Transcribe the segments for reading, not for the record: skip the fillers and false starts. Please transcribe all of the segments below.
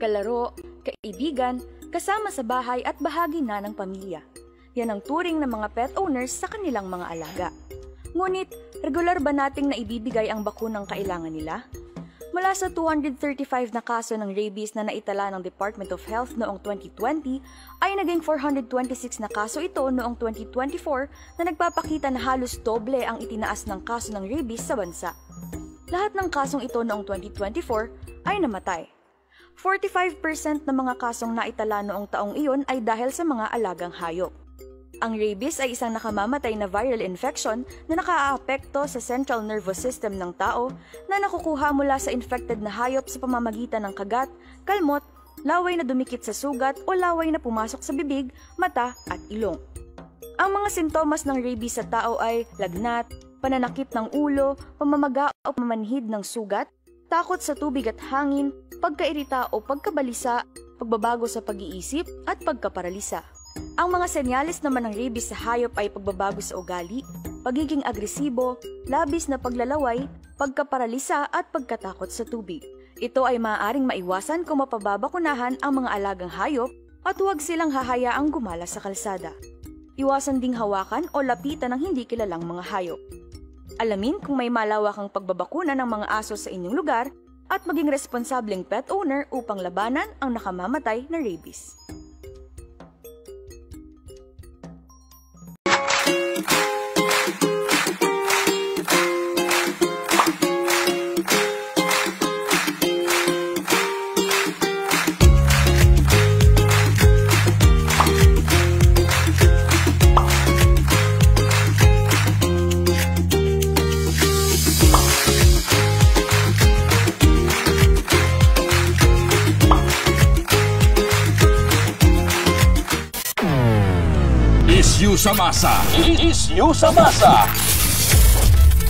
Kalaro, kaibigan, kasama sa bahay at bahagi na ng pamilya. Yan ang turing ng mga pet owners sa kanilang mga alaga. Ngunit, regular ba nating naibibigay ang bakunang kailangan nila? Mula sa 235 na kaso ng rabies na naitala ng Department of Health noong 2020, ay naging 426 na kaso ito noong 2024 na nagpapakita na halos doble ang itinaas ng kaso ng rabies sa bansa. Lahat ng kasong ito noong 2024 ay namatay. 45% ng mga kasong naitala noong taong iyon ay dahil sa mga alagang hayop. Ang rabies ay isang nakamamatay na viral infection na nakaaapekto sa central nervous system ng tao na nakukuha mula sa infected na hayop sa pamamagitan ng kagat, kalmot, laway na dumikit sa sugat o laway na pumasok sa bibig, mata at ilong. Ang mga sintomas ng rabies sa tao ay lagnat, pananakit ng ulo, pamamaga o pamanhid ng sugat, takot sa tubig at hangin, pagkairita o pagkabalisa, pagbabago sa pag-iisip at pagkaparalisa. Ang mga senyales naman ng rabies sa hayop ay pagbabago sa ugali, pagiging agresibo, labis na paglalaway, pagkaparalisa at pagkatakot sa tubig. Ito ay maaaring maiwasan kung mapababakunahan ang mga alagang hayop at huwag silang hahayaang gumala sa kalsada. Iwasan ding hawakan o lapitan ng hindi kilalang mga hayop. Alamin kung may malawakang pagbabakuna ng mga aso sa inyong lugar at maging responsableng pet owner upang labanan ang nakamamatay na rabies. Isyu sa masa. Isyu sa masa.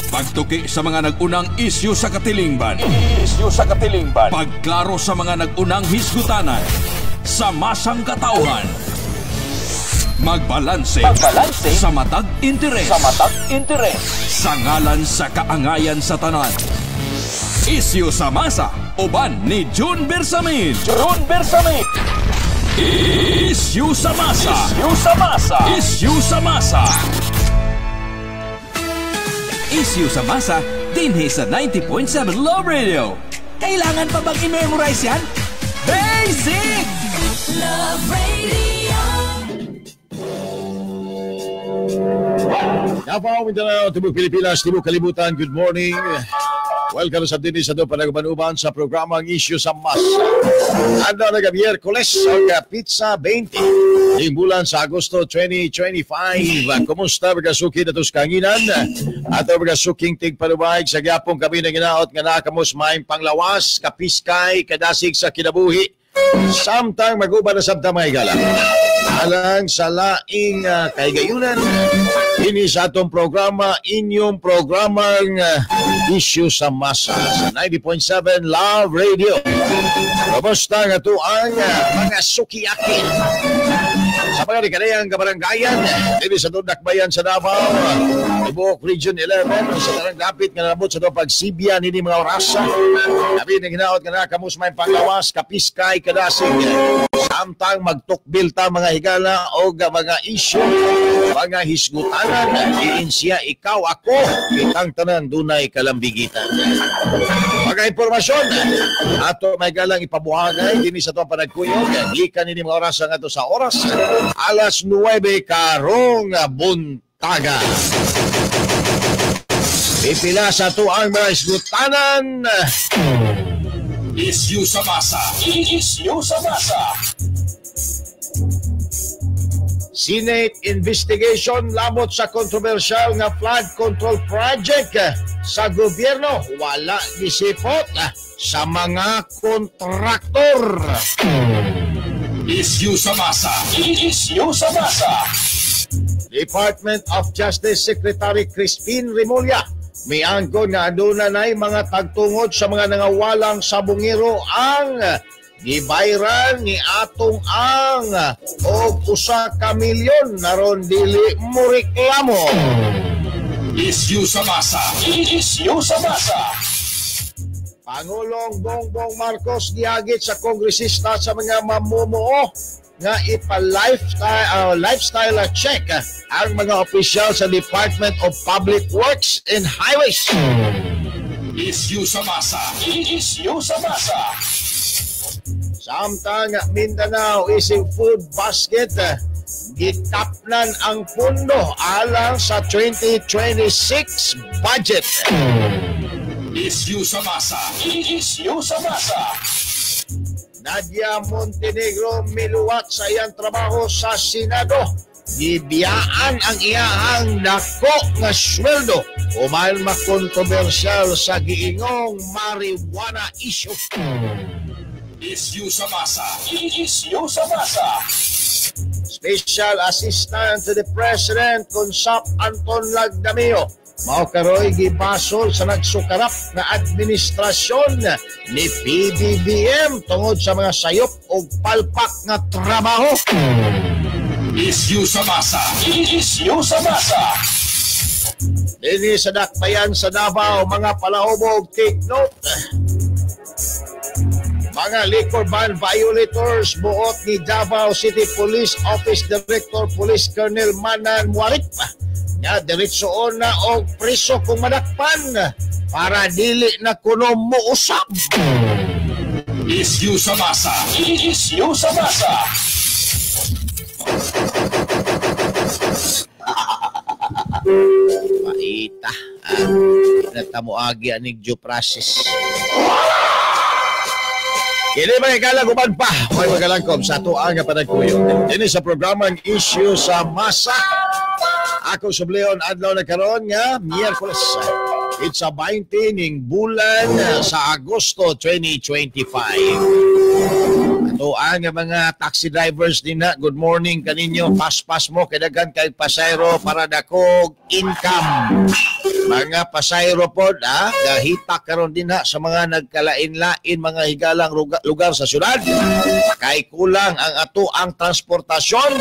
Pagtuki sa mga nag-unang isyu sa katilingban. Isyu sa katilingban. Pagklaro sa mga nag-unang hisgutanan. Sa masang katauhan. Magbalanse. Magbalanse. Sa matag interes. Sa matag interes. Sa ngalan sa kaangayan sa tanan. Isyu sa masa. Uban ni June Bersamin. June Bersamin. Isyu sa masa. Isyu sa masa. Isyu sa masa. Isyu sa masa dinhi sa 90.7 Love Radio. Kailangan pa bang i-memorize yan? Basic! Love Radio. Davao, Mindanao, Tibok Pilipinas, Tibok Kalibutan, good morning. Welcome sa dinhi sa do panaguban-uban sa programang Isyu sa Masa. Ando na Miyerkules og Pizza 20. Ning bulan sa Agosto 2025. Kumusta mga suki na kanginan? Ato mga suking tigpalubayg sa gyapong kami nang ginaot nga nakamos maayong panglawas, kapiskay, kadasig sa kinabuhi. Samtang maguban na sabta mga higala. Alang sa laing kahigayunan, ini sa atong programa, inyong programang Isyu sa Masa sa 90.7 Love Radio. Kumusta nga to ang mga sukiyaki sa mga kanayang kabaranggayan dili sa Dakbayan sa Davao, Tibuok Region 11, sa tanang dapit nga nabot sa do pagsibya nini mga orasa. Labi nang hinaot nga nakamus may panglawas, kapiskay, kadasig. Samtang magtukbil ta mga higala og mga isyu, mga hisgutanan, iinsiya ikaw ako, kitang tanan dunay kalambigitan. Mga impormasyon ato may galang ipabuhagay dinhi sa atong panagkuyog gikan nini mga orasa ngadto sa oras alas 9 karong buntaga. Pipila sa ato ang mga hisgutanan. Isyu sa masa. Isyu sa masa. Senate investigation labot sa kontrobersyal nga flood control project sa gobyerno wala gisipot sa mga kontraktor. Isyu sa masa. Isyu sa masa. Department of Justice Secretary Crispin Remulla miangkon nga aduna nay mga tagtungod sa mga nangawalang sabungero ang gibayran ni atong ang og 1 ka milyon naron dili mo reklamo. Isyu sa masa. Isyu sa masa. Pangulong Bongbong Marcos giagit sa kongresista sa mga mamumuo nga ipa-lifestyle lifestyle check ang mga opisyal sa Department of Public Works and Highways. Isyu sa masa. Isyu sa masa. Samtang Mindanao ising food basket gitapnan ang pundo alang sa 2026 budget. Isyu sa masa. Isyu sa masa. Nadia Montenegro miluwat sa iyang trabaho sa Senado. Gibiyaan ang iyahang dako nga sweldo human makontrobersyal sa giingong marijuana issue. Isyu sa masa. Isyu sa masa. Special Assistant to the President Consap Anton Lagdameo mao karoy gibasol sa nagsukarap nga administrasyon ni PBBM tungod sa mga sayop og palpak nga trabaho. Isyu sa masa. Isyu sa masa. Dini sa Dakbayan sa Davao, mga palahubog, take note. Mga liquor ban violators buot ni Davao City Police Office Director Police Colonel Manan Muarip nga diretsoon na og priso kung madakpan para dili na kuno muusab. Isyu sa masa. Isyu sa masa. Paita. Natamuagi aning due process. Kini mga ikalang uban pa, may magalangkom sa atuang nga panagkuyo. Dini sa programang Issue sa Masa. Ako subleon adlaw na karon nga Miyerkules. It's a 20 ning bulan sa Agosto 2025. Atuang nga mga taxi drivers din na, good morning kaninyo. Paspas mo kay daghan kay pasayro para dakog income. Mga pasayro pod, gahita karon din ha sa mga nagkalain-lain mga higalang lugar sa syudad. Kay kulang ang ato ang transportasyon.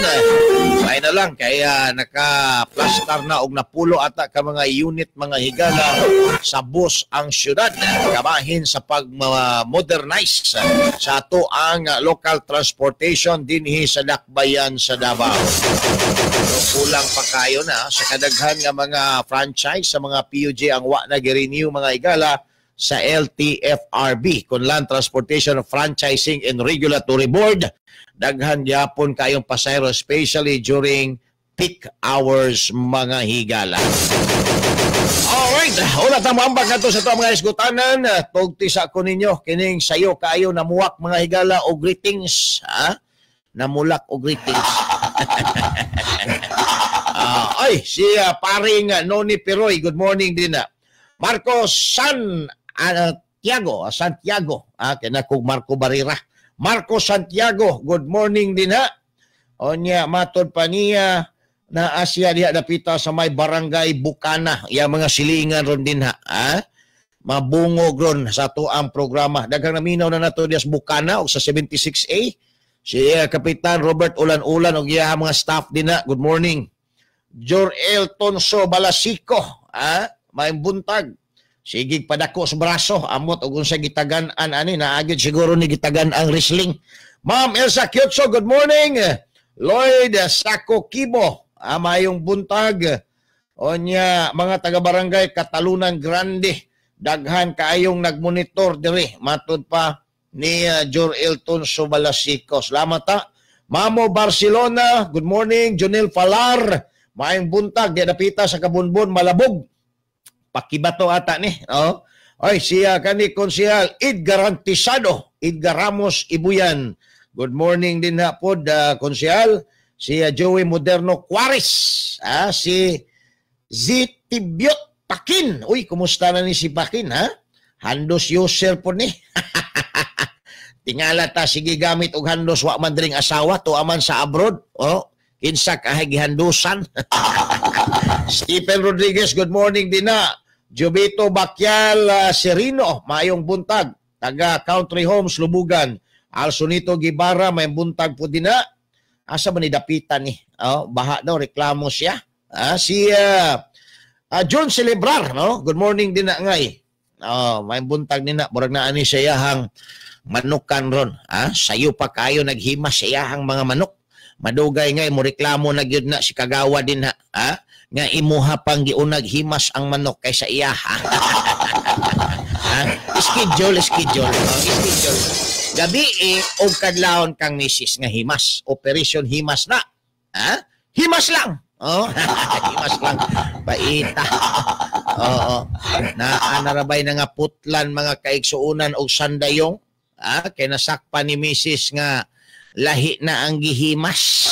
Kaya na lang kaya naka-plastar na og napulo ata ka mga unit mga higala sa bus ang syudad. Kabahin sa pag-modernize sa ato ang local transportation dinhi sa Dakbayan sa Davao. So, kulang pa kayo na sa kadaghan nga mga franchise sa mga PUJ ang wa na gi-renew mga higala sa LTFRB, kun Land Transportation Franchising and Regulatory Board. Daghan gyapon kayong pasayro, especially during peak hours mga higala. Alright, una ta moambag nato sa ato mga isgutanan. Tugti sa ko ninyo kining sayo kaayo namuwak mga higala og greetings, ha? Namulak og greetings. Ay, si paring Noni Piroy, good morning din na. Marco Santiago, Santiago, kinakog Marco Barira. Marco Santiago, good morning din ha. Onya, matod pa niya na Asia diha dapita sa may barangay Bukana. Ya mga silingan ron din ha. Mabungog ron sa ato ang programa. Daghang naminaw na nato diha sa Bukana og sa 76A. Si Kapitan Robert Ulan-Ulan og iya mga staff din ha. Good morning. Jorel Tonso Balasico, may buntag. Sige padako sa braso, amot og unsa gitagan-an ani naagid siguro ni gitagan ang wrestling. Ma'am Elsa Kyotso, good morning. Lloyd Sako Kibo, mayong buntag. Onya mga taga-barangay Catalunan Grande, daghan kaayong nagmonitor diri matud pa ni Jorel Tonso Balasico. Salamat ta. Mamo Barcelona, good morning. Jonel Falar, maayong buntag di dapita sa Kabunbon, Malabog. Pakibato ata ni. Oh. Ay, siya kani konsehal Edgar Antisado, Edgar Ramos Ibuyan. Good morning din na pod konsehal. Si Joey Moderno Quares, si Zitibiot Pakin. Uy, kumusta na ni si Pakin, ha? Handos user po ni. Tingala ta sige gamit og handos wa man dring asawa to aman sa abroad. Oh, kinsa kahay gihandusan. Stephen Rodriguez, good morning din na. Jubito Bakyal Serino, maayong buntag. Taga Country Homes, Lubugan. Alsonito Gibara, may buntag po din na. Asa ba ni dapitan ni? Oh, baha daw, reklamo siya. Si John Celebrar, no? Good morning din na ngay. Oh, maayong buntag nina, murag naa ni sa iyahang manukan ron. Ah, sayo pa kayo naghimas sa iyahang mga manok. Madugay nga mo reklamo na gyud na si kagawa din ha. Ah, nga imuha pang giunag himas ang manok kaysa iyaha. Ah, schedule, schedule. Oh, schedule. Gabi eh, og kadlawon kang misis nga himas. Operation himas na. Ha? Himas lang. Oh, himas lang. Paita. Oo. Naanarabay na nga putlan mga kaigsuunan og sandayong. Ah, kay nasakpa ni misis nga lahi na ang gihimas.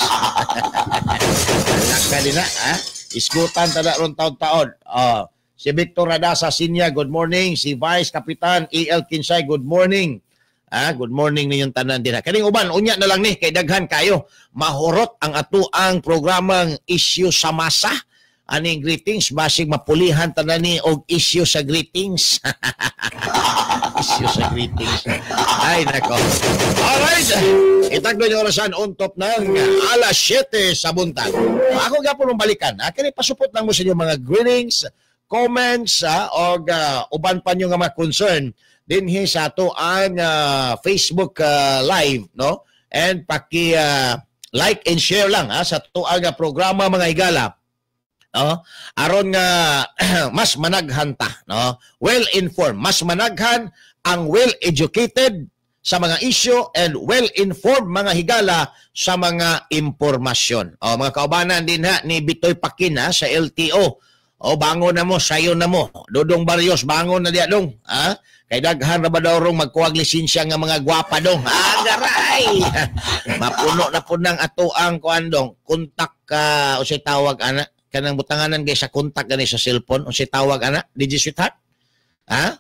Laka din na, ha? Isgutan tada ron taon-taon. Oh. Si Victor Radasa Sinya, good morning. Si Vice Kapitan E.L. Kinsay, good morning. Ah, good morning ninyong tanan din. Kaning uban, unya na lang ni kay daghan kayo. Mahurot ang atuang programang Issue sa Masa. Aning greetings basig mapulihan tanan ni og issue sa greetings. Issue sa greetings. Ay nako. Alright. Itagdo niyo orasan untop ng alas 7 sa buntag. Ako gyapon mong balikan. Ha? Kini pasupot lang mo sa inyong mga greetings, comments, ha? Og uban pa nyo nga mga concern dinhi sa ato ang Facebook live, no? And paki like and share lang, ha, sa ato ang programa mga higala, no? Aron nga mas managhan ta, no? Well informed, mas managhan ang well educated sa mga issue and well informed mga higala sa mga impormasyon. O mga kaubanan din ha ni Bitoy Pakin, ha, sa LTO. O bangon na mo, sayo na mo. Dodong Barrios, bangon na diya dong. Ha? Kay daghan ra ba daw rong magkuhag lisensya nga mga gwapa dong. Ah, garay. Mapuno na pud nang ato ang kuan dong. Kontak ka, unsay tawag ana? Kanang butanganan kay sa kontak gani sa cellphone, unsay tawag ana? DJ sweetheart? Ha?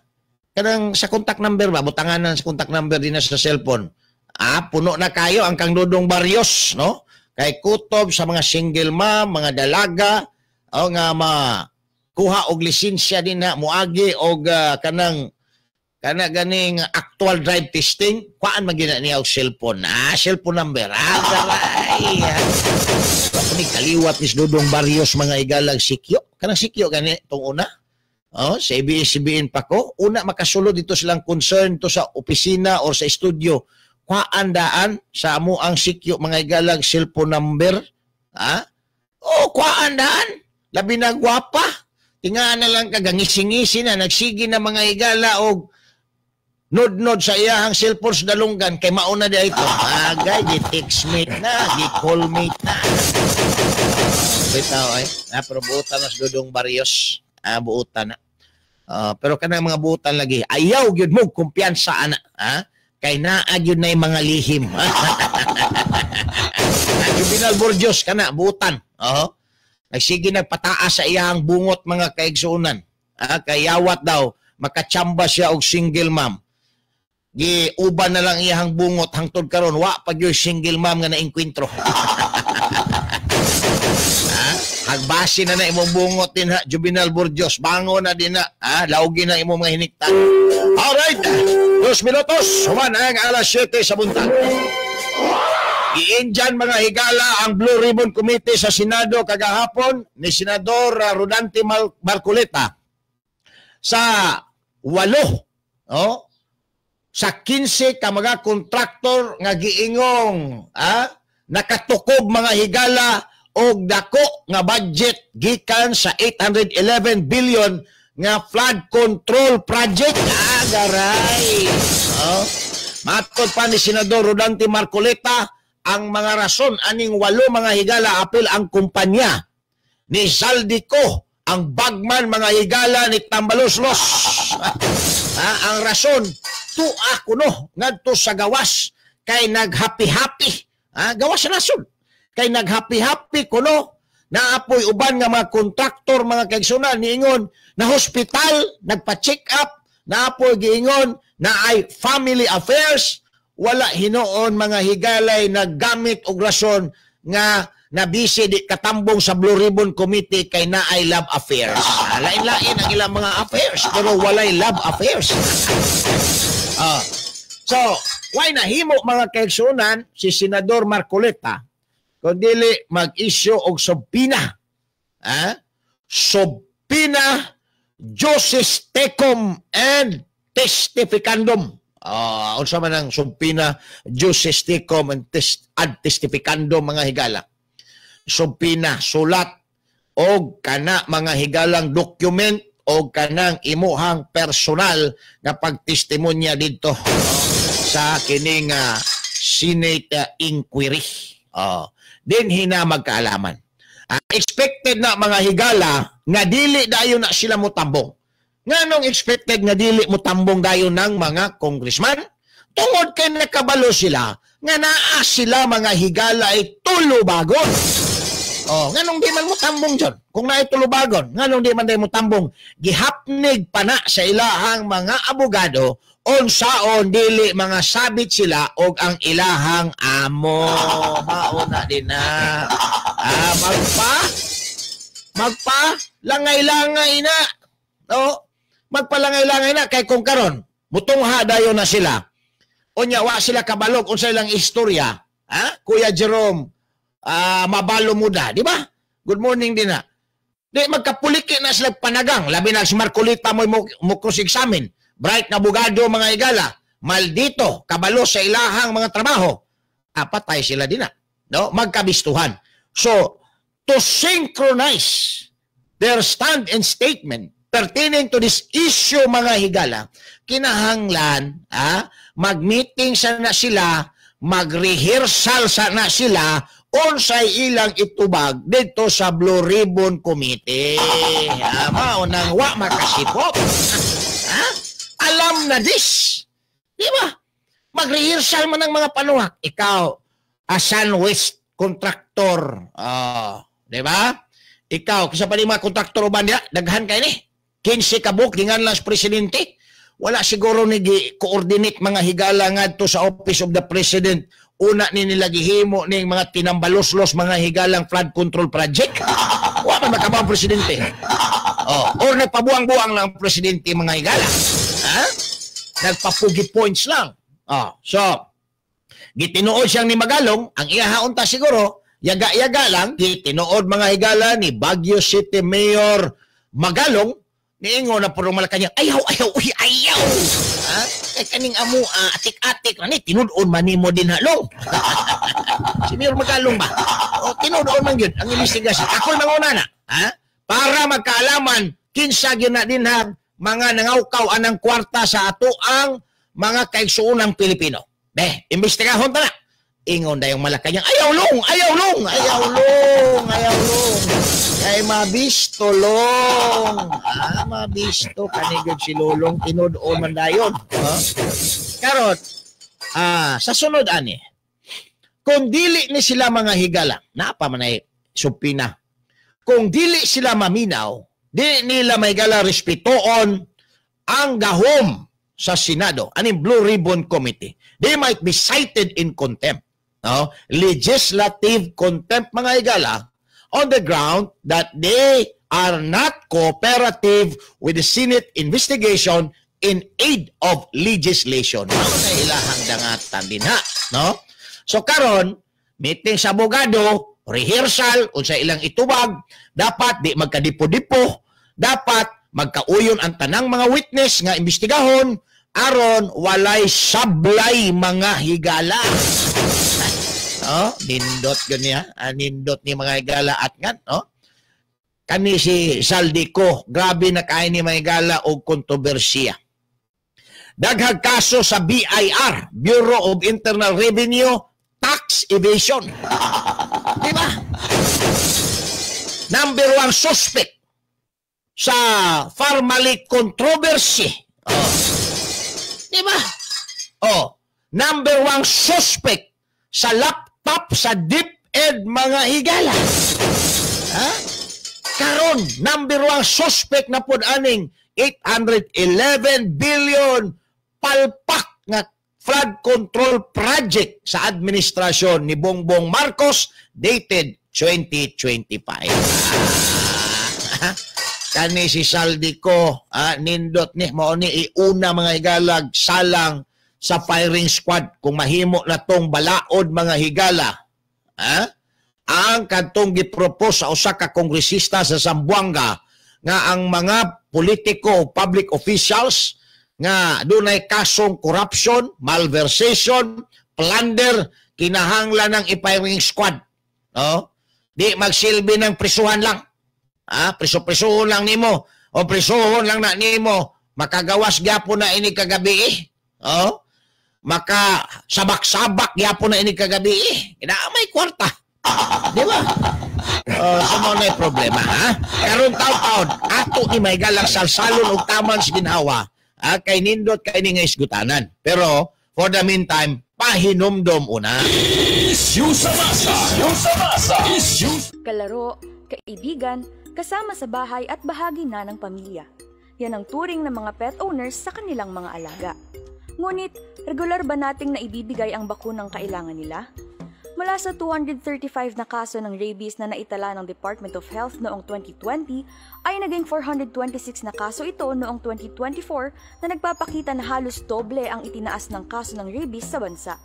Kanang sa contact number ba? Butanganan sa contact number din na sa cellphone. Ah, puno na kayo ang kang Dodong Barrios, no? Kay kutob sa mga single mom, mga dalaga, o nga makuha og lisensya din na muagi og kanang kana ganing actual drive testing, kuan man gina niya og cellphone. Ah, cellphone number. Ah, garay. Ni kaliwat ni Dodong Barrios mga igalag sikyo. Kanang sikyo gani tong una. Oh, sa ABS-CBN pa ko, una makasulod dito silang concern to sa opisina or sa studio. Kuan daan sa amo ang sikyo mga igalag cellphone number. Ah? Oh, kuan daan. Labi na gwapa. Tinga na lang kagangisi-ngisi na nagsige na mga higala og nod-nod sa iyahang cellphone sa dalunggan kay mauna di ito. Agay, gi-text mate na, gi-call mate na. Bitaw ay, ah, pero buutan na sa Dodong Barrios. Ah, buutan na. Pero kanang mga buutan lagi, ayaw gyud mo kumpiyansa ana, ha? Kay naa gyud na mga lihim. Juvenal Borgios kana buutan. Oo. Nagsige nagpataas sa iyahang bungot mga kaigsuonan. Ah, kay yawat daw makachamba siya og single mom. Giuban na lang iyahang bungot hangtod karon wa pa gyud single mom nga naengkwentro. Ha? Hagbasi na na imong bungot din ha, Juvenal Borgios. Bangon na din na, ha? Laugi na imong mga hiniktan. Alright, 2 minutos, human ang alas 7 sa buntag. Giindyan mga higala ang Blue Ribbon Committee sa Senado kagahapon ni Senador Rodante Marcoleta sa 8, oh, sa 15 ka mga kontraktor nga giingong, ah, nakatukob mga higala og dako nga budget gikan sa 811 billion nga flood control project. Ah, garay. Oh. Matod pa ni Senador Rodante Marcoleta, ang mga rason aning 8 mga higala apil ang kumpanya ni Zaldy Co, ang bagman mga higala ni Tambaloslos. Ah, ang rason tua kuno ngadto sa gawas kay naghappy-happy. Ah, gawas sa nasod. Kay naghappy-happy kuno naapoy uban nga mga kontraktor mga kaigsunan niingon na hospital nagpa-check up, naapoy giingon na ay family affairs. Wala hinuon mga higalay naggamit og rason nga nabisi di katambong sa Blue Ribbon Committee kay naay love affairs. Ah, lain-lain ang ilang mga affairs pero walay love affairs. Ah. So, why nahimo mga kaigsunan si Senador Marcoleta kung dili mag-issue og subpoena? Ah? Subpoena Juris tecum and testificandum. Unsa man ang subpoena duces tecum and ad testificandum, mga higala? Subpoena, sulat og kana, mga higalang, document o kanang imuhang personal nga pagtestimonya didto sa kining Senate inquiry. Oh, dinhi na magkaalaman. Expected na, mga higala, nga dili dayon na sila motambong. Nganong expected nga dili motambong dayon ng mga congressman? Tungod kay nakabalo sila nga naa sila, mga higala, ay tulubagon. Oh, nganong di man mo tambong dyan? Kung naay tulubagon, nganong di man day mo tambong? Gihapnig pa na sa ilahang mga abogado unsaon dili mga sabit sila og ang ilahang amo. Mauna din na. Magpa langay-langay na. No? Magpalangay-langay na kay kung karon mutungha dayon na sila. Unya wa sila kabalog unsa ilang istorya. Ha? Kuya Jerome, mabalo muda, di ba? Good morning din na. Di magkapuliki na sila panagang, labi na si Marcoleta mo cross-examine. Bright na abogado, mga higala, maldito, kabalo sa ilahang mga trabaho. Patay sila din na. No? Magkabistuhan. So, to synchronize their stand and statement pertaining to this issue, mga higala, kinahanglan mag-meeting sana sila, mag-rehearsal sana sila unsay ilang itubag dito sa Blue Ribbon Committee. Mao nang wa makasipop. Ha? Alam na this. Di ba? Mag-rehearsal man ang mga panuwak. Ikaw, a West contractor. Di ba? Ikaw, kisa pa ni mga kontraktor uban diha, daghan kay ni. 15 ka buok gingan lang sa presidente. Wala siguro ni coordinate, mga higala, ngadto sa Office of the President una ni nila gihimo ning mga tinambaloslos, mga higalang flood control project. Wa man makabaw ang presidente. Oh, or nagpabuang-buang lang ang presidente, mga higala. Ha? Nagpapugi points lang. Oh, so gitinuod siyang ni Magalong, ang iya unta siguro yaga-yaga lang gitinuod, mga higala, ni Baguio City Mayor Magalong. Niingon na puro Malacanang, "Ayaw, ayaw, uy, ayaw. Ha? Kay kaning amo, atik-atik na ni, tinud-on man nimo din halong." Si Mayor Magalong ba? O, tinud-on man yun ang investigasyon. Ako'y manguna na. Ha? Para magkaalaman, kinsa gyud na din ha, mga nangawkaw anang kwarta sa ato ang mga kaigsuonang Pilipino. Be, imbestigahon ta na. Ingon dayong Malacanang, "Ayaw long, ayaw long, ayaw long, ayaw long. Kay mabisto long." Mabisto kanigod si Lolong, tinud-on man dayon. Ha? Karon, sa sunod ani, kung dili ni sila, mga higala, napa man ay subpoena. Kung dili sila maminaw, di nila mahigala respetoon ang gahom sa Senado, aning Blue Ribbon Committee. They might be cited in contempt. No? Legislative contempt, mga higala, on the ground that they are not cooperative with the Senate investigation in aid of legislation. Mao na ilahang dangatan din ha, no? So karon, meeting sa abogado, rehearsal unsa ilang itubag, dapat di magkadipo-dipo, dapat magkauyon ang tanang mga witness nga imbestigahon aron walay sablay, mga higala. No? Nindot yun niya. Nindot ni mga higala at nga, no? Kani si Zaldy Co, grabe na kain ni mga higala og kontrobersiya. Daghag kaso sa BIR, Bureau of Internal Revenue, tax evasion. Di ba? Number one suspect sa Pharmally controversy. Oh. Di ba? Oh, number one suspect sa laptop sa DepEd, mga higala. Ha? Karon, number one suspect na pod aning 811 billion palpak nga flood control project sa administrasyon ni Bongbong Marcos dated 2025. Ah, kani si Zaldy Co, nindot ni mao ni iuna, mga higalag, salang sa firing squad kung mahimo na tong balaod, mga higala. Ha? Ang kadtong gipropose sa usa ka kongresista sa Zamboanga nga ang mga politiko o public officials nga dunay kasong corruption, malversation, plunder, kinahanglan ng ipiring squad. No? Di magsilbi ng prisuhan lang. Ah, priso-prisuhon lang nimo o prisuhon lang na nimo, makagawas gyapon na ini kagabi eh. Oh? Maka sabak-sabak gyapon na ini kagabi eh. Kina may kwarta. Di ba? So mao na problema, ha? Karon taon-taon, ato ni may galang salsalon og taman sa ginhawa. Ha? Kay nindot kay ni nga isgutanan. Pero for the meantime, pahinumdom una. Issue sa masa. Issue sa masa. Issue. Kalaro, kaibigan, kasama sa bahay at bahagi na ng pamilya. Yan ang turing ng mga pet owners sa kanilang mga alaga. Ngunit, regular ba nating naibibigay ang bakunang kailangan nila? Mula sa 235 na kaso ng rabies na naitala ng Department of Health noong 2020, ay naging 426 na kaso ito noong 2024 na nagpapakita na halos doble ang itinaas ng kaso ng rabies sa bansa.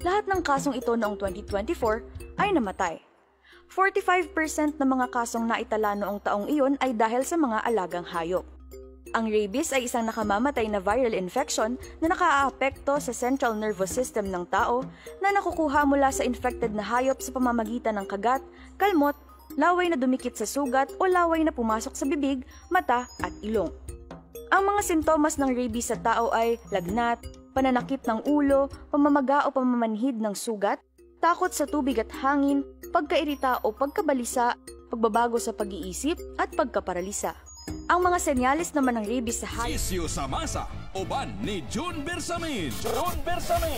Lahat ng kasong ito noong 2024 ay namatay. 45% ng mga kasong naitala noong taong iyon ay dahil sa mga alagang hayop. Ang rabies ay isang nakamamatay na viral infection na nakaaapekto sa central nervous system ng tao na nakukuha mula sa infected na hayop sa pamamagitan ng kagat, kalmot, laway na dumikit sa sugat o laway na pumasok sa bibig, mata at ilong. Ang mga sintomas ng rabies sa tao ay lagnat, pananakit ng ulo, pamamaga o pamamanhid ng sugat, takot sa tubig at hangin, pagkairita o pagkabalisa, pagbabago sa pag-iisip at pagkaparalisa. Ang mga senyales naman ng rabies sa hayop Issue sa masa. Uban ni June Bersamin. June Bersamin.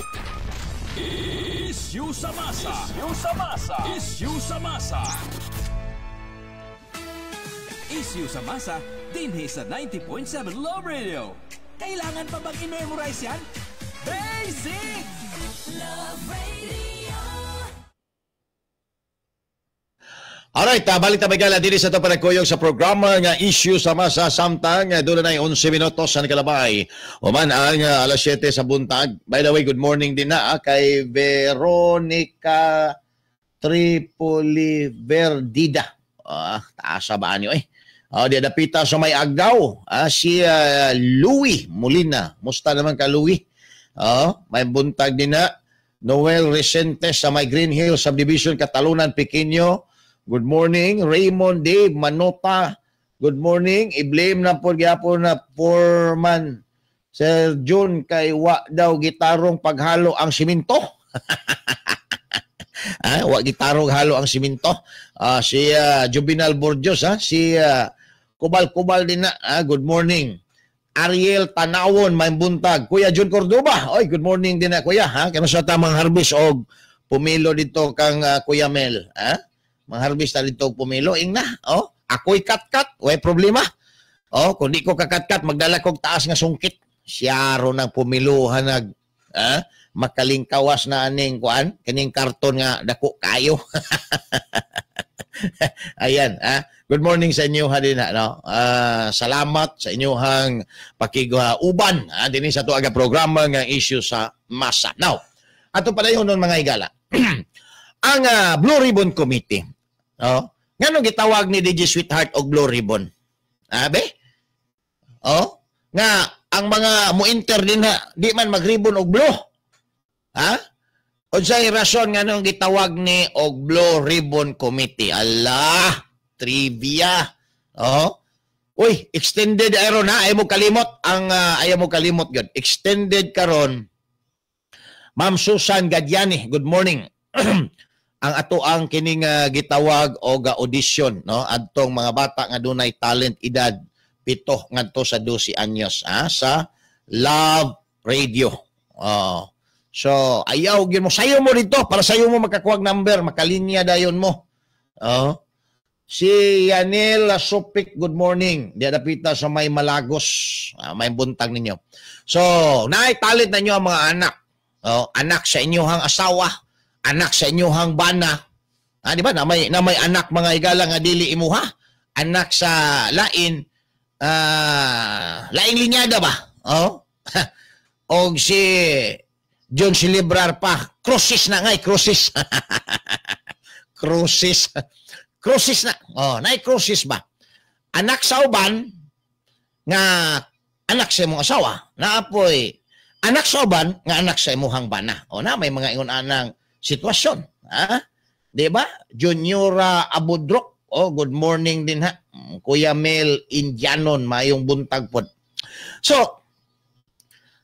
Issue sa masa. Issue sa masa. Issue sa masa. Issue sa masa dinhi sa 90.7 Love Radio. Kailangan pa bang i-memorize yan? Basic! Love Radio. Alright, balik ta magala diri sa to panagkuyog sa programa nga Issue sa Masa samtang doon na 11 minutos sa nakalabay. Human ang alas 7 sa buntag. By the way, good morning din na kay Veronica Tripoli Verdida. Taasa ba niyo eh? Di dapita sa may agaw. Si Louie Molina. Musta naman ka, Louie? May buntag din na. Noel Resentes sa may Green Hill Subdivision, Catalunan, Pequeño. Good morning. Raymond Dave Manota. Good morning. I-blame na po gyapon na foreman Sir June kay wa daw gitarong paghalo ang siminto. Wa gitarong halo ang siminto. Si Juvenal Borjos, si Kubal-Kubal din na. Good morning. Ariel Tanawon, may buntag. Kuya Jun Cordoba. Oy, good morning din na kuya, ha. Kano sa tamang harvest og pumilo dito kang Kuya Mel, ha? Mangharvest na dito og pumilo ing na. Oh, ako'y kat-kat, way problema. Oh, kung di ko kakat-kat, magdala kog taas nga sungkit. Siyaro ng pumiluhan nag makalingkawas na aning kuan, kining karton nga dako kayo. Ayan, Good morning sa inyo ha din, no? Salamat sa inyong pakiguuban dinhi sa tuaga programa nga Issue sa Masa. Now, ato padayon nun mga higala. Ang Blue Ribbon Committee. Oh, nganong gitawag ni DJ Sweetheart og Blue Ribbon? Abe? Oh, nga ang mga mo-enter din ha, di man mag-ribbon og blue. Ha? Unsay rason nganong gitawag ni og Blue Ribbon Committee? Allah, trivia. Oh. Uy, extended aron ha, ay mo kalimot ang ayaw mo kalimot gyud. Extended karon. Ma'am Susan Gadiani, good morning. Ang ato ang kining gitawag og audition, no, adtong mga bata nga dunay talent edad 7 ngadto sa 12 anyos sa Love Radio. So ayaw gyud mo, sayo mo dito para sayo mo makakuha number, makalinya dayon mo. Si Yanel Sopik, good morning. Di dapita sa may Malagos, may buntag ninyo. So naay talent na inyo ang mga anak. Anak sa inyong asawa, anak sa inyong bana. Di ba? Na may anak mga higala nga dili imuha. Anak sa lain, laing linyada ba? Oh? Og si John Celebrar pa, crosses na nga, crosses. Crosses. Crosses na. Oh, naay crosses ba? Anak sa uban nga anak sa imong asawa, naapoy anak sa uban nga anak sa imuhang bana. O na may mga ingon anang sitwasyon, ha? Di ba? Juniora Abudrok. Oh, good morning din ha. Kuya Mel Indianon, mayong buntag pod. So,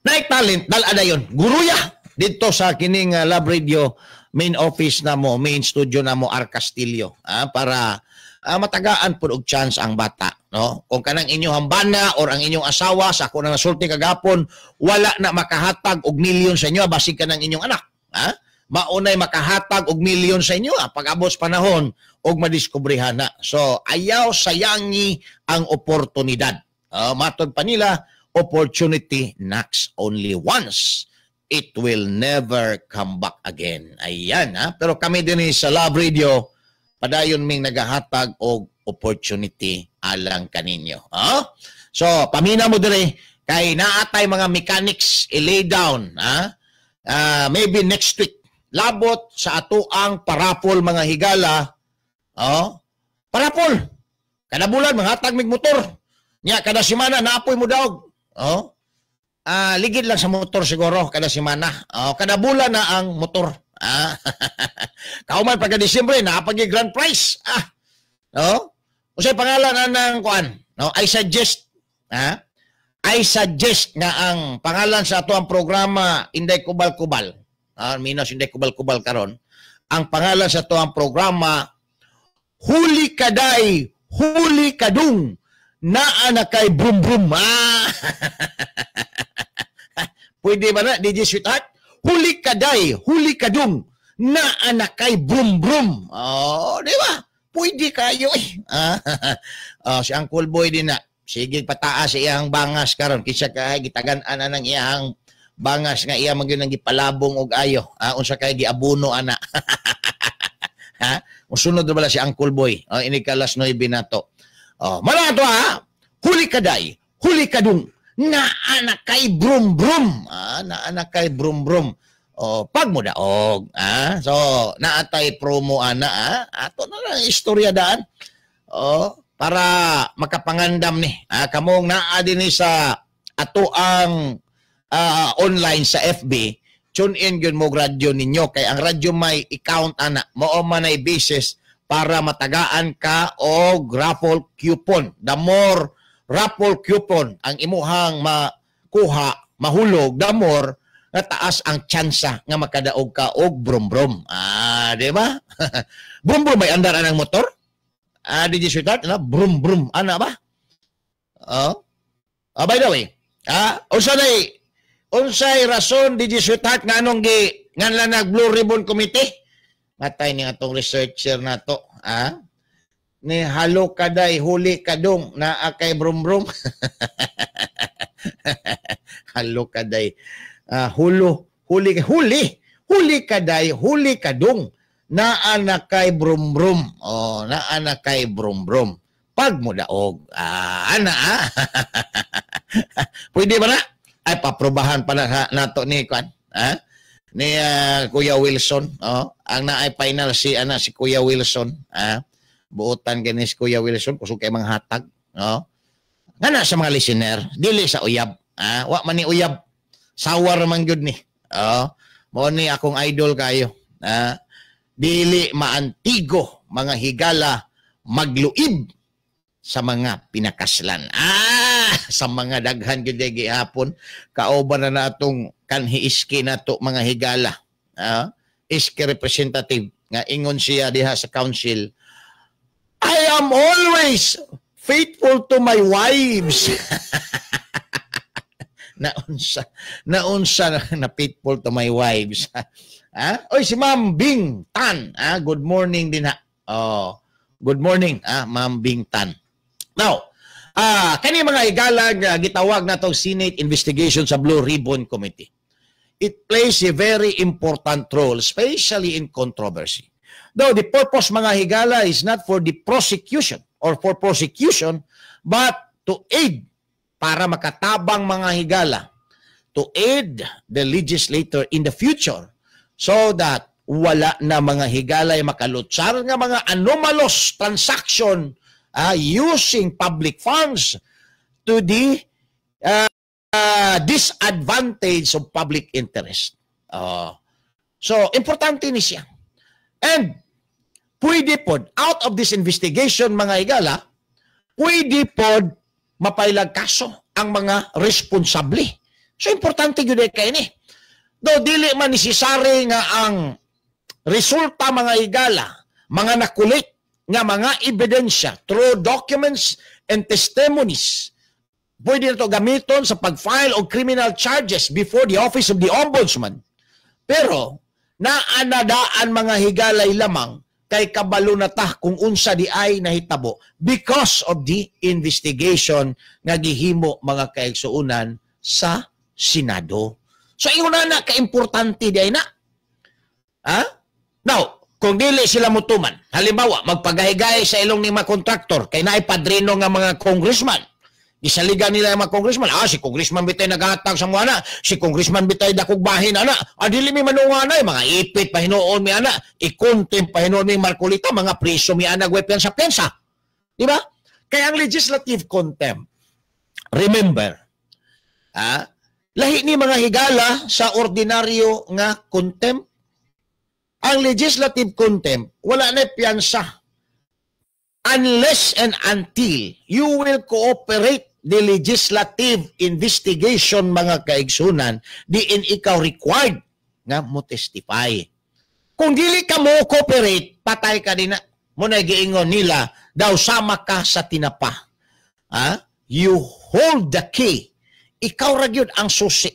naik talent dal adayon. Guruya didto sa kining Love Radio main office namo, main studio namo, R. Castillo, para matagaan pud og chance ang bata, no? Kung kanang inyong bana or ang inyong asawa, sa ako na nasulti kagapon, wala na makahatag og milyon sa inyo, basig kanang inyong anak, ha? Maunay makahatag og milyon sa inyo pag-abot sa panahon og madiskubrehan na. So, ayaw sayangi ang oportunidad. Matod pa nila, opportunity knocks only once. It will never come back again. Ayan, ha? Pero kami din sa Love Radio, padayon ming nagahatag og opportunity alang kaninyo. Ha? So, pamina mo dire kay naatay mga mechanics i-lay down, ha? Maybe next week. Labot sa atoang parapol, mga higala. Oh, parapol. Kada bulan manghatag mig motor. Nya kada semana naapoy mo daog. Oh. Ligid lang sa motor siguro kada semana. Oh, kada bulan na ang motor. Kauman pagka Disyembre naapag grand prize. No? Unsay pangalan anang kuan? No, I suggest, ha? I suggest nga ang pangalan sa ato ang programa Inday Kubal-Kubal. Minos Inday Kubal-Kubal karon. Ang pangalan sa ato ang programa, Huli Kaday, Huli Kadung, naa na kay Brum Brum. Pwede ba na, DJ Sweetheart? Huli Kaday, Huli Kadung, naa na kay Brum Brum. Oh, di ba? Pwede kayo eh. Oh, si Uncle Boy din na. Sige, pataas iyang bangas karon. Kisa kay gitagan-an na ng iyang bangas nga iya man gyud ang gipalabong og ayo. Unsa kay giabuno ana. Ha? Musunod bala si Uncle Boy. Oh, ini kalas 9 nato. Oh, mala to ha. Huli Kaday, Huli Kadung, naa na kay Brum Brum. Naa na kay Brum Brum. Oh, pag mo daog, ah. So, naatay promo ana, ah. Ato na lang istorya daan. Oh, para makapangandam ni. Kamong naa dinhi sa ato ang online sa FB, tune in gyud mo radyo ninyo kay ang radyo may account ana, mao man ay basis para matagaan ka og raffle coupon. The more raffle coupon ang imuhang makuha, mahulog, the more nga taas ang tsansa nga makadaog ka og brum-brum. Di ba? Brum-brum may andar anang motor? DJ Sweetheart, na brum-brum ana ba? Oh. By the way, unsay rason, DJ Sweetheart, nga anong gi nganla nag Blue Ribbon Committee? Matay ni atong researcher nato, ah? Ni halo kaday, huli kadung, naa kay brum-brum. Halo kaday. Hulo, huli, huli, huli kaday, huli kadung, naa na kay brum-brum. Oh, naa na kay brum-brum. Pag mo daog, ana ah. Pwede ba na? Ay, paprobahan pa na nato ni kwan, ah? Ni Kuya Wilson, oh, ang naay final si ana si Kuya Wilson, ah. Buotan gani si Kuya Wilson kusog kay mga hatag, oh. Ngana sa mga listener, dili sa uyab, ah, wa man ni uyab. Sawar man gyud ni. Oh, mao ni akong idol kayo. Ah, dili maantigo mga higala magluib sa mga pinakaslan. Sa mga daghan gyud gihapon kauban na natong kanhi iski nato mga higala. Iski representative nga ingon siya diha sa council, I am always faithful to my wives. Naunsa na faithful to my wives. Ha? Oy, si Ma'am Bing Tan. Good morning din ha. Oh, good morning, Ma'am Bing Tan. Now, kani mga higala gitawag natong Senate investigation sa Blue Ribbon Committee. It plays a very important role, especially in controversy. Though the purpose, mga higala, is not for the prosecution or for prosecution, but to aid, para makatabang mga higala, to aid the legislator in the future so that wala na mga higala ay makalutsar nga mga anomalous transaction using public funds to the disadvantage of public interest. So, importante ni siya. And pwede pod, out of this investigation, mga higala, pwede pod mapailag kaso ang mga responsable. So, importante yun kay ni. Do dili man necessary nga ang resulta, mga higala, mga nakulit nga mga ebidensya through documents and testimonies, pwede na to gamiton sa pag-file og criminal charges before the Office of the Ombudsman. Pero naanadaan, mga higalay, lamang kay kabalo na ta kung unsa di ay nahitabo because of the investigation nga gihimo, mga kaigsuonan, sa Senado. So ingon na kaimportante di ay na. Ha? Now, kung dili sila mutuman, halimbawa magpagahigay sa ilong ni mga kontraktor kay naay padrino nga mga congressman. Gisaligan nila ang mga congressman. Ah, si congressman bitay naghatag sa mga ana. Si congressman bitay dakog bahin ana. Ah, dili mi manunganay. Mga ipit pa hinuon mi ana. I-contempt pa hinuon mi Marcoleta. Mga priso mi ana way piyansa-piyansa. Di ba? Kaya ang legislative contempt, remember, lahi ni, mga higala, sa ordinaryo nga contempt. Ang legislative contempt, wala na piyansa unless and until you will cooperate the legislative investigation, mga kaigsunan, diin ikaw required nga mo testify. Kung dili ka mo cooperate, patay ka din na. Mao na giingon nila, daw sama ka sa tinapa. Ha? You hold the key. Ikaw ra gyud ang susi.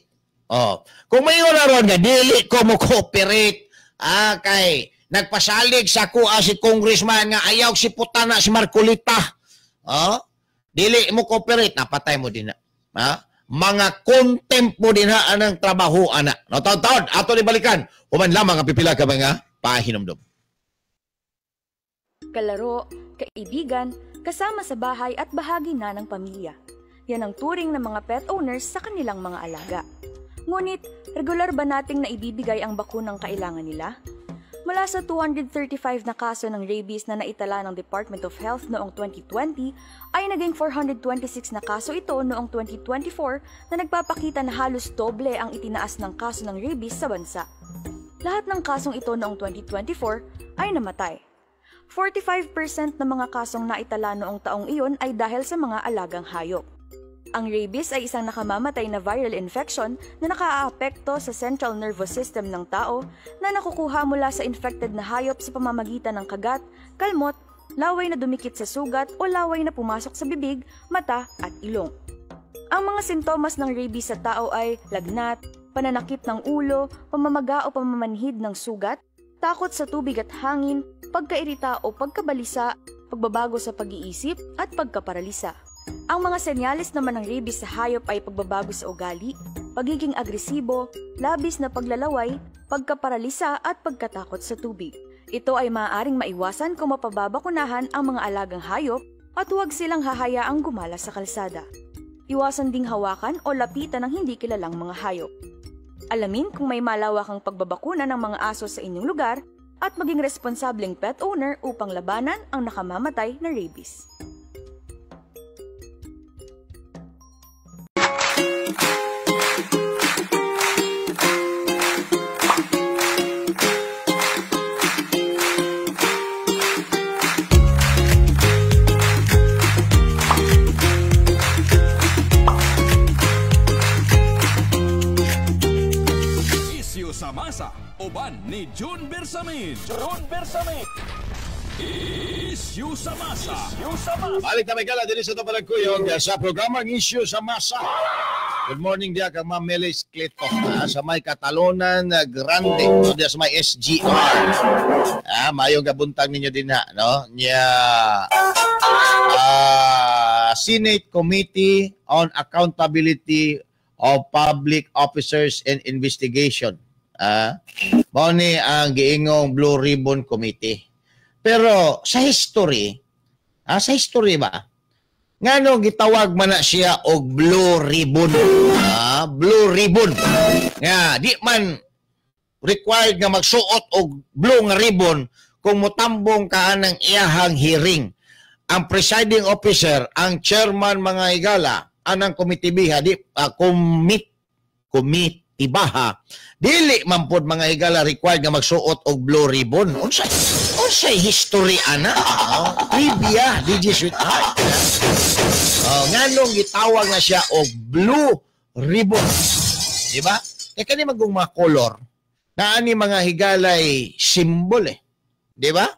Oh. Kung may na ron nga dili ko mo cooperate, kay nagpasalig sa kuha si congressman nga ayaw si putana si Marcoleta. Oh, dili mo cooperate, napatay mo din na. Ha? Mga contempt mo din ha anang trabaho ana. No, taon-taon, ato ni balikan. Human lamang ang pipila ka mga pahinumdum. Kalaro, kaibigan, kasama sa bahay at bahagi na ng pamilya. Yan ang turing ng mga pet owners sa kanilang mga alaga. Ngunit, regular ba nating naibibigay ang bakunang kailangan nila? Mula sa 235 na kaso ng rabies na naitala ng Department of Health noong 2020, ay naging 426 na kaso ito noong 2024 na nagpapakita na halos doble ang itinaas ng kaso ng rabies sa bansa. Lahat ng kasong ito noong 2024 ay namatay. 45% ng mga kasong naitala noong taong iyon ay dahil sa mga alagang hayop. Ang rabies ay isang nakamamatay na viral infection na nakaaapekto sa central nervous system ng tao na nakukuha mula sa infected na hayop sa pamamagitan ng kagat, kalmot, laway na dumikit sa sugat o laway na pumasok sa bibig, mata at ilong. Ang mga sintomas ng rabies sa tao ay lagnat, pananakit ng ulo, pamamaga o pamamanhid ng sugat, takot sa tubig at hangin, pagkairita o pagkabalisa, pagbabago sa pag-iisip at pagkaparalisa. Ang mga senyales naman ng rabies sa hayop ay pagbabago sa ugali, pagiging agresibo, labis na paglalaway, pagkaparalisa at pagkatakot sa tubig. Ito ay maaaring maiwasan kung mapababakunahan ang mga alagang hayop at huwag silang hahayaang gumala sa kalsada. Iwasan ding hawakan o lapitan ng hindi kilalang mga hayop. Alamin kung may malawakang pagbabakuna ng mga aso sa inyong lugar at maging responsableng pet owner upang labanan ang nakamamatay na rabies. Isyu sa masa, uban ni June Bersamin. June Bersamin. Isyu sa masa. Isyu sa masa. Balik na may gala din sa Tabalagkuyog sa programang Isyu sa Masa. Good morning diya kang Ma'am Melis Cleto sa may Catalonan Grande, no, diya sa may SGR. Mayong gabuntag ninyo din ha, no? Nya Senate Committee on Accountability of Public Officers and Investigation. Mao ni ang giingong Blue Ribbon Committee. Pero sa history ba, ngano gitawag man na siya og Blue Ribbon? Blue Ribbon. Nga di man required nga magsuot og blue nga ribbon kung motambong ka anang iyahang hearing. Ang presiding officer, ang chairman, mga higala, anang komite biha di komitibaha dili man pod, mga higala, required nga magsuot og blue ribbon. Unsay history ana? Oh, trivia, DJ Sweetheart. Oh, nganong gitawag na siya og blue ribbon, di ba? Kay kani magong mga color na ani, mga higalay, symbol eh, di ba?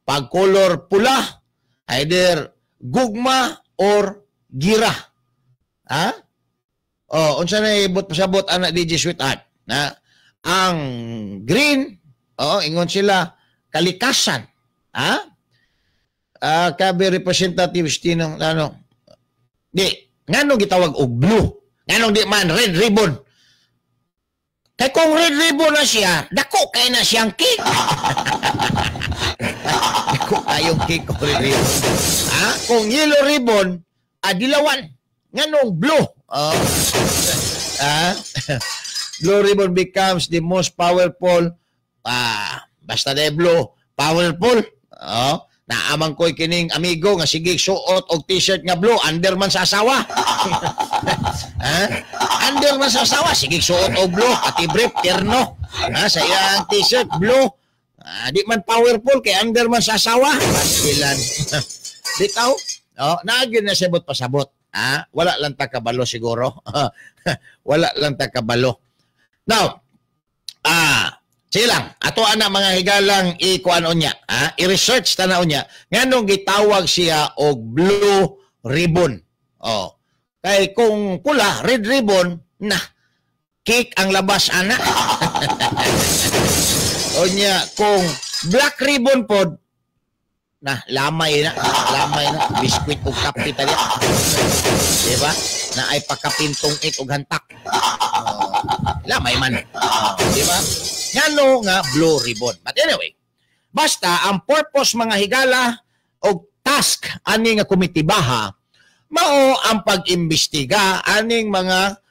Pag color pula, either gugma or gira. Ha? Oh, unsa na ibot pasabot ana, DJ Sweetheart? Na ang green, oh, ingon sila kalikasan. Ha? Ah, kabe representatives tinong ano. Di, ngano gitawag og blue? Nganong di man red ribbon? Kay kung red ribbon na siya, dako kay na siyang cake. Dako kayong cake kung red ribbon. Ha? Kung yellow ribbon, ah, dilawan. Nganong blue? Oh. Ah? Blue ribbon becomes the most powerful, ah, basta de blue, powerful. Oh, naamang ko'y kining amigo nga sige suot og t-shirt nga blue, under man sa asawa. Ha? Under man sa asawa, sige suot og blue, pati brief, terno. Ha? Sa iyang t-shirt, blue. Ah, di man powerful kay under man sa asawa. Pasilan. Bitaw. Oh, naagin na sabot pasabot. Ah, wala lang ta kabalo siguro. Wala lang ta kabalo. Now, sige lang, ato ana, mga higalang, i-kuan unya, ha? I-research tanaw niya nganong gitawag siya og blue ribbon. Oh. Kay kung pula, red ribbon, na cake ang labas ana. Unya kung black ribbon pod na lamay na, lamay na biskwit ug kape tali. Di ba? Na ay pakapintong it og hantak. Oh, lamay man. Oh, di ba? Ngano nga blue ribbon? But anyway, basta ang purpose, mga higala, og task ani nga komitibaha mao ang pag-imbestiga aning mga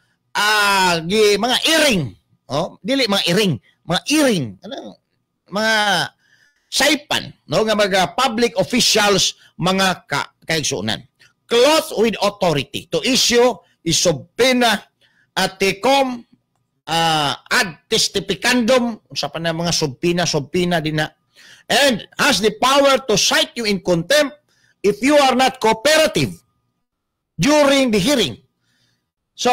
mga iring. Oh, dili mga iring, mga iring, ano, mga saipan, no, nga mga public officials, mga kaigsuonan. Clothed with authority to issue a subpoena ad tecum, ad testificandum, unsa pa na mga subpoena, subpoena din na, and has the power to cite you in contempt if you are not cooperative during the hearing. So,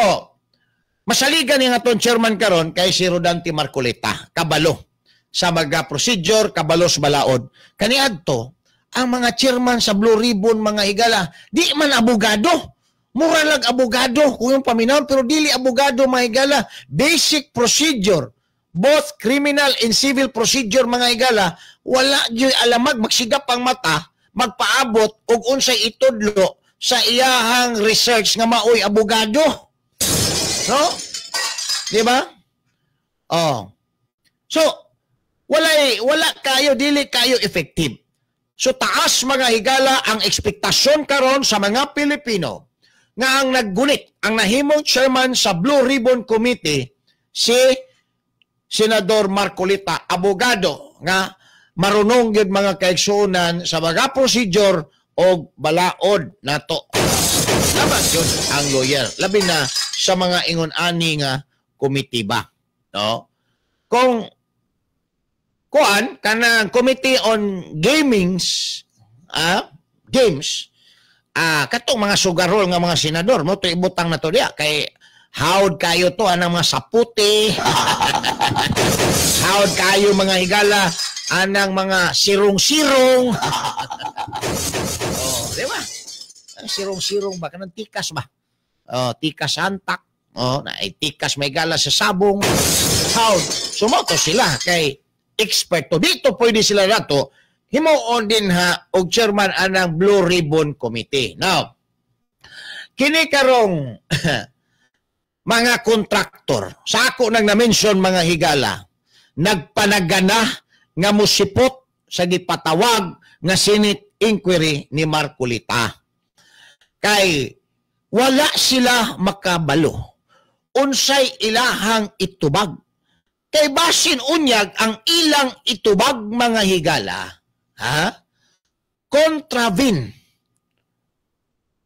masaligan ni atong chairman karon kay si Rodante Marcoleta, kabalo sa mga procedure, kabalo sa balaod. Kaniadto, ang mga chairman sa Blue Ribbon, mga higala, di man abogado. Mura lang abogado kung yung paminaw, pero dili abogado, mga higala. Basic procedure, both criminal and civil procedure, mga higala, wala gyud alamag, magsigap ang mata, magpaabot og unsay itudlo sa iyahang research nga maoy abogado. No? Di ba? Oh. So, wala kayo, dili kayo effective. So taas, mga higala, ang ekspektasyon karon sa mga Pilipino nga ang naggunit, ang nahimong chairman sa Blue Ribbon Committee si Senador Marcoleta, abogado nga marunong gyud, mga kaigsuonan, sa mga procedure og balaod nato. Laban yun ang lawyer. Labi na sa mga ingon ani nga komitiba. No? Kung kuan kanang Committee on Gamings, games, katong mga sugarol nga mga senador mo to ibutang na to diya kay hawd kayo to anang mga saputi, hawd kayo, mga higala, anang mga sirong-sirong. Oh, di ba? Ang sirong-sirong ba, kanang tikas ba? Oh, tikas hantak. Oh, na tikas may gala sa sabong. Hawd sumoto sila kay eksperto dito, pwede sila nato himuon din ha og chairman anang Blue Ribbon Committee. Now, kini karong mga kontraktor, sa ako nang na-mention, mga higala, nagpanagana nga musipot sa gipatawag nga Senate inquiry ni Marcoleta. Kay wala sila makabalo unsay ilahang itubag. Kay basin unyag ang ilang itubag, mga higala, ha? Contravene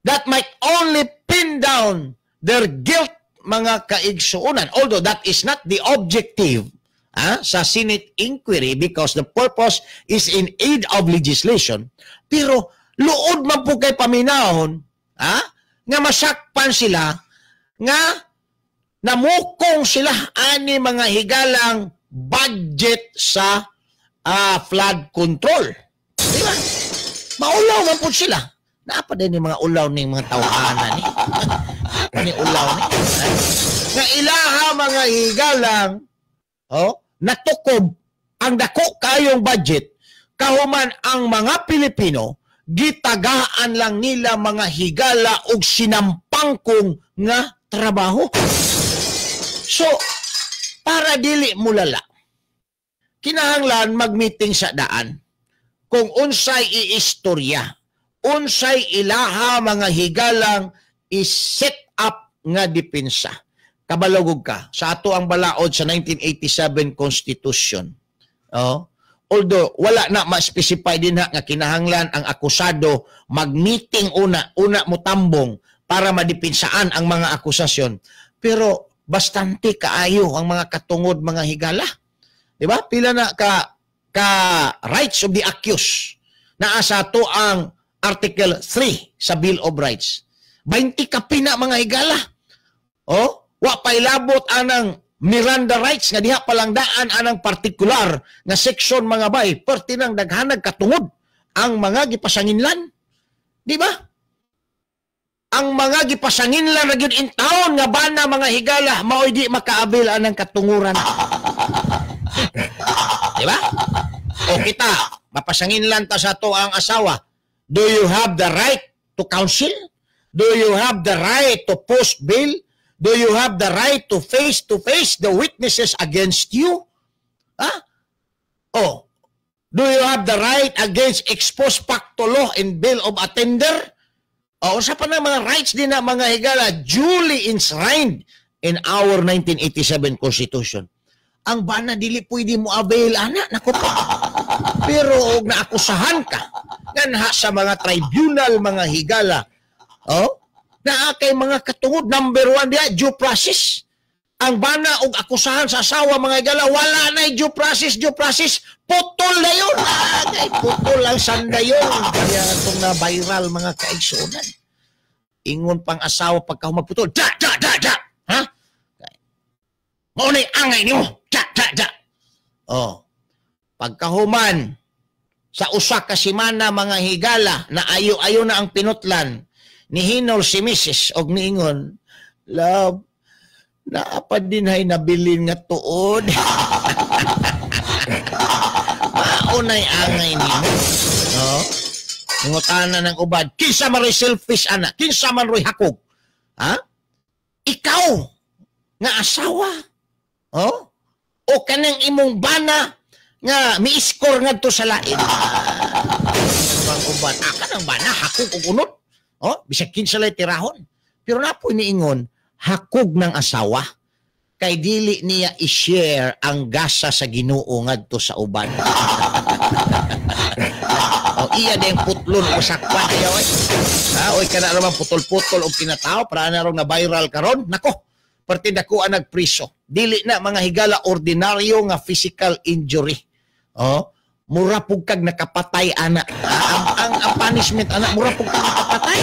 That might only pin down their guilt, mga kaigsuonan. Although that is not the objective sa Senate inquiry because the purpose is in aid of legislation. Pero luod man po kay paminahon nga masakpan sila nga namukong sila ani, mga higalang, budget sa flood control. Di ba? Maulaw man po sila. Naa pa din yung mga ulaw ning mga tawhana ni. Naa ni ulaw ni. Nga ilaha, mga higalang, oh, natukob ang dako kayong budget kahuman ang mga Pilipino gitagaan lang nila, mga higala, og sinampangkong nga trabaho. So, para dili mulala, kinahanglan mag-meeting sa daan kung unsay iistorya, unsay ilaha, mga higalang, i-set up nga depensa. Kabalogog ka sa ato ang balaod sa 1987 Constitution. Oh, although wala na ma-specify din ha nga kinahanglan ang akusado mag-meeting una, una mo tambong para madipensaan ang mga akusasyon. Pero bastante kaayo ang mga katungod, mga higala. Di ba? Pila na ka rights of the accused naa sa ato ang Article 3 sa Bill of Rights. 20 kapin na, mga higala. Oh, wa pailabot anang Miranda rights nga diha palang daan anang partikular nga section, mga bay, perti nang daghanag katungod ang mga gipasanginlan. Di ba? Ang mga gipasanginlan ra gyud in town nga bana, mga higala, maoy di makaabil anang katunguran. Di ba? O kita, mapasanginlan ta sa ato ang asawa. Do you have the right to counsel? Do you have the right to post bail? Do you have the right to face the witnesses against you? Ha? Oh, do you have the right against ex post facto law and bill of attainder? O, unsa pa na mga rights din na, mga higala, duly enshrined in our 1987 Constitution. Ang bana dili pwede mo avail ana, nako po. Pero og naakusahan ka nganha sa mga tribunal, mga higala, oh, naa kay mga katungod. Number one diha, due process. Ang bana og akusahan sa asawa, mga higala, wala na due process, due process, putol na yun. Ah, kay putol ang sandayon. Kaya itong na viral, mga kaigsuonan. Ingon pang asawa pagka humaputol, "Da, da, da, da!" Ha? Mao na'y angay nimo. Da, da, da. Oh. Pagkahuman sa usa ka semana, mga higala, na ayo-ayo na ang pinutlan, nihinol si Mrs. og niingon, "Love, naa pa din hay nabilin nga tuod. Mao na'y angay nimo." No? Nangutana ng ubad, "Kinsa man ro'y selfish ana? Kinsa man ro'y hakog? Ha? Ikaw nga asawa? Oh? O kanang imong bana nga mi-score ngadto sa lain?" Ang uban, ah, kanang bana hakog og unod. Oh, bisag kinsa lay tirahon. Pero napoy niingon, hakog ng asawa kay dili niya i-share ang gasa sa Ginoo ngadto sa uban. O iya din putlon o sakpan ayaw ay. Ha, oy, kana naman putol-putol og kinatao para na na viral karon. Nako, perti dako ang nagpriso. Dili na, mga higala, ordinaryo nga physical injury. Oh, mura pug kag nakapatay ana. Ang punishment ana, mura pug kag nakapatay.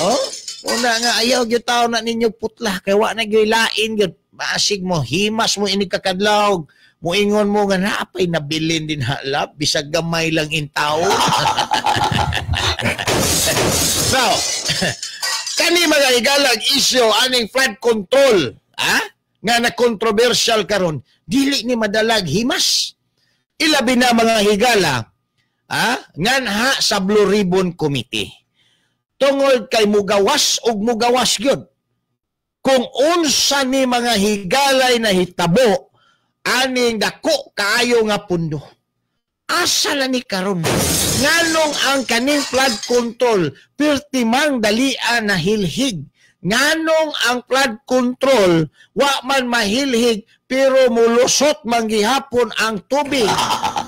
Oh, una nga ayaw gyud tawo na ninyo putla kay wa na gyud lain gyud. Basig mo himas mo inig kakadlaw, muingon mo nga naapay nabilin din halap bisag gamay lang in tao. Now, kani, mga higalang, isyo aning flood control, ah, nga na controversial karon, dili ni madalag himas. Ilabi na, mga higala, nganha sa Blue Ribbon Committee. Tungod kay mugawas og mugawas gyud kung unsa ni, mga higalay, na hitabo aning dako kaayo nga pundo. Asa na ni karon? Nganong ang kaning flood control pirti mang dalia na hilhig? Nganong ang flood control wa man mahilhig pero mulusot man gihapon ang tubig?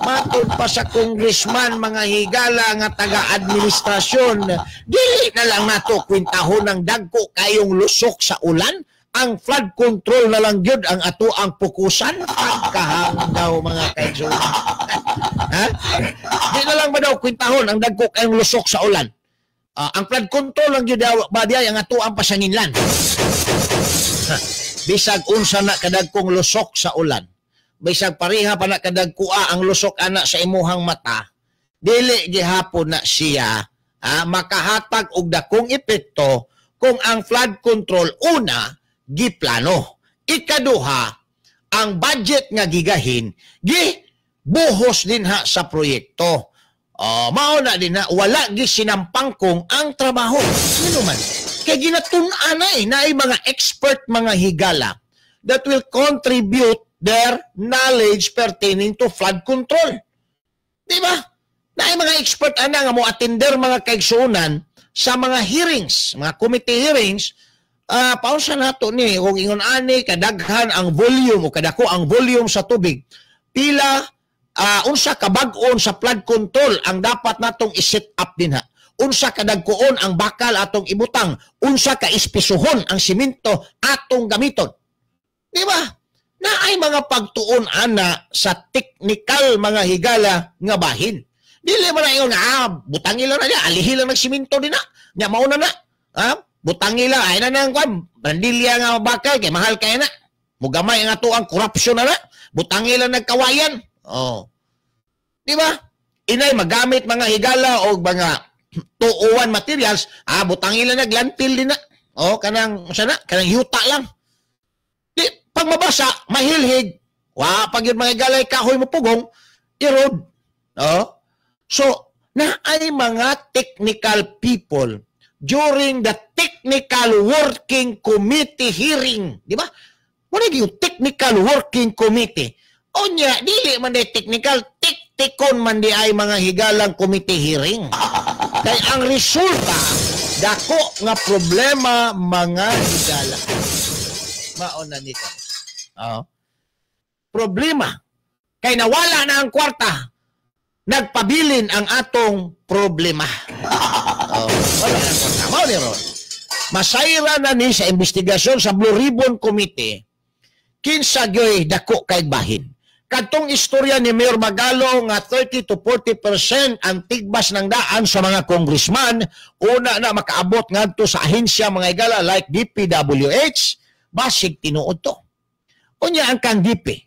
Matod pa sa congressman, mga higala, nga taga-administrasyon, dili na lang nato kwintahon ng dagko kayong lusok sa ulan, ang flood control na lang gyud ang ato ang pukusan. Pagkahanggaw, mga kaigsoon. Ha? Di na lang ba daw kwintahon ang dagko kayong lusok sa ulan? Ang flood control lang gyud ba diay ang ato ang pasanginlan? Bisag unsa na kadagkong lusok sa ulan, bisag pareha pa na kadagkua ang lusok ana sa imuhang mata, dili gihapon na siya makahatag og dakong epekto kung ang flood control, una, giplano, ikaduha, ang budget nga gigahin gi buhos din ha sa proyekto. Mao na din na wala gi sinampangkong ang trabaho. Ngano man? Kay ginatun-an na eh, naay mga expert, mga higala, that will contribute their knowledge pertaining to flood control. Di ba? Naay mga expert ana nga mo attender, mga kaigsuonan, sa mga hearings, mga committee hearings, paunsa nato ni kung ingon ani kadaghan ang volume o kadako ang volume sa tubig, pila unsa kabag-on sa flood control ang dapat natong i-set up din ha, unsa kadagkoon ang bakal atong ibutang, unsa ka espisuhon ang simento atong gamiton? Di ba? Naay mga pagtuon ana sa technical, mga higala, nga bahin. Dili man na ingon nga butangi lang na niya, alihi lang nagsimento din na nya, mauna na butangi lang ay na nang kwan bandilya nga bakal kay mahal kay na mugamay ang ato ang corruption na na, butangi lang nagkawayan. Oh, di ba? Inay magamit, mga higala, og mga 201 materials, butangi lang naglandfill din na. Oh, kanang sana kanang yuta lang. Di pag mabasa, mahilhig, wa pag yun, mga higalay, kahoy mo pugong erode. Oh, so naay mga technical people during the technical working committee hearing, di ba? Muna yung technical working committee. Unya, dili man di technical, tiktikon man di ay, mga higalang, committee hearing. Kay ang resulta, dako nga problema, mga higala. Mauna ni ka. Oh. Problema. Kay nawala na ang kwarta, nagpabilin ang atong problema. Oh, wala na ang kwarta. Mao ni ron. Masayra na ni sa investigasyon sa Blue Ribbon Committee kinsa gyoy dako kay bahin. Kadtong istorya ni Mayor Magalo nga 30 to 40% ang tigbas ng daan sa mga congressman, una na makaabot ngadto sa ahensya, mga higala, like DPWH, basig tinuod to. Unya ang kang DP,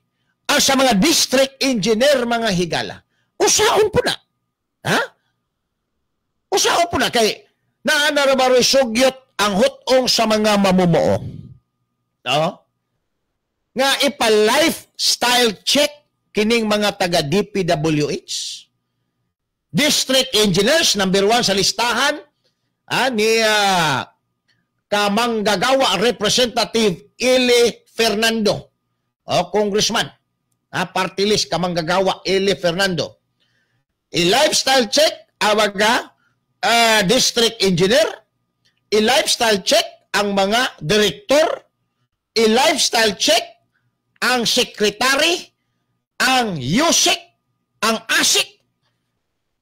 ang sa mga district engineer, mga higala, usaon po na. Ha? Usaon po na kay naa na ra ba sugyot ang hutong sa mga mamumuo. No? Nga ipa-lifestyle check kining mga taga DPWH. District engineers, number 1 sa listahan ni Kamanggagawa Representative Eli Fernando. O, congressman. Party list Kamanggagawa Eli Fernando. I-lifestyle check ang mga district engineer. I-lifestyle check ang mga director. I-lifestyle check ang secretary, ang USEC, ang ASIC.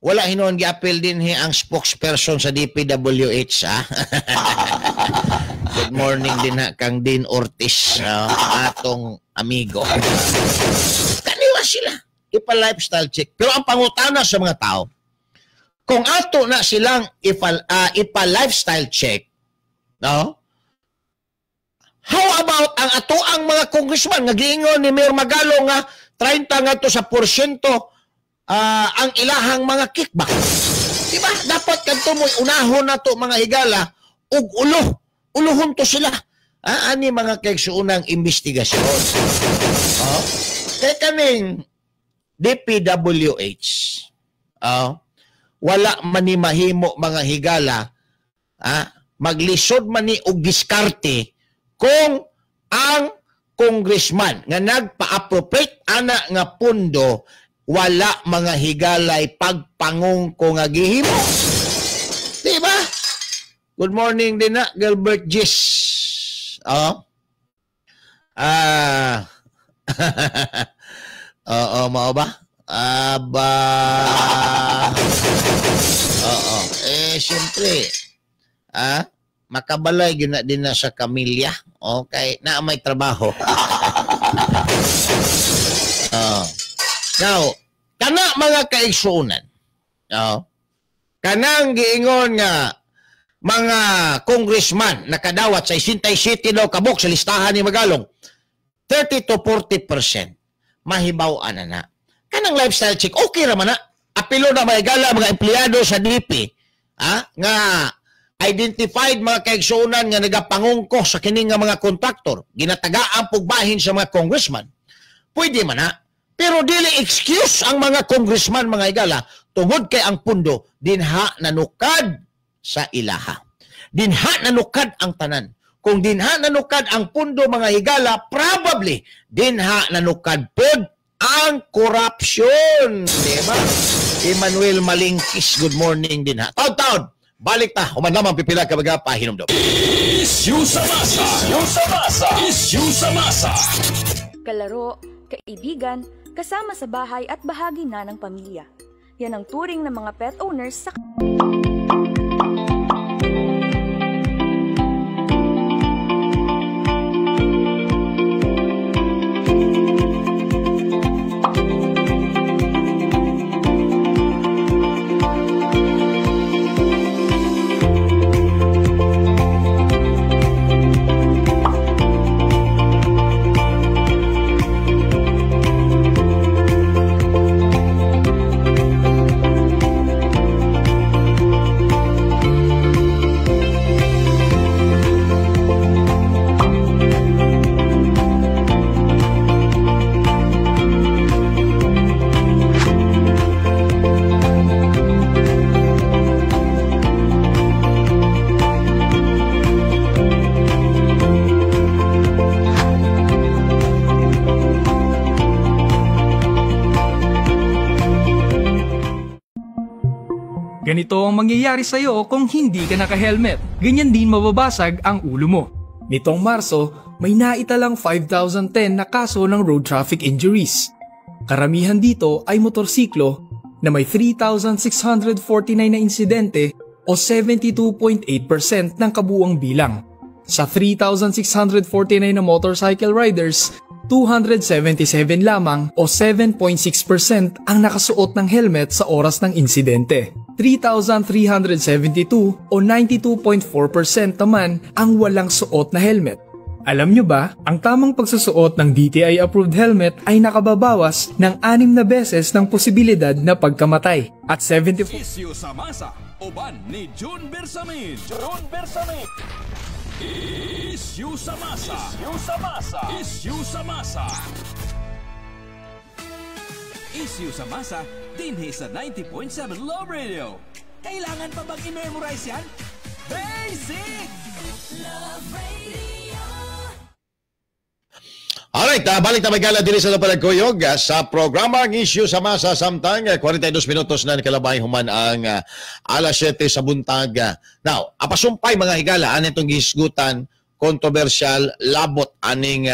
Wala hinuon giapil din hi ang spokesperson sa DPWH. Ha? Good morning din ha kang Dean Ortiz, atong amigo. Kaniwa sila ipa-lifestyle check. Pero ang pangutana sa mga tao, kung ato na silang ipa-lifestyle check, no? How about ang ato ang mga congressman nga giingon ni Mayor Magalo nga 30 ngadto sa porsyento ang ilahang mga kickback? Diba? Dapat kadto mo'y unahon nato, mga higala, ug ulo. Uluhon to sila. Ani mga kaigsuonang investigasyon. Oh? Kay kaning DPWH, oh, wala man ni mahimo, mga higala, maglisod man ni og diskarte kung ang congressman nga nagpa-appropriate ana nga pundo wala, mga higalay, pagpangungko nga gihimo. Di ba? Good morning din na, Gilbert Gis. Oh. Oo, mao ba? Aba. Oo. Eh, siyempre, makabalay yun na din na sa kamilya. Okay, na may trabaho. Oh. Now, kana mga kaigsuonan. Oh. Kanang giingon nga mga congressman nakadawat sa 67 daw kabuk sa listahan ni Magalong, 30 to 40% mahibaw-an na na. Kanang lifestyle check, okay ra man na. Apilo na may gala mga empleyado sa DP, nga identified mga kaigsuonan nga nagapangungko sa kini nga mga kontraktor, ginatagaan pugbahin sa mga congressman. Pwede man na. Pero dili excuse ang mga congressman mga higala tungod kay ang pundo dinha nanukad sa ilaha. Dinha nanukad ang tanan. Kung dinha nanukad ang pundo mga higala, probably dinha nanukad pod ang corruption. Diba? Emmanuel Malingkis, good morning dinha. Taon-taon, balik ta. Human lamang pipila ka baga pahinumdum. Issue sa masa. Issue sa masa. Issue sa masa. Kalaro, kaibigan, kasama sa bahay at bahagi na ng pamilya. Yan ang turing ng mga pet owners sa Ganito ang mangyayari sa'yo kung hindi ka naka-helmet. Ganyan din mababasag ang ulo mo. Nitong Marso, may naitalang 5,010 na kaso ng road traffic injuries. Karamihan dito ay motorsiklo na may 3,649 na insidente o 72.8% ng kabuuang bilang. Sa 3,649 na motorcycle riders, 277 lamang o 7.6% ang nakasuot ng helmet sa oras ng insidente. 3,372 o 92.4% naman ang walang suot na helmet. Alam nyo ba, ang tamang pagsusuot ng DTI-approved helmet ay nakababawas ng 6 na beses ng posibilidad na pagkamatay. At 74... Issue sa masa, uban ni June Bersamin. June Bersamin. Issue sa masa. Issue sa masa. Issue sa masa. Issue sa masa, dinhi sa 90.7 Love Radio. Kailangan pa bang i-memorize yan? Basic! Love Radio. Alright, balik na magala din sa Palagkuyog sa programa ang Issue sa Masa samtang 42 minutos na nakalabay human ang alas 7 sa buntag. Now, apasumpay mga higala ani itong gisgutan kontrobersyal labot aning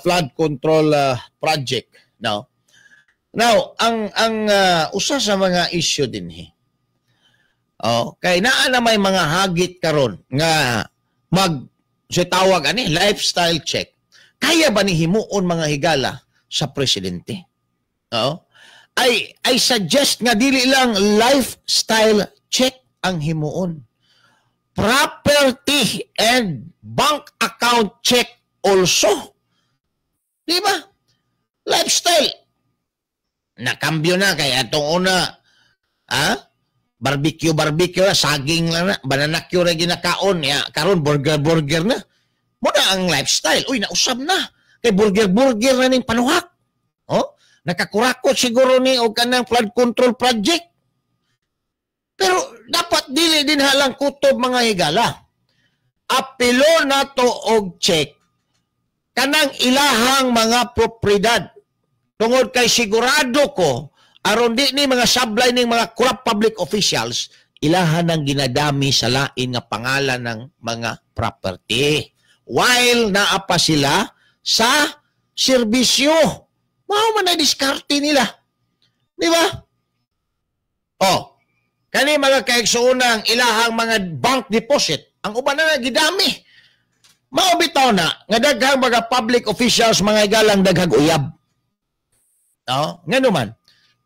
flood control project. Now, ang usa sa mga issue dinhi. Oh, kay naa na may mga hagit karon nga mag si tawag ani lifestyle check. Kaya ba ni himuon mga higala sa presidente? Oo. I suggest nga dili lang lifestyle check ang himuon. Property and bank account check also. Di ba? Lifestyle. Nakambyo na kaya itong una, barbecue, saging lang na, banana cue ra ginakaon, ya, karon burger na. Muna ang lifestyle. Uy, nausab na. Kay burger na ning panuhak. Oh, nakakurakot siguro ni og kanang flood control project. Pero dapat dili din halang kutob mga higala. Apilo na to og check kanang ilahang mga propriedad. Tungod kay sigurado ko aron di ni mga sablay ning mga corrupt public officials, ilahan ang ginadami sa lain nga pangalan ng mga property. While naa pa sila sa serbisyo. Mao man na diskarte nila. Di ba? Oh, kani mga kaigsuonang ilahang mga bank deposit, ang uban na gidami. Mao bitaw na nga daghang mga public officials mga higalang daghang uyab. No? Ngano man,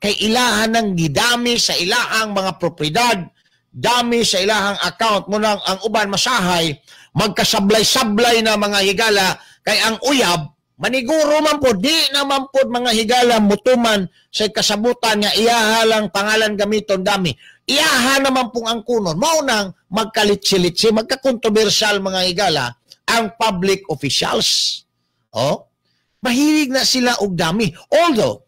kay ilahan ng gidami sa ilahang mga propriedad, dami sa ilahang account mo nang ang uban masahay, magkasablay-sablay na mga higala, kay ang uyab, maniguro man po, di naman po mga higala mutuman sa kasabutan nga iyaha lang pangalan gamiton dami. Iyaha naman pong ang kunon. Mao nang magkalitsi-litsi, magkakontrobersyal mga higala ang public officials. Oh, mahilig na sila og dami. Although,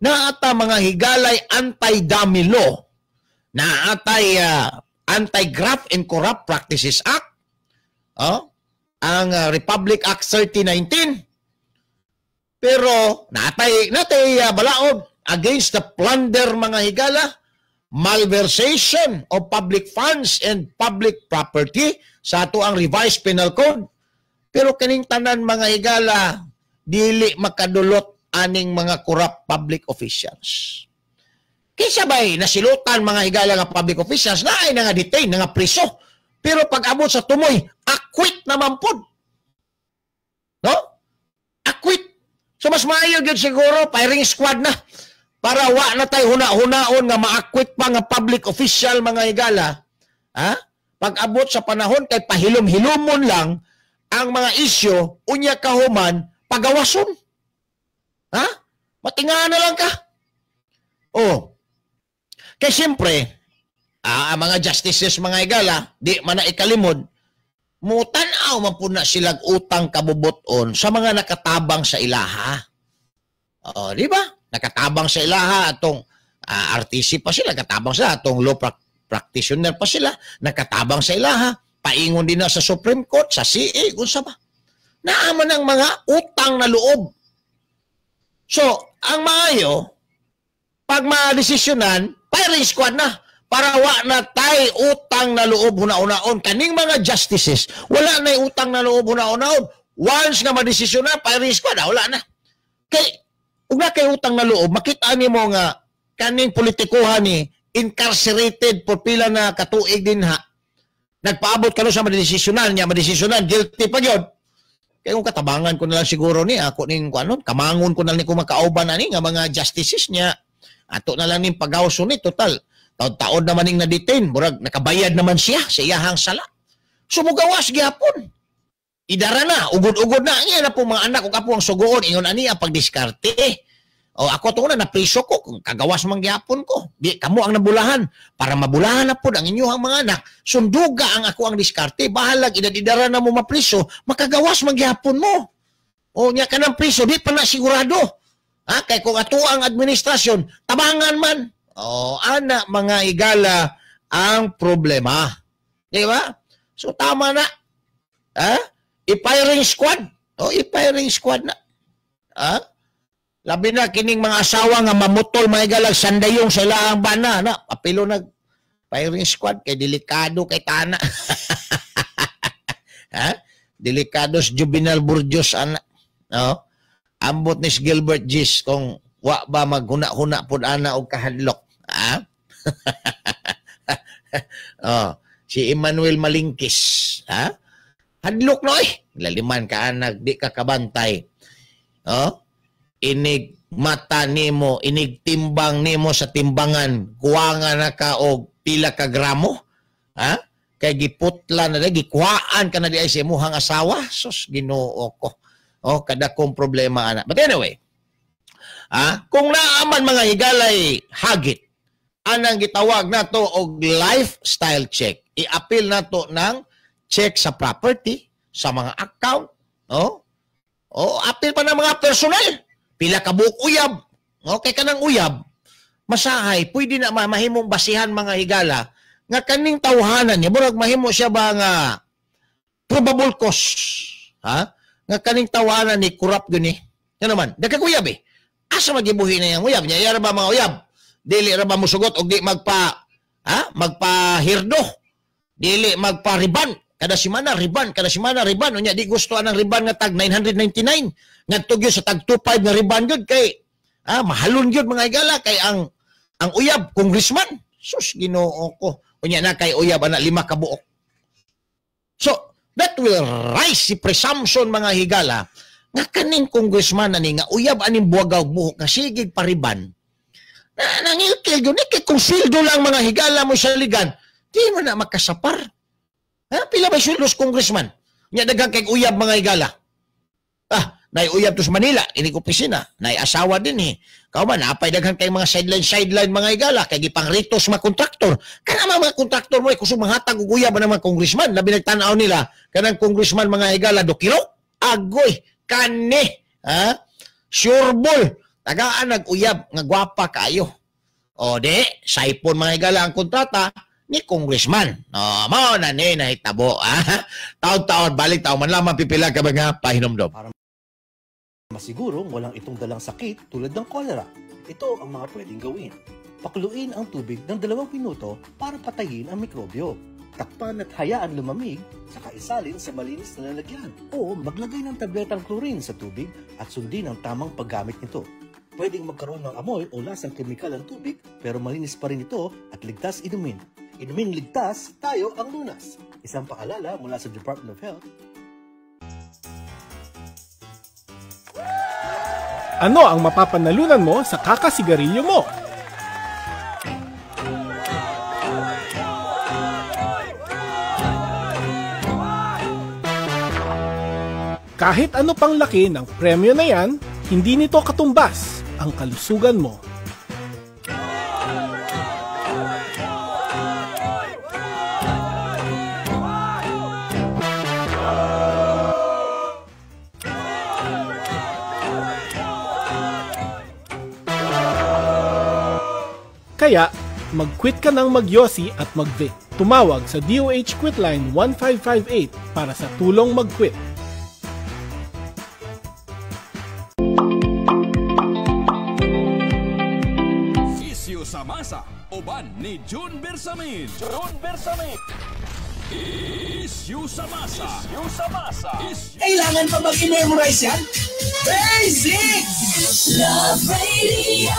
naata mga higalay anti-dami law, naatay Anti-Graft and Corrupt Practices Act, oh, ang Republic Act 3019, pero natay balaod against the plunder mga higala, malversation of public funds and public property sa ato ang revised penal code. Pero kining tanan mga higala dili makadulot aning mga corrupt public officials. Kinsa bay nasilutan mga higala nga public officials na ay nga detain, nga priso. Pero pag abot sa tumoy, acquit naman pod. No? Acquit. So mas maayo gyud siguro firing squad na para wa na tay huna-hunaon nga ma-acquit pa nga public official mga higala. Ha? Pag abot sa panahon kay pahilom-hilomon lang ang mga isyu, unya kahuman pagawason. Ha? Matinga na lang ka. Oh. Kay siyempre, ang mga justices mga higala, di man na ikalimod, mutan-aw man po na silang utang kabubuton sa mga nakatabang sa ilaha. Oh, di ba? Nakatabang sa ilaha atong RTC pa sila, nakatabang sa atong law practitioner pa sila, nakatabang sa ilaha, paingon din na sa Supreme Court, sa CA, kung sa ba. Naaman ang mga utang na loob. So, ang maayo, pag madesisyonan, firing squad na. Para wa na tay utang na loob huna-unaon. Kaning mga justices, wala na utang na loob huna-unaon. Once nga madesisyonan, firing squad, wala na. Kay, ug na kay utang na loob, makita nimo nga kaning politikuhan ni incarcerated for pila na katuig din ha. Nagpaabot kano sa madesisyonan niya, madesisyonan, guilty pa gyud. Kaya kung katabangan ko na lang siguro ni, ako ning kuanon, kamangon ko na lang ni kung makauban na ni nga mga justices niya. Ato na lang ning pagawso ni, total. Taon-taon naman ning na-detain, murag nakabayad naman siya sa iyahang sala. Sumugawas gihapon. Idara na, ugod-ugod na. Iya na po mga anak ug apo ang sugoon, ingon ani ang pagdiskarte. O ako to na napriso ko, kung kagawas man gihapon ko. Di kamo ang nabulahan. Para mabulahan na pod ang inyong mga anak, sunduga ang ako ang diskarte. Bahalag idad-idara na mo mapriso, makagawas man gihapon mo. O nya kanang priso di pa na sigurado. Ha, kay kung ato ang administrasyon, tabangan man. O ana mga higala ang problema. Di ba? So tama na. Ha? I-firing squad. O i-firing squad na. Ha? Labi na kining mga asawa nga mamutol mga higalag sandayong sa ilahang bana na apilo nag firing squad kay delikado kay tana. Ha? Delikado sa Juvenal Burgos ana. No? Ambot ni Gilbert Gis kung wa ba maghuna-huna pud ana og kahadlok. Ha? Oh, si Emmanuel Malingkis, ha? Hadlok no eh. Laliman ka anak, di ka kabantay. Oh? Inig mata nimo, inig timbang nimo sa timbangan, kuwanga na ka og pila ka gramo, ha? Kay giputla na di, gikuhaan ka na di ay sa imuhang asawa. Sus, Ginoo ko. Oh, kada kong problema ana. But anyway, ha? Kung naaman mga higalay hagit, anang gitawag nato og lifestyle check. I-appeal nato ng check sa property, sa mga account, oh? Oh, appeal pa ng mga personal. Pila ka buok uyab. Okay ka ng uyab. Masahay, pwede na mahimong basihan mga higala nga kaning tawhanan niya, murag mahimo siya ba nga probable cause, ha? Nga kaning tawanan ni corrupt gyud ni. Nga naman, dagkag uyab eh. Asa magibuhi na yang uyab niya? Yara ba mga uyab? Dili ra ba musugot og di magpa, ha? Magpahirdo. Dili magpa-riban. Kada semana riban, kada semana riban. Unya di gusto anang riban nga tag 999. Ngadto gyud sa tag 25 nga riban gyud kay Mahalon gyud mga higala kay ang uyab congressman. Sus, Ginoo ko. Unya na kay uyab ana 5 ka buok. So, that will rise si presumption mga higala nga kaning congressman ani nga uyab aning buwagaw buhok nga sigig pariban. Na nangilkil gyud ni kay kung sweldo lang mga higala mo sa ligan, di man na makasapar. Ha, pila ba sweldo sa congressman? Nya daghang kay uyab mga higala. Nay uyab to sa Manila, inig opisina, nay asawa din eh. Kauman napay daghan kay mga sideline mga higala kay gipangreto sa mga kontraktor. Kana mga kontraktor mo kusog manghatag og uyab ang mga congressman, labi nagtan-aw nila kanang congressman mga higala dokiro, agoy kani, ha? Sure ball, tagaan nag-uyab nga gwapa kaayo. O di, saipon mga higala ang kontrata ni congressman. No, mao na ni nahitabo, ha? Taon-taon balik taon man lamang pipila ka mga pahinomdom. Masigurong walang itong dalang sakit tulad ng kolera. Ito ang mga pwedeng gawin. Pakuluin ang tubig ng 2 minuto para patayin ang mikrobyo. Takpan at hayaan lumamig, saka isalin sa malinis na lalagyan. O maglagay ng tabletang chlorine sa tubig at sundin ang tamang paggamit nito. Pwedeng magkaroon ng amoy o lasang kemikal ang tubig pero malinis pa rin ito at ligtas inumin. Inumin ligtas, tayo ang lunas. Isang paalala mula sa Department of Health. Ano ang mapapanalunan mo sa kakasigarilyo mo? Kahit ano pang laki ng premyo na yan, hindi nito katumbas ang kalusugan mo. Kaya, mag-quit ka ng magyosi at mag-vape. Tumawag sa DOH Quitline 1558 para sa tulong mag-quit. Isyu sa masa, uban ni June Bersamin. June Bersamin. Isyu sa masa. Isyu sa masa. Kailangan pa mag-memorize yan? Basics! Love Radio.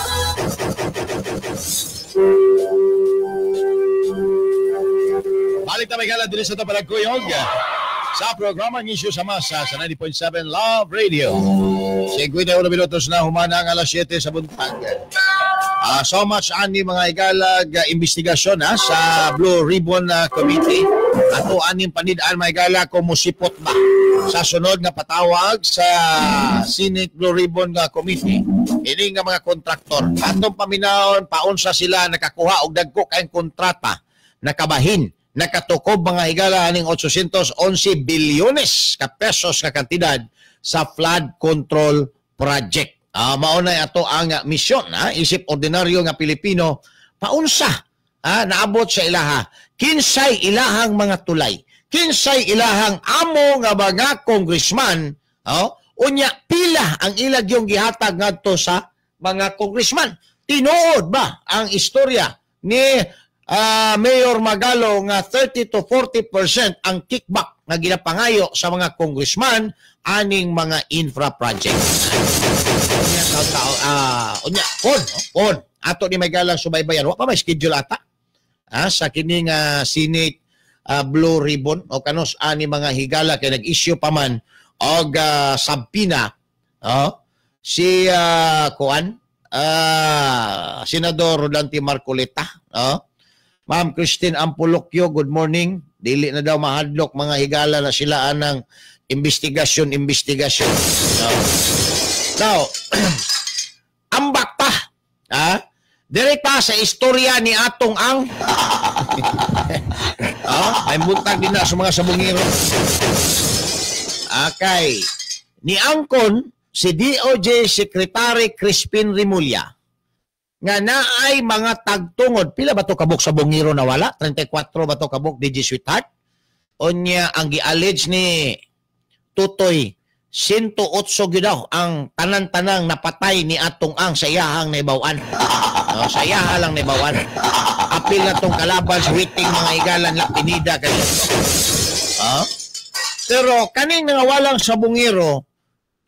Balik na may gala din sa Taparagkuyog sa programa ng Isyu sa Masa sa 90.7 Love Radio. 51 minutos na humana ang alas 7 sa buntag. So much ani mga igalag investigasyon sa Blue Ribbon Committee. Ato aning panidaan mga igala kung musipot ba sa sunod nga patawag sa Senate Blue Ribbon Committee. Ini nga mga kontraktor. Atong paminawon paunsa sila nakakuha og dagko kayong kontrata nakabahin nakatukob mga higala aning 811 bilyones ka pesos nga kantidad sa flood control project. Mao na ato ang misyon, isip ordinaryo nga Pilipino paunsa naabot sa ilaha. Kinsay ilahang mga tulay, kinsay ilahang amo nga mga congressman, unya pila ang ilag yung gihatag ngadto sa mga congressman. Tinuod ba ang istorya ni Mayor Magalo nga 30 to 40% ang kickback nga ginapangayo sa mga congressman aning mga infra project? Unya, on ato ni Magalang subaybayan. Wa pa may schedule ata sa kining Senate Blue Ribbon o kanos ani mga higala kay nag-issue pa man og sabpina si kuan Senador Rodante Marcoleta. Ma'am Christine Ampulokyo, good morning. Dili na daw mahadlok mga higala na sila anang investigasyon. Now, ambak pa. Dire pa sa istorya ni atong ang ay buntag din na sa mga sabungero. Okay. Ni angkon si DOJ Secretary Crispin Remulla nga naay mga tagtungod. Pila ba to kabuk sa bungiro na wala? 34 ba to kabuk, DJ Sweetheart? Unya ang gi-allege ni Tutoy, 108 gyud daw ang tanan-tanang napatay ni atong ang sa iyahang naibawan. No, sa iyaha lang naibawan. Apil na tong kalaban sa witing mga igalan la pinida kay. Pero kaning nangawalang sa bungiro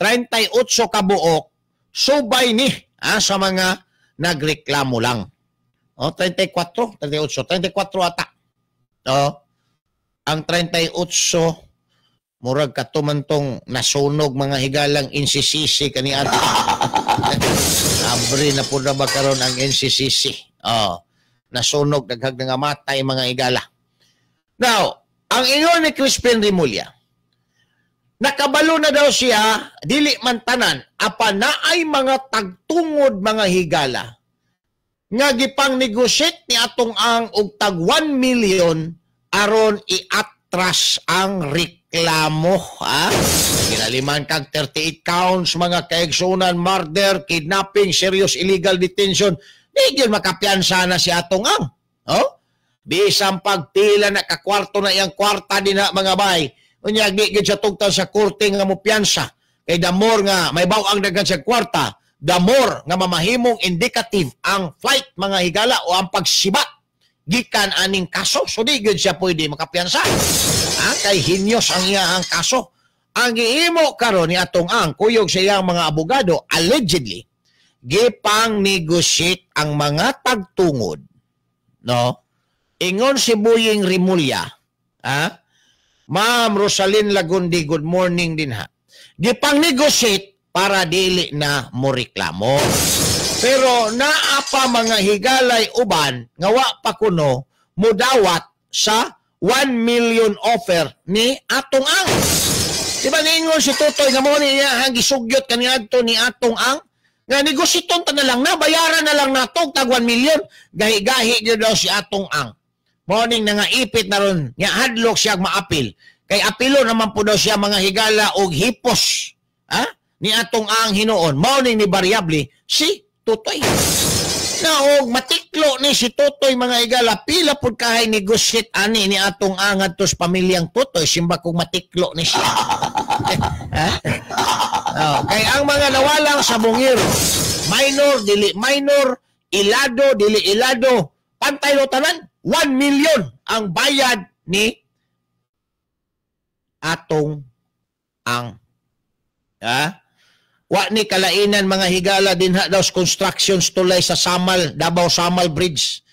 38 kabuok subay ni Sa mga nagreklamo lang. O, 34, 38, 34 ata. O, ang 38, murag katumantong nasunog mga higalang NCCC kani ato. Abre na po na ba karon ang NCCC? O, nasunog, daghag nga matay mga higala. Now, ang ingon ni Crispin Remulla, nakabalo na daw siya, dili man tanan, apan naay mga tagtungod mga higala, nga gipang negosyate ni Atong Ang og tag 1 million aron iatras ang reklamo. Ha? Ginaliman kag 38 counts mga kaigsunan, murder, kidnapping, serious illegal detention. Di gyud makapiyansa na si Atong Ang. Oh? Bisan pagpila na kakwarto na iyang kwarta din na mga bay. Unya di gyud siya tugtan sa korte nga mopiyansa. Kay the more nga may baw-ang daghan sa kwarta, the more nga mamahimong indicative ang flight mga higala o ang pagsibat gikan aning kaso. So di gyud siya pwede makapiyansa. Ha? Kay hinyos ang iyang kaso. Ang giimo karon ni Atong Ang kuyog sa iyang mga abogado allegedly gipang negotiate ang mga tagtungod. No? Ingon si Buying Remulla, ha? Ma'am Rosalyn Lagundi, good morning din ha. Gipang negotiate para dili na mo reklamo. Pero naa pa mga higalay uban nga wa pa kuno mudawat sa 1 million offer ni Atong Ang. Di ba niingon si Tutoy nga mo niya ang gisugyot kaniadto ni Atong Ang nga negosyiton ta na lang na, bayaran na lang nato tag 1 million. Gahi-gahi gyud daw si Atong Ang. Morning na nga ipit na ron, nga hadlok siya maapil. Kay apilo naman po daw siya mga higala og hipos, ha? Ni Atong Ang hinuon. Morning ni variable si Tutoy. Na og matiklo ni si Tutoy mga higala, pila pud kahay negosyate ani ni Atong Ang adto sa pamilyang Tutoy, simba kung matiklo ni siya. Ha? Oh, kay ang mga nawalang sa bungiro, minor dili minor, ilado dili ilado, pantay lo tanan. 1 million ang bayad ni Atong Ang. Ha? Wa ni kalainan mga higala dinha daw sa constructions tulay sa Samal, Davao Samal Bridge.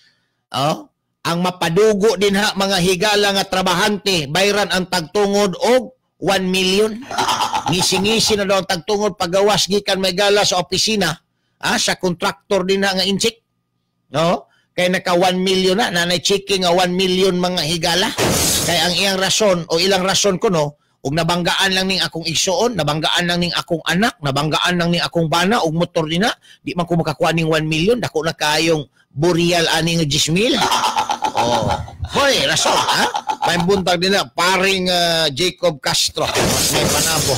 Oh, ang mapadugo dinha mga higala nga trabahante, bayran ang tagtungod og 1 million. Ngisi-ngisi na daw ang tagtungod pagawas gikan may gala sa opisina, ha, sa kontraktor dinha nga inchik. No? Kay naka 1 million na, nanay checking nga 1 million mga higala. Kay ang iyang rason o ilang rason kuno, og nabanggaan lang ning akong igsuon, nabanggaan lang ning akong anak, nabanggaan lang ning akong bana og motor dinha, di man ko makakuha ning 1 million, dako na kayong burial ani nga 10,000. Oh. Hoy, rason ha? May buntag dinha paring Jacob Castro, may panabo.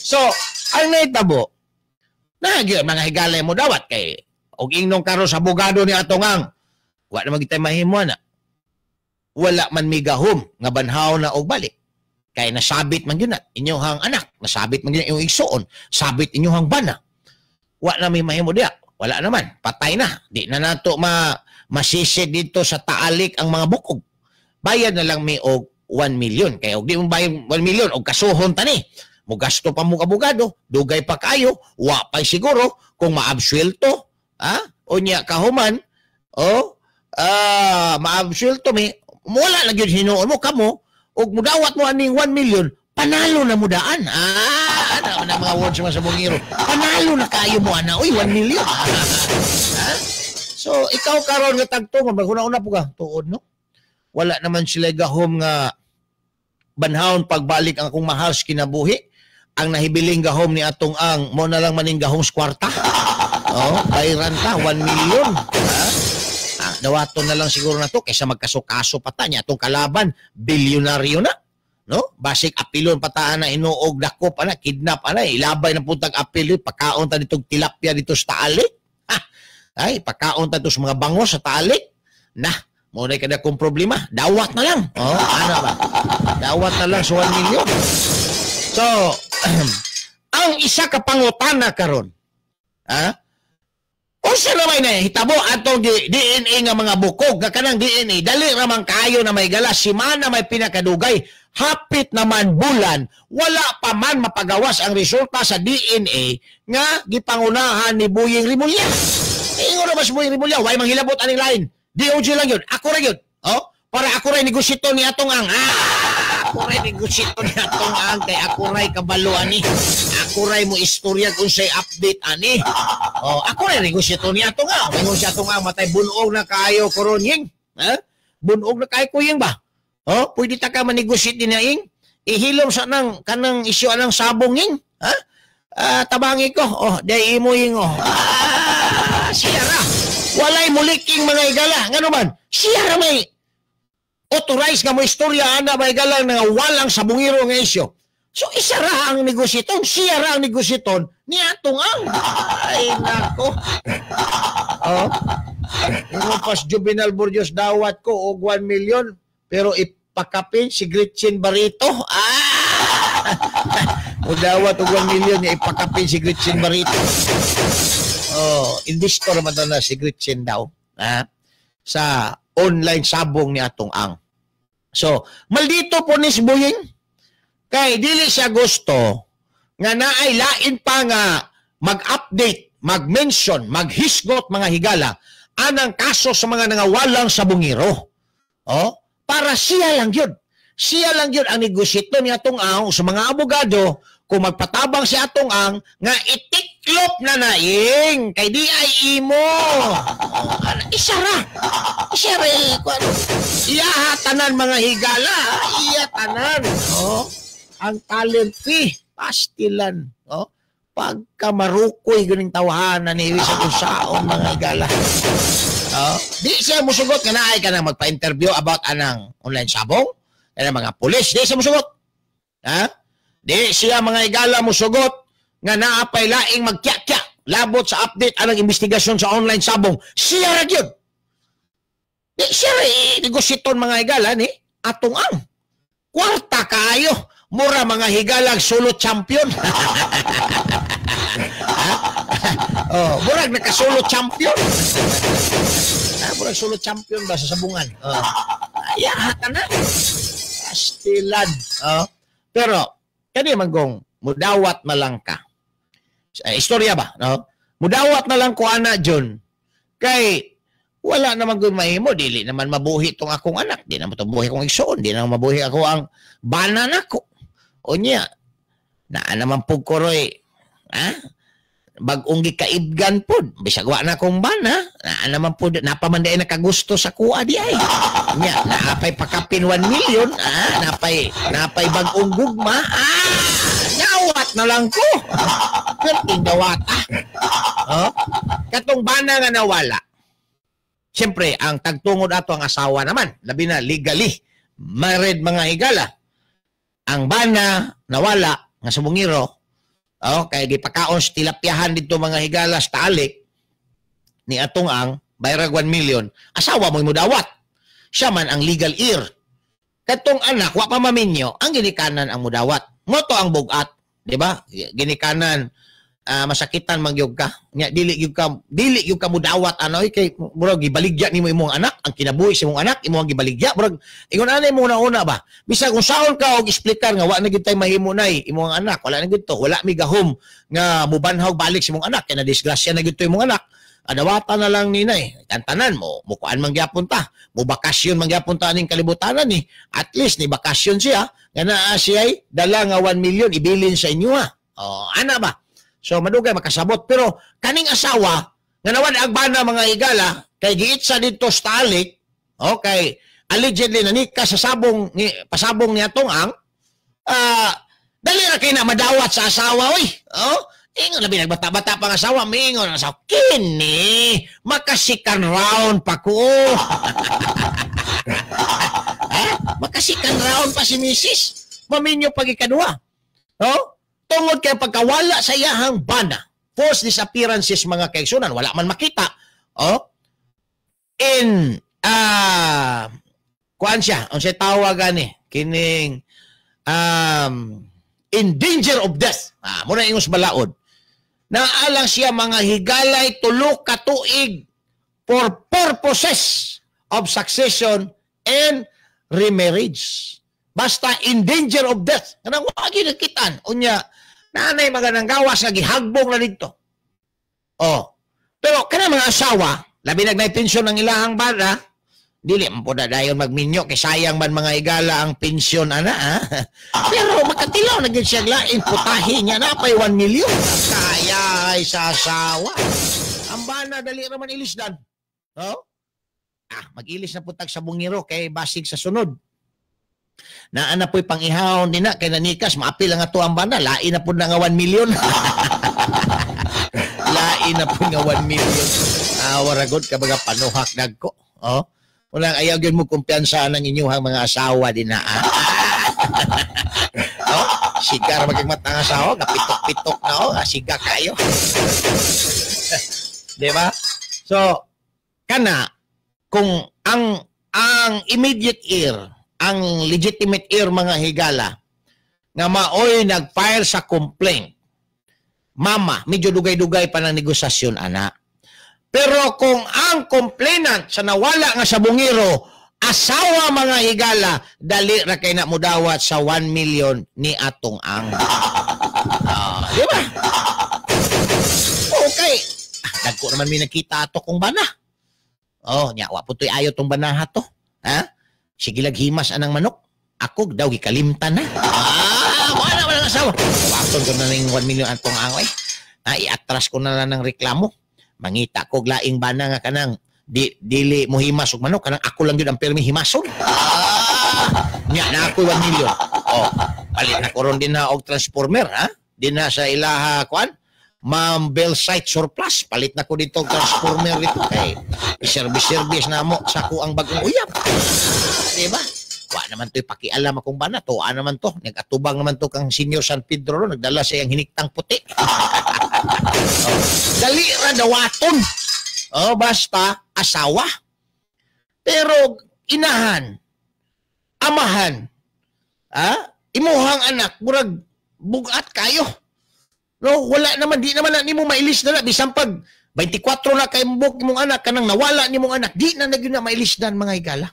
So, ang nahitabo, na mga higala mo dawat kay og ingnong karon sa abogado ni Atong Ang, wa na magitay mahimo na. Wala man migahom nga banhaw na og balik. Kay nasabit man gyud na inyong anak, nasabit man gyud inyong igsuon, sabit inyong bana. Wa na may mahimo diha. Wala naman, patay na. Di na nato masisid dito sa taalik ang mga bukog. Bayad na lang mi og 1 million. Kay og di mo bayad 1 million og kasuhon tani. Mugasto pa mo abogado, dugay pa kayo, wa pay siguro kung maabsuelto, ha? Unya kahuman, o maabsuelto mi, wala na gyud hinuon mo kamo og mudawat mo aning 1 million, panalo na mo daan. Ah, ana na mga words mga sabongero. Panalo na kayo mo ana, uy 1 million. Ha? So ikaw karon nga tagtungon, maghuna-una po ka, tuod no. Wala naman sila gahom nga banhawon pagbalik ang akong mahal sa kinabuhi. Ang nahibiling gahom ni Atong Ang, mo na lang maning gahom sa kwarta. Oh, bayran ta 1 million. Ha? Ah, dawaton na lang siguro na to kaysa magkaso-kaso pa ta niya atong kalaban, bilyonaryo na. No? Basig apilon pa ta na hinuog dakop ana, kidnap ana, ilabay na puntag apil, pakaon ta ditong tilapia dito sa Taalik. Ha? Ay, pakaon ta dito sa mga bangos sa Taalik. Na, mo na kada kong problema, dawat na lang. Oh, ano ba? Dawat na lang sa 1 million. So, ang isa ka pangutana karon, ha? Unsa na may nahitabo atong DNA nga mga bukog nga kanang DNA dali ra man kayo na may gala, simana may pinakadugay, Hapit naman bulan, wala pa man mapagawas ang resulta sa DNA nga gipangunahan ni Buying Remulla. Ingon na ba si Buying Remulla? Way manghilabot aning lain. DOJ lang yun. Ako ra yun. Oh, para ako ray negosito ni atong ang. Ako ray negosito ni atong ang kay ako ray kabalo ani. Ako ray mo istorya kung say update ani. Oh, ako ray negosito ni atong ang. Ingon siya atong ang matay bunog na kaayo koron ying. Ha? Bunog na kaayo kuying ba? Oh, pwede ta ka manegosyate din ing. Ihilom sa nang kanang isyu anang sabong ying. Ha? Tabangi ko. Oh, day imo ying oh. Siya ra. Walay muliking mga higala. Ngano man? Siya ra may authorized nga mo istorya ana mga higala nga walang sabungiro nga isyu. So isa ra ang negosyiton, siya ra ang negosyiton ni atong ang. Ay nako. Oh. Ingon pas Juvenal Burgos dawat ko og 1 million pero ipakapin si Gretchen Barreto. Mudawat og 1 million niya ipakapin si Gretchen Barreto. Oh, investor man na si Gretchen daw, ha? Sa online sabong ni atong ang. So, maldito po ni si Buying. Kay dili siya gusto nga naay lain pa nga mag-update, mag-mention, maghisgot mga higala anang kaso sa mga nangawalang sabungiro. Oh, para siya lang yun. Siya lang yun ang negosito ni atong ang sa mga abogado kung magpatabang si atong ang nga itiklop na naing kay di ay imo. Oh, isa ra. Isa ra iya tanan mga higala, iya tanan. Oh, ang talent fee pastilan, oh. Pagka marukoy ganing tawahanan ni sa usaon mga higala. Oh, di siya musugot nga naay ka na magpa-interview about anang online sabong, kanang mga pulis, di siya musugot. Ha? Di siya mga higala musugot nga naapay laing magkya-kya labot sa update anang investigasyon sa online sabong. Siya ra gyud. Di siya ra negosyiton mga higala ni atong ang kwarta kaayo. Mura mga higalag solo champion. Oh, murag naka solo champion. Murag solo champion ba sa sabungan? Oh. Ay, na. Pastilan. Oh. Pero kani man gong mudawat na lang ka. Istorya ba, no? Mudawat na lang ko ana John. Kay wala naman gud mahimo, dili naman mabuhi tong akong anak, di naman mabuhi akong igsoon, di naman mabuhi ako ang bana nako. Unya, naa naman pug koroy, ha? Bag-ong gikaibgan pud, bisag wa na akong bana, naa naman pud napaman di ay nakagusto sa kuha di ay. Unya, naapay pakapin 1 million, ha? Napay bag-ong gugma, dawat na lang ko. Perting dawata. Oh? Katong bana nga nawala. Siyempre, ang tagtungod ato ang asawa naman, labi na legally married mga higala. Ang bana nawala nga sabungiro, oh, kay gipakaon sa tilapyahan dito mga higala sa taalik ni atong ang bayrag 1 million, asawa mo'y mudawat. Siya man ang legal heir. Katong anak wa pa maminyo, ang ginikanan ang mudawat. Moto ang bugat, di ba? Ginikanan masakitan man gyud ka. Nya dili gyud ka mudawat ano kay murag gibaligya nimo imong anak, ang kinabuhi sa imong anak imong gibaligya. Murag ingon ani mo una-una ba. Bisag kung saon ka og explicar nga wa na gyud tay mahimo nay imong anak, wala na gyud to, wala mi gahom nga mubanhaw balik sa imong anak kay na disgrasya na gyud to imong anak. Adawatan na lang ni nay. Tantanan mo, mukuan man gyapon ta, mo bakasyon man gyapon ta aning kalibutanan ni. At least ni bakasyon siya nga naa siya dala nga 1 million ibilin sa inyo ha. Oh, ana ba? So madugay makasabot pero kaning asawa nga nawad ang bana mga higala kay giitsa didto sa talik, okay, allegedly nanika sa sabong ni pasabong ni atong ang dali ra kay na madawat sa asawa oy. Oh, ingon labi nagbata-bata pa ang asawa, miingon ang asawa kini makasikan round pa ko. Ha? Makasikan round pa si misis. Maminyo pag ikaduha. Oh? Tungod kay pagkawala sa iyahang bana, forced disappearances mga kaigsunan, wala man makita. Oh? In kuan siya, unsay tawag ani kining in danger of death. Muna ingos balaod. Naalang siya mga higalay tulo ka tuig for purposes of succession and remarriage. Basta in danger of death. Kanang wa gyud nakitaan. Unya, naanay mga nanggawas nga gihagbong na didto. Oh. Pero kanang mga asawa, labi nag pensyon ang ilahang bana, dili man po na dayon magminyo kay sayang man mga higala ang pensyon ana, ha? Pero makatilaw na gyud siya lain putahe niya na pay 1 million. Kaya ay sa asawa. Ang bana dali ra man ilisdan. Oh? Ah, mag-ilis na putag sa bungiro kay basig sa sunod. Naa na po'y pang-ihawon din na kay nanikas maapil ang ato ang bana, lain na pud na nga 1 million. Lain na pud nga 1 million. Ah, waragod ka baga panuhak dagko. Oh. Wala ayaw gyud mo kumpiyansa ng inyong mga asawa din na. Ah. Oh, sigar magigmat ang asawa, kapitok-pitok na oh, siga kayo. Di ba? So, kana kung ang immediate heir, ang legitimate heir mga higala nga maoy nag-file sa complaint, mama, medyo dugay-dugay pa ng negosasyon ana. Pero kung ang complainant sa nawala nga sa bungiro, asawa mga higala, dali ra kay na mudawat sa 1 million ni atong ang. Di ba? Okay. Dagko naman may nakita ato kung bana. Oh, nya wa putoy ayo tong banaha to. Ha? Sige lag himas anang manok. Ako daw gikalimtan na. Ah, wala wala ang asawa. Waton ko na ning 1 million atong ang eh. Ah, iatras ko na lang ng reklamo. Mangita ko laing bana nga kanang dili mo himas og manok, kanang ako lang gyud ang pirmi himason. Ah, nya na ako 1 million. Oh, palit na ko ron din na og transformer, ha? Din na sa ilaha kuan. Ma'am Bell Site Surplus, palit na ko dito og transformer dito kay i-service-service na mo sa ko ang bagong uyab. Di ba? Wa naman to'y pakialam akong bana, tuwa naman to. Nag-atubang naman to kang Senior San Pedro ro, nagdala sa iyang hiniktang puti. Oh, dali ra dawaton. Oh, basta asawa. Pero inahan, amahan, ha? Imuhang anak, murag bugat kayo. No, wala naman, di naman na nimo mailis na bisan pag 24 na kay mbok imong anak kanang nawala nimong anak, di na nagyud na mailisdan mga higala.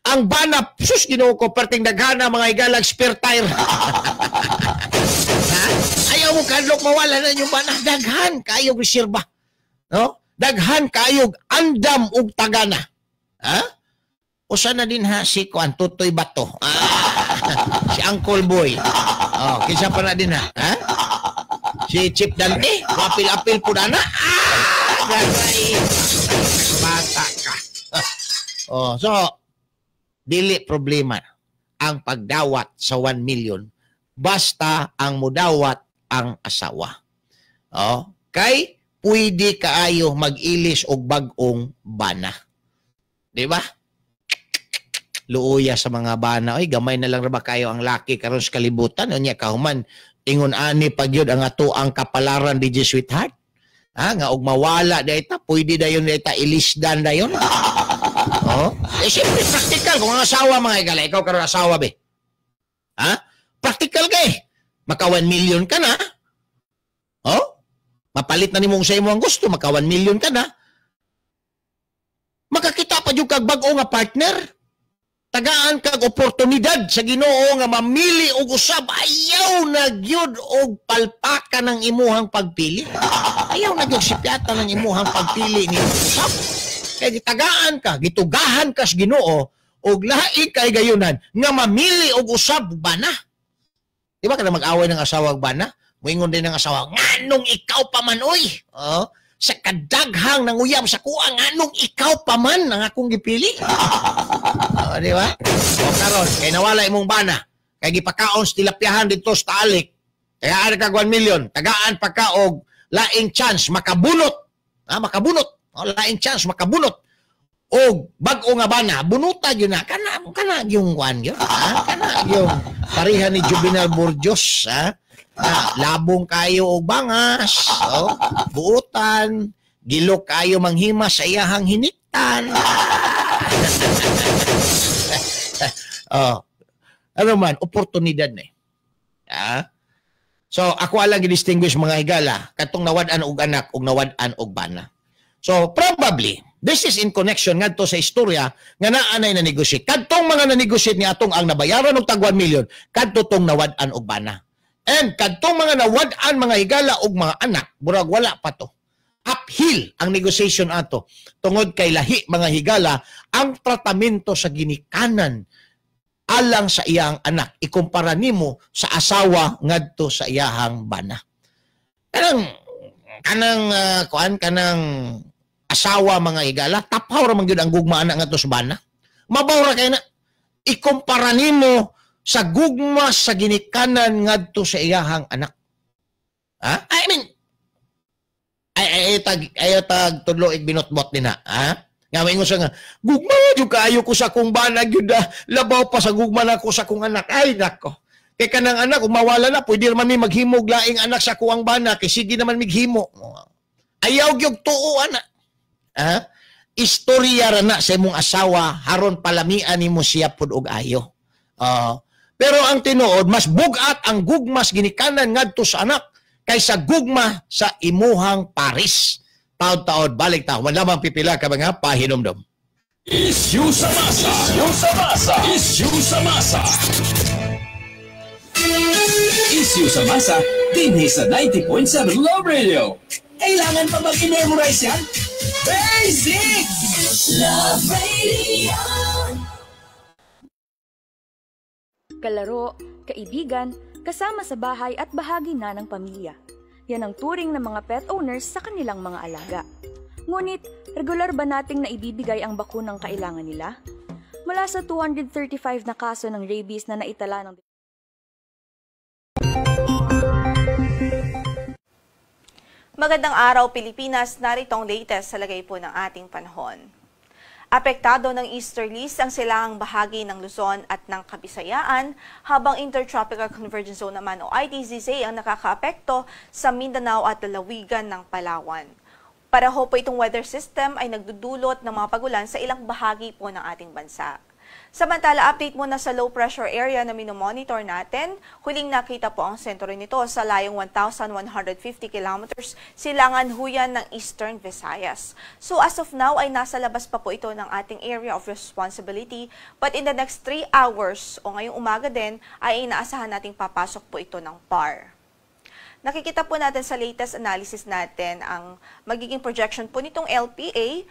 Ang bana, sus Ginoo ko, perting daghana mga higala spare tire. Ha? Ayaw mo kadlok mawala na inyong bana, daghan kayo reserba. No? Daghan kayo andam og tagana. Ha? Usa na din ha si kuan Tutoy Bato. Ah, si Uncle Boy. Oh, kinsa pa na din ha? Ha? Si Chief Dante, apil-apil po na. Ah, gagay. Bata ka. Oh, so dili problema ang pagdawat sa 1 million basta ang mudawat ang asawa. Oh, kay pwede kaayo mag-ilis og bag-ong bana. Di ba? Luoya sa mga bana, oy, gamay na lang ra ba kayo ang laki karon sa kalibutan, unya kahuman ingon ani pagyud ang ato ang kapalaran DJ Sweetheart. Ha, nga og mawala dayta, pwede dayon dayta ilisdan dayon. Oh, eh siyempre practical kung ang asawa mga higala, ikaw karon asawa be. Ha? Practical kay. Maka 1 million ka na. Oh? Mapalit na nimong sa imo ang gusto, maka 1 million ka na. Makakita pa jud kag bag-o nga partner. Tagaan kag oportunidad sa Ginoo nga mamili og usab, ayaw na gyud og palpakan ang imuhang pagpili. Ayaw na gyud sipyata ng imuhang pagpili ni usab. Kay gitagaan ka, gitugahan ka sa Ginoo og lahi kay gayunan nga mamili og usab bana. Di ba kada mag-away ng asawa og bana? Moingon din ang asawa, nganong ikaw pa man oy? Oh, sa kadaghang nanguyab sa kuha, nganong ikaw pa man ang akong gipili? Oh, di ba? O karon kay nawala imong bana, kay gipakaon sa tilapyahan dito sa Taalik, tagaan kag 1 million, tagaan pa ka og laing chance makabunot. Ha, makabunot. O, laing chance makabunot og bag-o nga bana, bunuta gyud na kana kana yung kwan gyud. Ha, kana yung pareha ni Juvenal Burgos, ha? Na labong kayo og bangas, oh, buutan, gilok kayo manghimas sa iyahang hiniktan. Oh, ano man, oportunidad na eh. Ah? So, ako alang i-distinguish mga higala, katong nawad-an og anak og nawad-an og bana. So probably this is in connection ngadto sa istorya nga naanay na negotiate. Kadtong mga na-negotiate ni atong ang nabayaran og tag 1 million, kadto tong nawad-an og bana. And kadtong mga nawad-an mga higala og mga anak, murag wala pa to. Uphill ang negotiation ato tungod kay lahi mga higala ang tratamento sa ginikanan alang sa iyang anak ikumpara nimo sa asawa ngadto sa iyahang bana. Kanang kanang kuan kanang asawa mga higala, tapaw ra man gyud ang gugma ana ngadto sa bana. Mabaw ra kay na ikumpara nimo sa gugma sa ginikanan ngadto sa iyahang anak. Ha? I mean, ay tag ayo tag tudlo binotbot din na, ha? Nga maingon sa nga gugma jud kaayo ko sa akong bana gyud, labaw pa sa gugma nako sa akong anak. Ay nako. Kay kanang anak kung mawala na pwede man mi maghimog laing anak sa kuang bana kay sige naman mighimo. Ayaw gyud tuo ana. Ha? Istorya ra na sa imong asawa haron palamian nimo siya pud og ayo. Pero ang tinuod mas bug-at ang gugmas ginikanan ngadto sa anak kaysa gugma sa imuhang paris. Taod-taod, balik ta. Wala lamang pipila ka mga pahinomdom. Issue sa masa. Issue sa masa. Issue sa masa. Issue sa masa, dinhi sa 90.7 Love Radio. Kailangan pa bang i-memorize yan? Basic! Love Radio. Kalaro, kaibigan, kasama sa bahay at bahagi na ng pamilya. Yan ang turing ng mga pet owners sa kanilang mga alaga. Ngunit, regular ba nating naibibigay ang bakunang kailangan nila? Mula sa 235 na kaso ng rabies na naitala ng Magandang araw, Pilipinas. Narito ang latest sa lagay po ng ating panahon. Apektado ng easterlies ang silangang bahagi ng Luzon at ng Kabisayaan, habang Intertropical Convergence Zone naman o ITCZ ang nakakaapekto sa Mindanao at lalawigan ng Palawan. Pareho po itong weather system ay nagdudulot ng mga pagulan sa ilang bahagi po ng ating bansa. Samantala, update muna sa low pressure area na minomonitor natin. Huling nakita po ang sentro nito sa layong 1,150 kilometers silangan huyan ng Eastern Visayas. So as of now ay nasa labas pa po ito ng ating area of responsibility, but in the next 3 hours o ngayong umaga din ay inaasahan nating papasok po ito ng PAR. Nakikita po natin sa latest analysis natin ang magiging projection po nitong LPA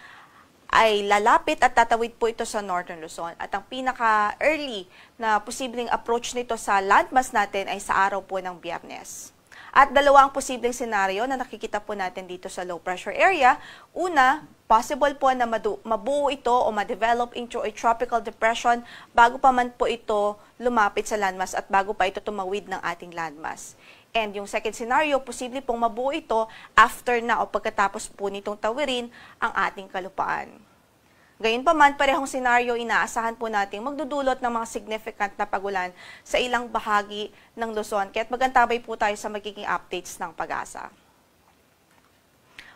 ay lalapit at tatawid po ito sa Northern Luzon. At ang pinaka-early na posibleng approach nito sa landmass natin ay sa araw po ng Biyernes. At dalawa ang posibleng senaryo na nakikita po natin dito sa low pressure area. Una, possible po na mabuo ito o ma-develop into a tropical depression bago pa man po ito lumapit sa landmass at bago pa ito tumawid ng ating landmass. And yung second scenario, posible pong mabuo ito after na o pagkatapos po nitong tawirin ang ating kalupaan. Gayunpaman, parehong senaryo inaasahan po nating magdudulot ng mga significant na pagulan sa ilang bahagi ng Luzon. Kaya't magantabay po tayo sa magiging updates ng PAGASA.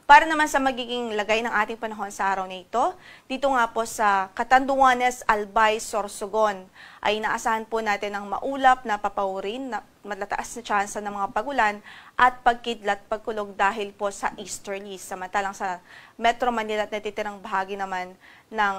Para naman sa magiging lagay ng ating panahon sa araw na ito, dito nga po sa Catanduanes, Albay, Sorsogon, ay inaasahan po natin ang maulap na papawurin na matataas na tsansa ng mga pagulan at pagkidlat pagkulog dahil po sa easterlies. Samantalang sa Metro Manila at natitirang bahagi naman ng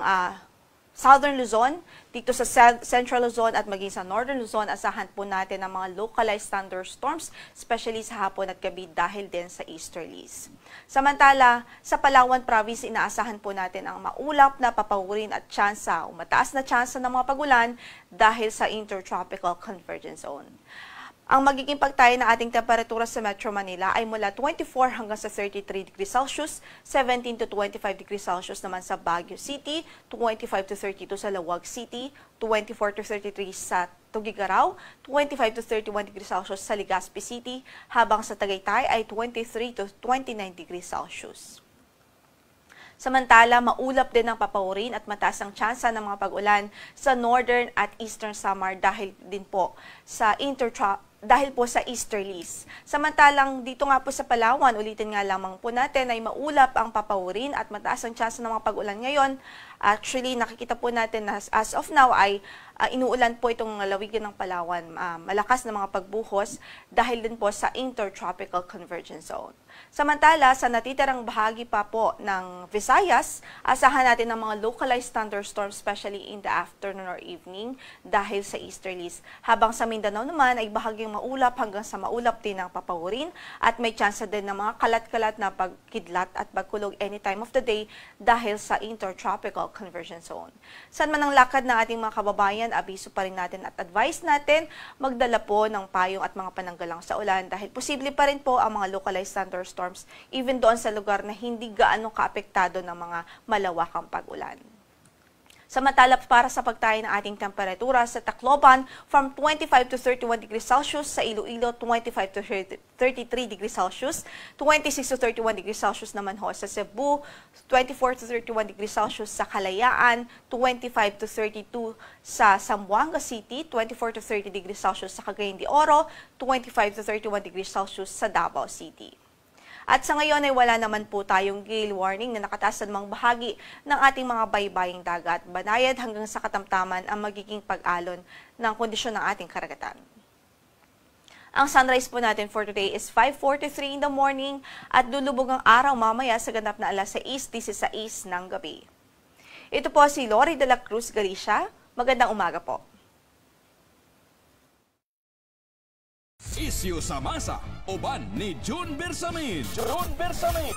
Southern Luzon, dito sa Central Luzon at maging sa Northern Luzon, asahan po natin ang mga localized thunderstorms, especially sa hapon at gabi dahil din sa easterlies. Samantala, sa Palawan Province, inaasahan po natin ang maulap na papawurin at tsansa o mataas na tsansa ng mga pagulan dahil sa Intertropical Convergence Zone. Ang magiging pagtayo ng ating temperatura sa Metro Manila ay mula 24 hanggang sa 33 degrees Celsius, 17 to 25 degrees Celsius naman sa Baguio City, 25 to 32 sa Laoag City, 24 to 33 sa Tuguegarao, 25 to 31 degrees Celsius sa Legazpi City, habang sa Tagaytay ay 23 to 29 degrees Celsius. Samantala, maulap din ang papawurin at mataas ang tsansa ng mga pag-ulan sa Northern at Eastern Samar dahil din po sa easterlies. Samantalang dito nga po sa Palawan, ulitin nga lamang po natin ay maulap ang papawurin at mataas ang tsansa ng mga pag-ulan ngayon Actually, nakikita po natin na as of now ay inuulan po itong lalawigan ng Palawan, malakas na mga pagbuhos dahil din po sa Intertropical Convergence Zone. Samantala, sa natitirang bahagi pa po ng Visayas, asahan natin ang mga localized thunderstorms, especially in the afternoon or evening dahil sa easterlies. Habang sa Mindanao naman ay bahagyang maulap hanggang sa maulap din ang papawirin at may tsansa din ng mga kalat-kalat na pagkidlat at pagkulog any time of the day dahil sa Intertropical Convergence Zone. Saan man ang lakad ng ating mga kababayan, abiso pa rin natin at advice natin, magdala po ng payong at mga pananggalang sa ulan dahil posible pa rin po ang mga localized thunderstorms even doon sa lugar na hindi gaano kaapektado ng mga malawakang pag-ulan. Samantala, para sa pagtayo ng ating temperatura sa Tacloban from 25 to 31 degrees Celsius, sa Iloilo 25 to 33 degrees Celsius, 26 to 31 degrees Celsius naman ho sa Cebu, 24 to 31 degrees Celsius sa Kalayaan, 25 to 32 sa Zamboanga City, 24 to 30 degrees Celsius sa Cagayan de Oro, 25 to 31 degrees Celsius sa Davao City. At sa ngayon ay wala naman po tayong gale warning na nakataas sa mga bahagi ng ating mga baybaying dagat. Banayad hanggang sa katamtaman ang magiging pag-alon ng kondisyon ng ating karagatan. Ang sunrise po natin for today is 5:43 in the morning at lulubog ang araw mamaya sa ganap na alas 6:16 ng gabi. Ito po si Lori de la Cruz Galicia. Magandang umaga po. Isyu sa masa, uban ni June Bersamin. June Bersamin.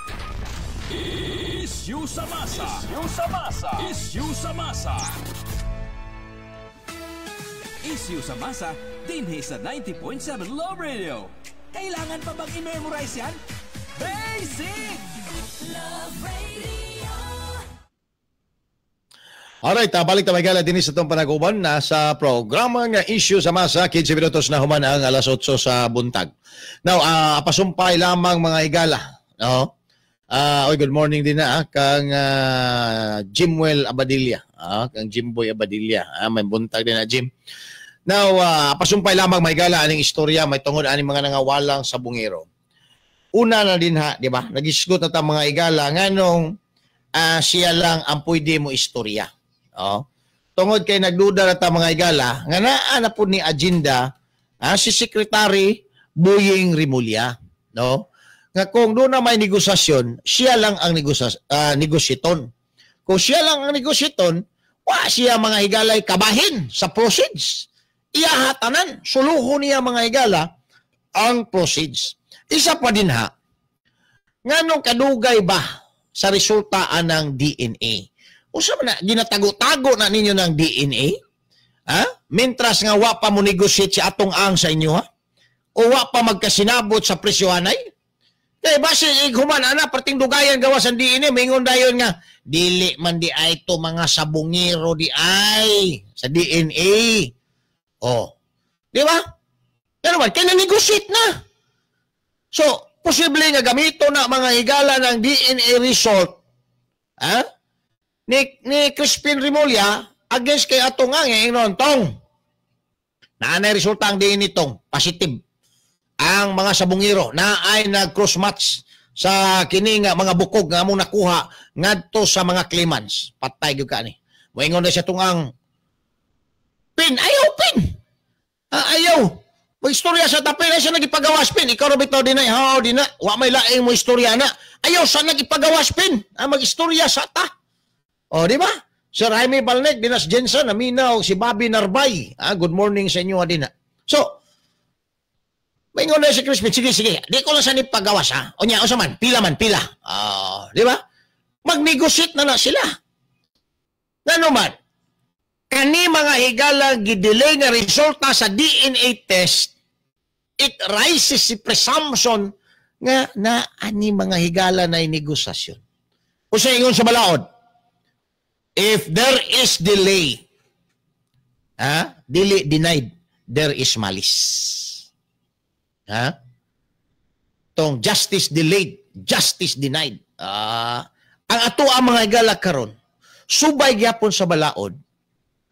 Isyu sa masa. Isyu sa masa. Isyu sa masa. Isyu sa masa, dinhi sa 90.7 Love Radio. Kailangan pa bang i-memorize yan? Basic! Love Radio. Alright, balik ta magala din sa itong panaguban na sa programa nga Issue sa Masa, 15 minutos na human ang alas 8 sa buntag. Now, pasumpay lamang mga higala, no? Oy, good morning din na kang Jimwell Abadilla, kang Jimboy Abadilla, may buntag din na Jim. Now, pasumpay lamang mga higala aning istorya may tungod aning mga nangawalang sa bungero. Una na din ha, di ba? Nagisgot na ta mga higala nganong siya lang ang pwede mo istorya. Oh. Tungod kay nagduda na ta mga higala nga naa na po ni agenda si Secretary Boying Remulla, no? Nga kung doon na may negosasyon, siya lang ang negosyaton. Kung siya lang ang negosyaton, wa siya mga higalay kabahin sa proceeds. Iya tanan, suluho niya mga higala ang proceeds. Isa pa din ha, nganong kadugay ba sa resulta anang DNA? Usa man na, ginatago-tago na ninyo ng DNA? Ha? Mintras nga wa pa mo negotiate si atong ang sa inyo, ha? O wa pa magkasinabot sa presyohanay? Kaya base ighuman, ana, perting dugayan gawas ang DNA, maingon dayon nga, dili man di ay to mga sabungero di ay sa DNA. O, di ba? Pero man, kaya na-negotiate na. So, posible nga gamito na mga higala ng DNA result, ha? Ni Crispin Remulla against kay atong ang ingnon tong. Naanay resulta ang DNA tong positive. Ang mga sabungero na ay nag-cross match sa kini nga mga bukog nga among nakuha ngadto sa mga claimants. Patay gyud ka ni. Moingon na siya tong ang pin, ayaw pin. Ayaw. Mo istorya sa tapin ay siya nagipagawas pin. Ikaw ra bitaw dinay, ha dina. Wa may laing mo istorya na. Ayaw sa nagipagawas pin. Mag-istorya sa ta. O, di ba? Sir Jaime Balneg, Dinas Jensen, Aminaw, si Bobby Narbay. Good morning sa inyo, adina. So, maingon na si Crispin, sige, sige, di ko lang sa pagawas, ha? O niya, o sa man, pila man, pila. Di ba? Mag-negotiate na na sila. Ngano man, kani mga higala gidelay nga resulta sa DNA test, it rises si presumption nga na ani mga higala na negosasyon. O sa ingon sa balaod, if there is delay, dili denied, there is malice. Ha? Tong justice delayed, justice denied. Ang ato ang mga higala karon, subay gyapon sa balaod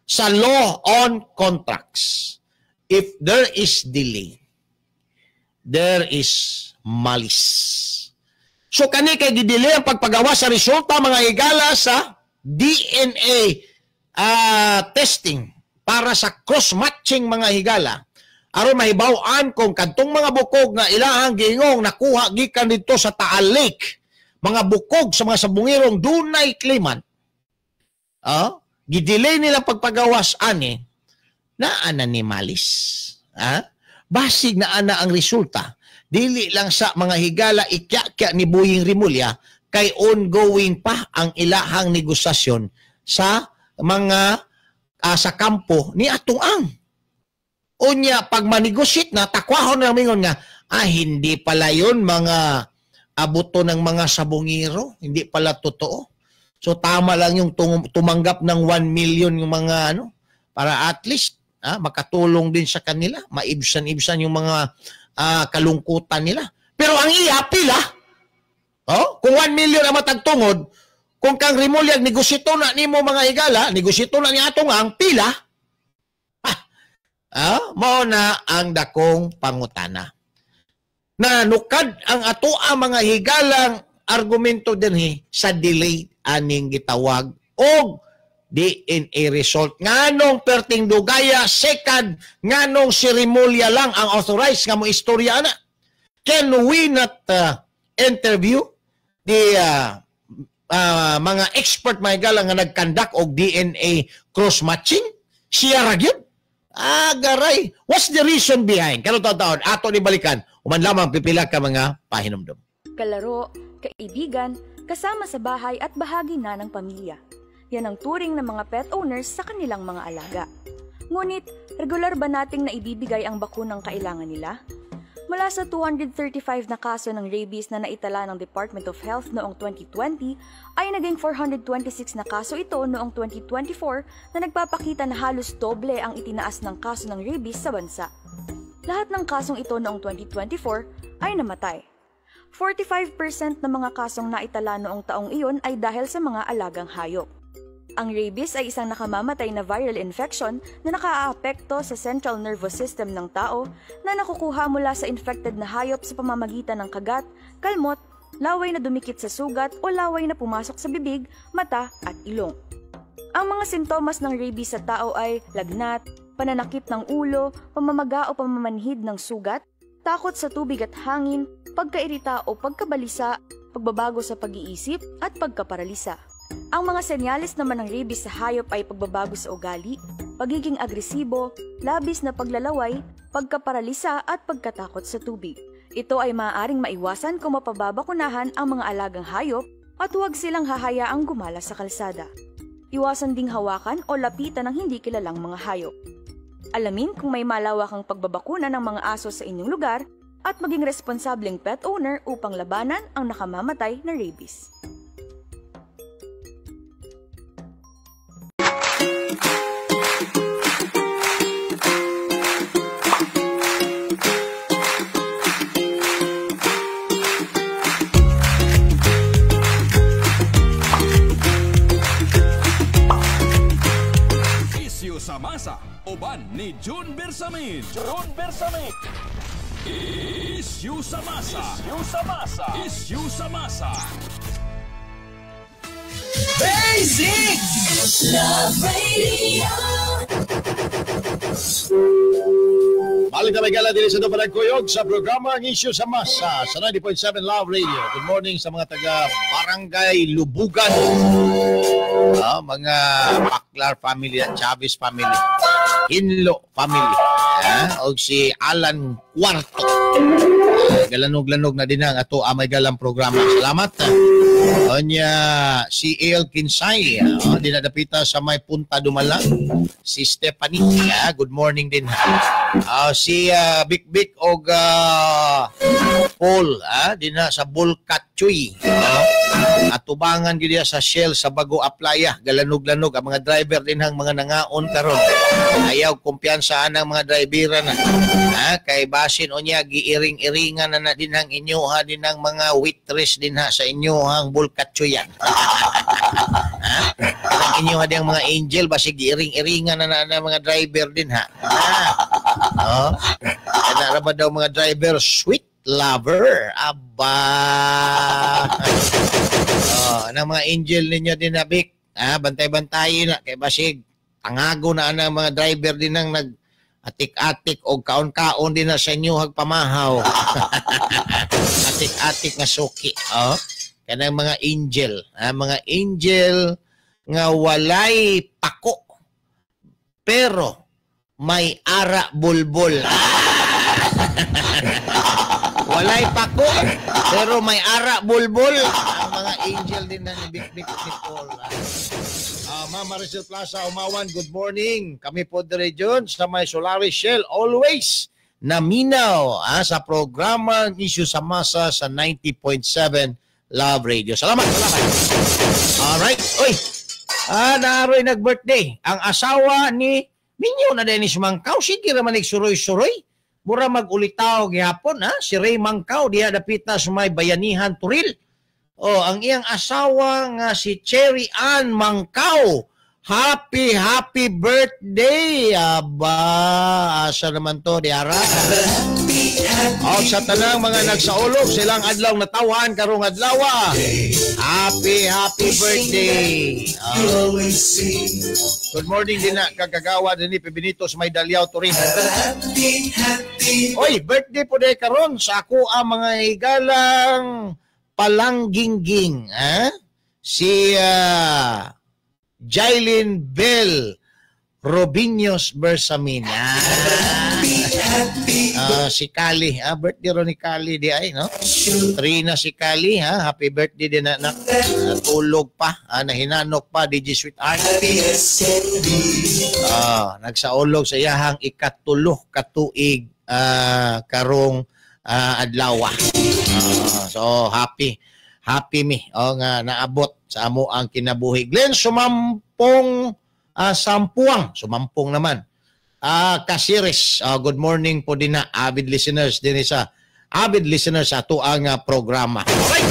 sa law on contracts. If there is delay, there is malice. So kani kay gidelay ang pagpagawa sa resulta mga higala sa DNA testing para sa cross-matching mga higala aron mahibaw-an kung kadtong mga bukog nga ilahang giingong nakuha gikan didto sa Taal Lake, mga bukog sa mga sabungirong dunay claimant, gidelay nila pagpagawas ani, naa na ni malis. Basig na ana ang resulta. Dili lang sa mga higala ikya-kya ni Boying Remulla kay ongoing pa ang ilahang negosasyon sa mga sa kampo ni Atong Ang. Unya pag manegosyate na takwahon na mingon nga hindi pala yun mga abuto ng mga sabungiro, hindi pala totoo. So tama lang yung tumanggap ng 1 million yung mga ano para at least makatulong din sa kanila, maibsan-ibsan yung mga kalungkutan nila. Pero ang iya pila, kung 1 million ang matagtungod, kung kang Remulla negosito na nimo mga higala, negosito na ni Atong Ang pila, mao na ang dakong pangutana. Na nukad ang ato ang mga higalang argumento dinhi sa delay aning gitawag og DNA result. Nganong perting dugaya, second, nganong si Remulla lang ang authorized nga mo istorya na. Can we not interview the mga expert mga higala nga nag-conduct og DNA cross-matching? Siya ra gyud. Garay. What's the reason behind? Karon taon ato ni balikan. Human lamang pipila ka mga pahinumdum. Kalaro, kaibigan, kasama sa bahay at bahagi na ng pamilya. Yan ang turing ng mga pet owners sa kanilang mga alaga. Ngunit, regular ba nating naibibigay ang bakunang kailangan nila? Mula sa 235 na kaso ng rabies na naitala ng Department of Health noong 2020, ay naging 426 na kaso ito noong 2024 na nagpapakita na halos doble ang itinaas ng kaso ng rabies sa bansa. Lahat ng kasong ito noong 2024 ay namatay. 45% ng mga kasong naitala noong taong iyon ay dahil sa mga alagang hayop. Ang rabies ay isang nakamamatay na viral infection na nakaaapekto sa central nervous system ng tao na nakukuha mula sa infected na hayop sa pamamagitan ng kagat, kalmot, laway na dumikit sa sugat o laway na pumasok sa bibig, mata at ilong. Ang mga sintomas ng rabies sa tao ay lagnat, pananakip ng ulo, pamamaga o pamamanhid ng sugat, takot sa tubig at hangin, pagkairita o pagkabalisa, pagbabago sa pag-iisip at pagkaparalisa. Ang mga senyales naman ng rabies sa hayop ay pagbabago sa ugali, pagiging agresibo, labis na paglalaway, pagkaparalisa at pagkatakot sa tubig. Ito ay maaaring maiwasan kung mapababakunahan ang mga alagang hayop at huwag silang hahayaang gumala sa kalsada. Iwasan ding hawakan o lapitan ng hindi kilalang mga hayop. Alamin kung may malawakang pagbabakuna ng mga aso sa inyong lugar at maging responsableng pet owner upang labanan ang nakamamatay na rabies. Isyu sa masa, uban ni June Bersamin. June Bersamin. Isyu sa masa. Isyu sa masa. Isyu sa masa. Basic Love Radio. Balik na may gala din sa Dopalag Kuyog sa programa ang Isyu sa Masa sa 90.7 Love Radio. Good morning sa mga taga Barangay Lubugan, mga Baklar family at Chavez family, Hinlo family, o si Alan Cuarto. Galanog-lanog na din ang ato amay galang programa. Salamat. Onya si El Kinsay, dinadapita sa may Punta Dumalang. Si Stephanie, good morning din. Si Big Big og Paul, dinha sa Bulkatsuy. Atubangan gyud sa Shell sa Bago Aplaya. Galanog-lanog ang mga driver din hang mga nangaon karon. Ayaw kumpiyansa ang mga drivera na. Kay basin unya giiring-iringan na din hang inyo ha din ang mga waitress din ha sa inyo hang Bulkatsuyan. Ang inyo ha diyang mga angel basig giiring-iringan na na mga driver din ha. Kana ra ba daw mga driver sweet lover? Aba. Ang mga angel ninyo din na Vic. Ah, bantay-bantay na kay basig tangago na ang mga driver din ang nag atik-atik o kaon-kaon din na sa inyo hagpamahaw. Atik-atik nga suki. Oh. Kanang mga angel. Ah, mga angel nga walay pako pero may ara bulbul. Walay pako pero may ara bulbul. Ang mga angel din na ni Big Big ni Paul. Mama Maricel Plaza, Umawan, good morning. Kami po dire dyan sa may Solaris Shell, always naminaw sa programa Issue sa Masa sa 90.7 Love Radio. Salamat, salamat. Alright. Uy, naaroy nag-birthday. Ang asawa ni Minyo na Dennis Mangkaw. Sige raman suroy-suroy. Mura mag-ulitaw gihapon, ha? Si Ray Mangkaw, diha dapita sa may Bayanihan Turil. Oh, ang iyang asawa nga si Cherry Ann Mangkaw. Happy, happy birthday! Aba, asa naman to, diara? O, sa tanang mga nagsaulog, silang adlaw natawan karong adlaw. Happy, happy birthday! Oh. Good morning din na, kagagawa din ni Pibinito sa may Dalyaw, Turin. Oy, birthday po day karon sa ako ang mga higalang palanggingging. Eh? Si Jailyn Bell Robinos Bersamin. Si Kali, birthday ro ni Kali di ay, no? Trina si Kali, ha? Happy birthday din na natulog pa, nahinanok pa DJ Sweetheart. Nagsaulog sa iyahang ikatulo katuig karong adlaw. So happy, happy mi nga naabot sa amo ang kinabuhi. Glenn Sumampong Sampuang, Sumampong naman. Kasiris, good morning po din na avid listeners din sa avid listeners sa ato ang programa. Alright.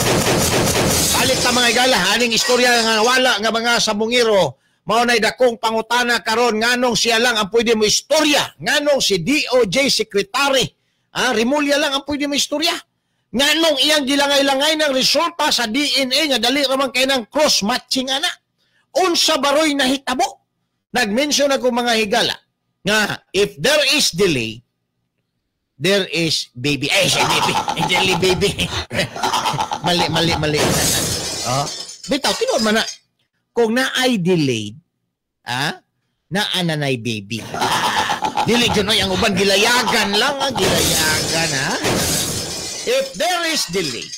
Balik ta mga igala, aning istorya nga wala nga mga sabungero, mao nay dakong pangutana karon nganong siya lang ang pwede mo istorya, nganong si DOJ Secretary Remulla lang ang pwede mo istorya. Nganong iyang gilangay-langay ng resulta sa DNA nga dali raman kay ng cross-matching ana. Unsa baroy nahitabo? Nag-mention ako mga higala nga if there is delay, there is baby. Ay, si baby. Jelly baby. Mali, mali, mali. Oh. Bitaw, tinuod man na. Kung naay delayed, naa nanay baby. Dili dyan, oy, ang uban, gilayagan lang, gilayagan, ha? If there is delay,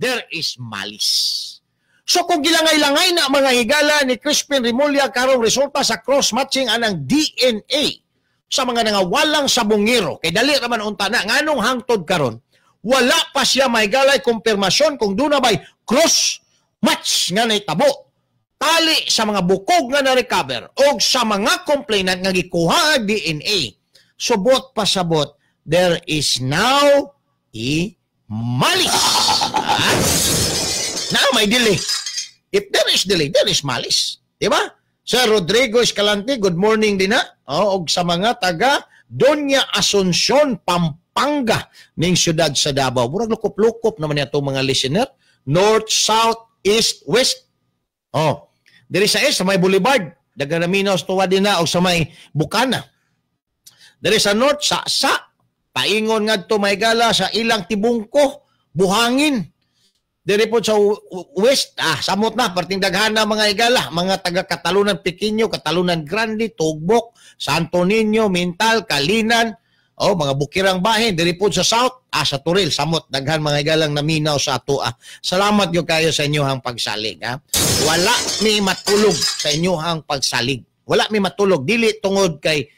there is malice. So kung gilangay-langay na mga higala ni Crispin Remulla karong resulta sa cross-matching anang DNA sa mga nangawalang sabungero, kay dali raman unta na, nganong hangtod karon, wala pa siya mahigalay kumpirmasyon kung doon na ba'y cross-match nga naitabo tali sa mga bukog nga na-recover o sa mga complainant nga gikuha ang DNA. Subot pasabot, there is now a malice. Na may delay. If there is delay, there is malice. Diba? Sir Rodrigo Escalante, good morning din na. Oh, og sa mga taga Doña Asuncion, Pampanga, ning siyudad sa Davao. Murag lukop-lukop naman yato mga listener. North, South, East, West. Oh, diri sa East, sa may Boulevard, Daganaminos tuwa din na, og sa may Bukana. Diri sa North, sa paingon ngadto may gala sa ilang Tibungko, Buhangin. Diri po sa West, samot na, perting daghan na mga igala, mga taga Catalunan Pequeño, Catalunan Grande, Tugbok, Santo Niño, Mintal, Kalinan, oh, mga bukirang bahin. Diri po sa South, sa Turil, samot, daghan mga igalang naminaw sa ato. Salamat yo kayo sa inyohang pagsalig. Ha? Wala mi matulog sa inyohang pagsalig. Wala mi matulog, dili tungod kay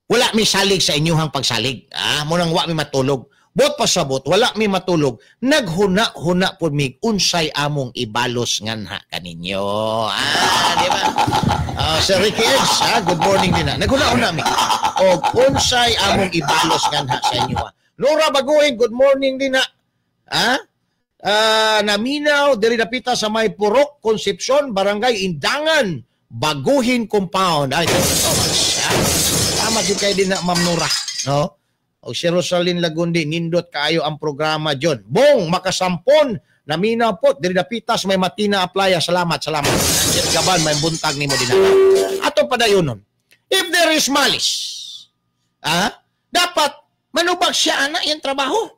wala mi salig sa inyohang pagsalig. Munang wa mi matulog. Bot pasabot, wala mi matulog. Naghuna-huna po mi unsay among ibalos nganha kaninyo. Di ba? Sir Ricky Eggs, good morning din na. Naghuna-huna mi. O unsay among ibalos nganha sa inyo. Nora Baguhin, good morning din na. Naminaw, diri dapita sa may Purok, Concepcion, Barangay Indangan, Baguhin Compound. Ay, thank you so much. Tama din kayo din na, Ma'am Nora. No? O si Rosalyn Lagundi, nindot kaayo ang programa John. Bong makasampon namina po diri dapitas may Matina Aplaya. Salamat, salamat. Sir Gaban, may buntag nimo din. Ato padayonon. If there is malice, dapat manubag siya ana iyang trabaho.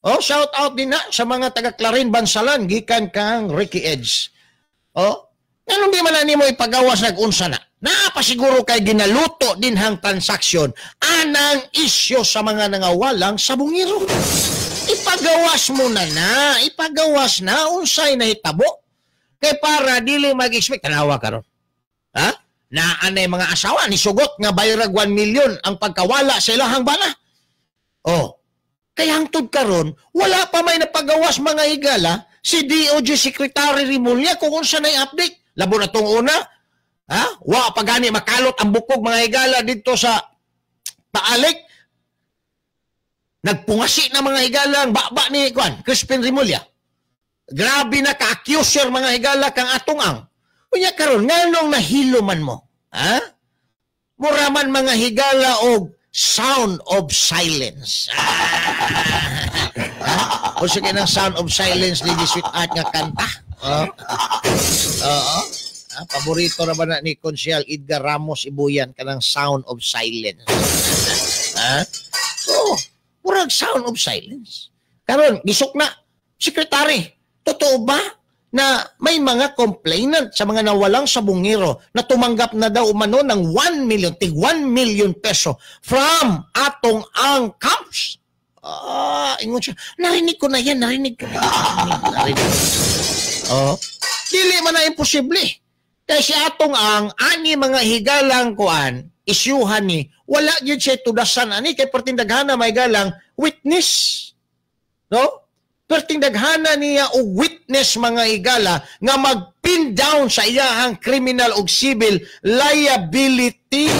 Oh, shout out din na sa mga taga Clarin Bansalan gikan kang Ricky Edge. Oh, nganong di man na nimo ipagawas nag-unsa na? Naa pa siguro kay ginaluto din hang transaksyon anang isyo sa mga nangawalang sabungero. Ipagawas mo na na, ipagawas na unsay nahitabo kay para dili mag-expect. Tanawa karon. Ha? Naanay mga asawa ni sugot nga bayrag 1 million ang pagkawala sa ilahang bana. Oh. Kay hangtod karon wala pa may napagawas mga higala si DOJ Secretary Remulla kung unsa nay update. Labo na tong una. Ha? Wa pa gani makalot ang bukog mga higala didto sa Paalik. Nagpungasi na mga higala ang baba ni Juan Crispin Remulla. Grabe na ka-accuser mga higala kang atong ang. Unya karon nganong nahilo man mo? Ha? Mura man mga higala og sound of silence. Ha? O sige ng sound of silence ni Sweet Art nga kanta. Oh. Oo. Paborito na ba na ni Konsyal Edgar Ramos Ibuyan kanang sound of silence? Ha? Oh, murag sound of silence. Karon gisok na sekretary. Totoo ba na may mga complainant sa mga nawalang sabungero na tumanggap na daw umano ng 1 million, tig 1 million peso from atong ang camps? Ingon siya, narinig ko na yan, narinig ko na. Narinig. Oh, dili man na imposible. Kaya si atong ang ani mga higalang kuan, isyuhan ni, wala yun siya tudasan ani, kay pertindaghana may galang witness. No? Pertindaghana niya o witness mga higala nga mag-pin down sa iyahang criminal o civil liability.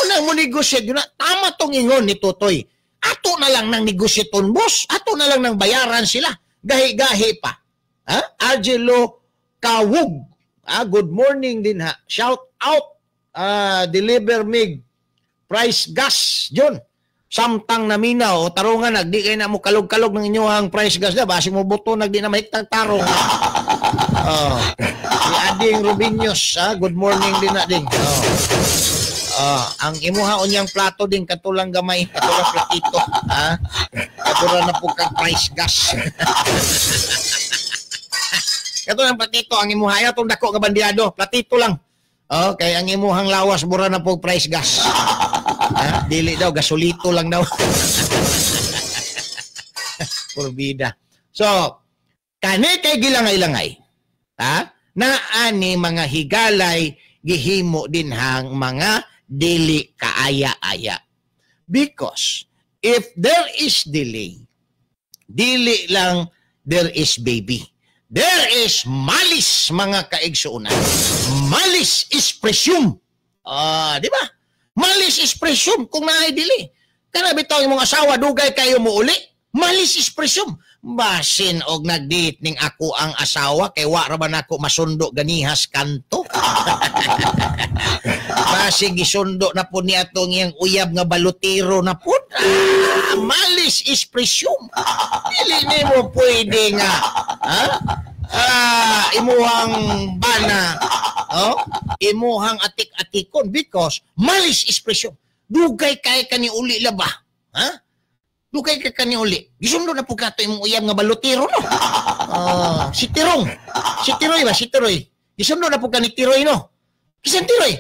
Unang mo negosyate, yun na, tama tong ingon ni Totoy. Ato na lang ng negosyaton, boss. Ato na lang ng bayaran sila. Gahi-gahi pa. Ha? Angelo Kawug. Good morning din ha. Shout out. Deliver mig. Price gas. John. Samtang naminaw o tarungan nagdi kay na mo kalog-kalog ng inyong price gas na basi mo buto nagdi na mahigtang tarong. Oh. Si Ading Rubinos, good morning din na ding. Oh. Ang imuha unyang plato din katulang gamay, katulang platito, ha? Katura na po kang price gas. Katulang platito ang imuha atong dako nga bandyado, platito lang. Okay, ang imuhang lawas mura na po price gas. Ha? Dili daw, gasolito lang daw. Purbida. So, kani kay gilangay-langay, ha? Naani mga higalay gihimo din hang mga dili kaaya-aya. Because if there is delay, dili lang there is baby. There is malice, mga kaigsuonan. Malice is presumed. Di ba? Malice is presumed kung naay dili. Kana bitaw imong asawa dugay kayo mo uli. Malice is presumed. Basin og nagdate ning ako ang asawa kay wa ra ba nako masundo ganihas kanto. Basi gisundo na po niya atong iyang uyab nga balutero na po. Malice is presumed. Dili nimo pwede nga ha? Imuhang bana, oh? Imuhang atik-atikon because malice is presumed. Dugay kay kani uli la ba? Ha? Dugay kay kani uli. Gisundo na po kato imong uyab nga balutero no. Si Tirong. Si Tiroy ba? Si Tiroy. Gisundo na po kani Tiroy no. Kisan Tiroy?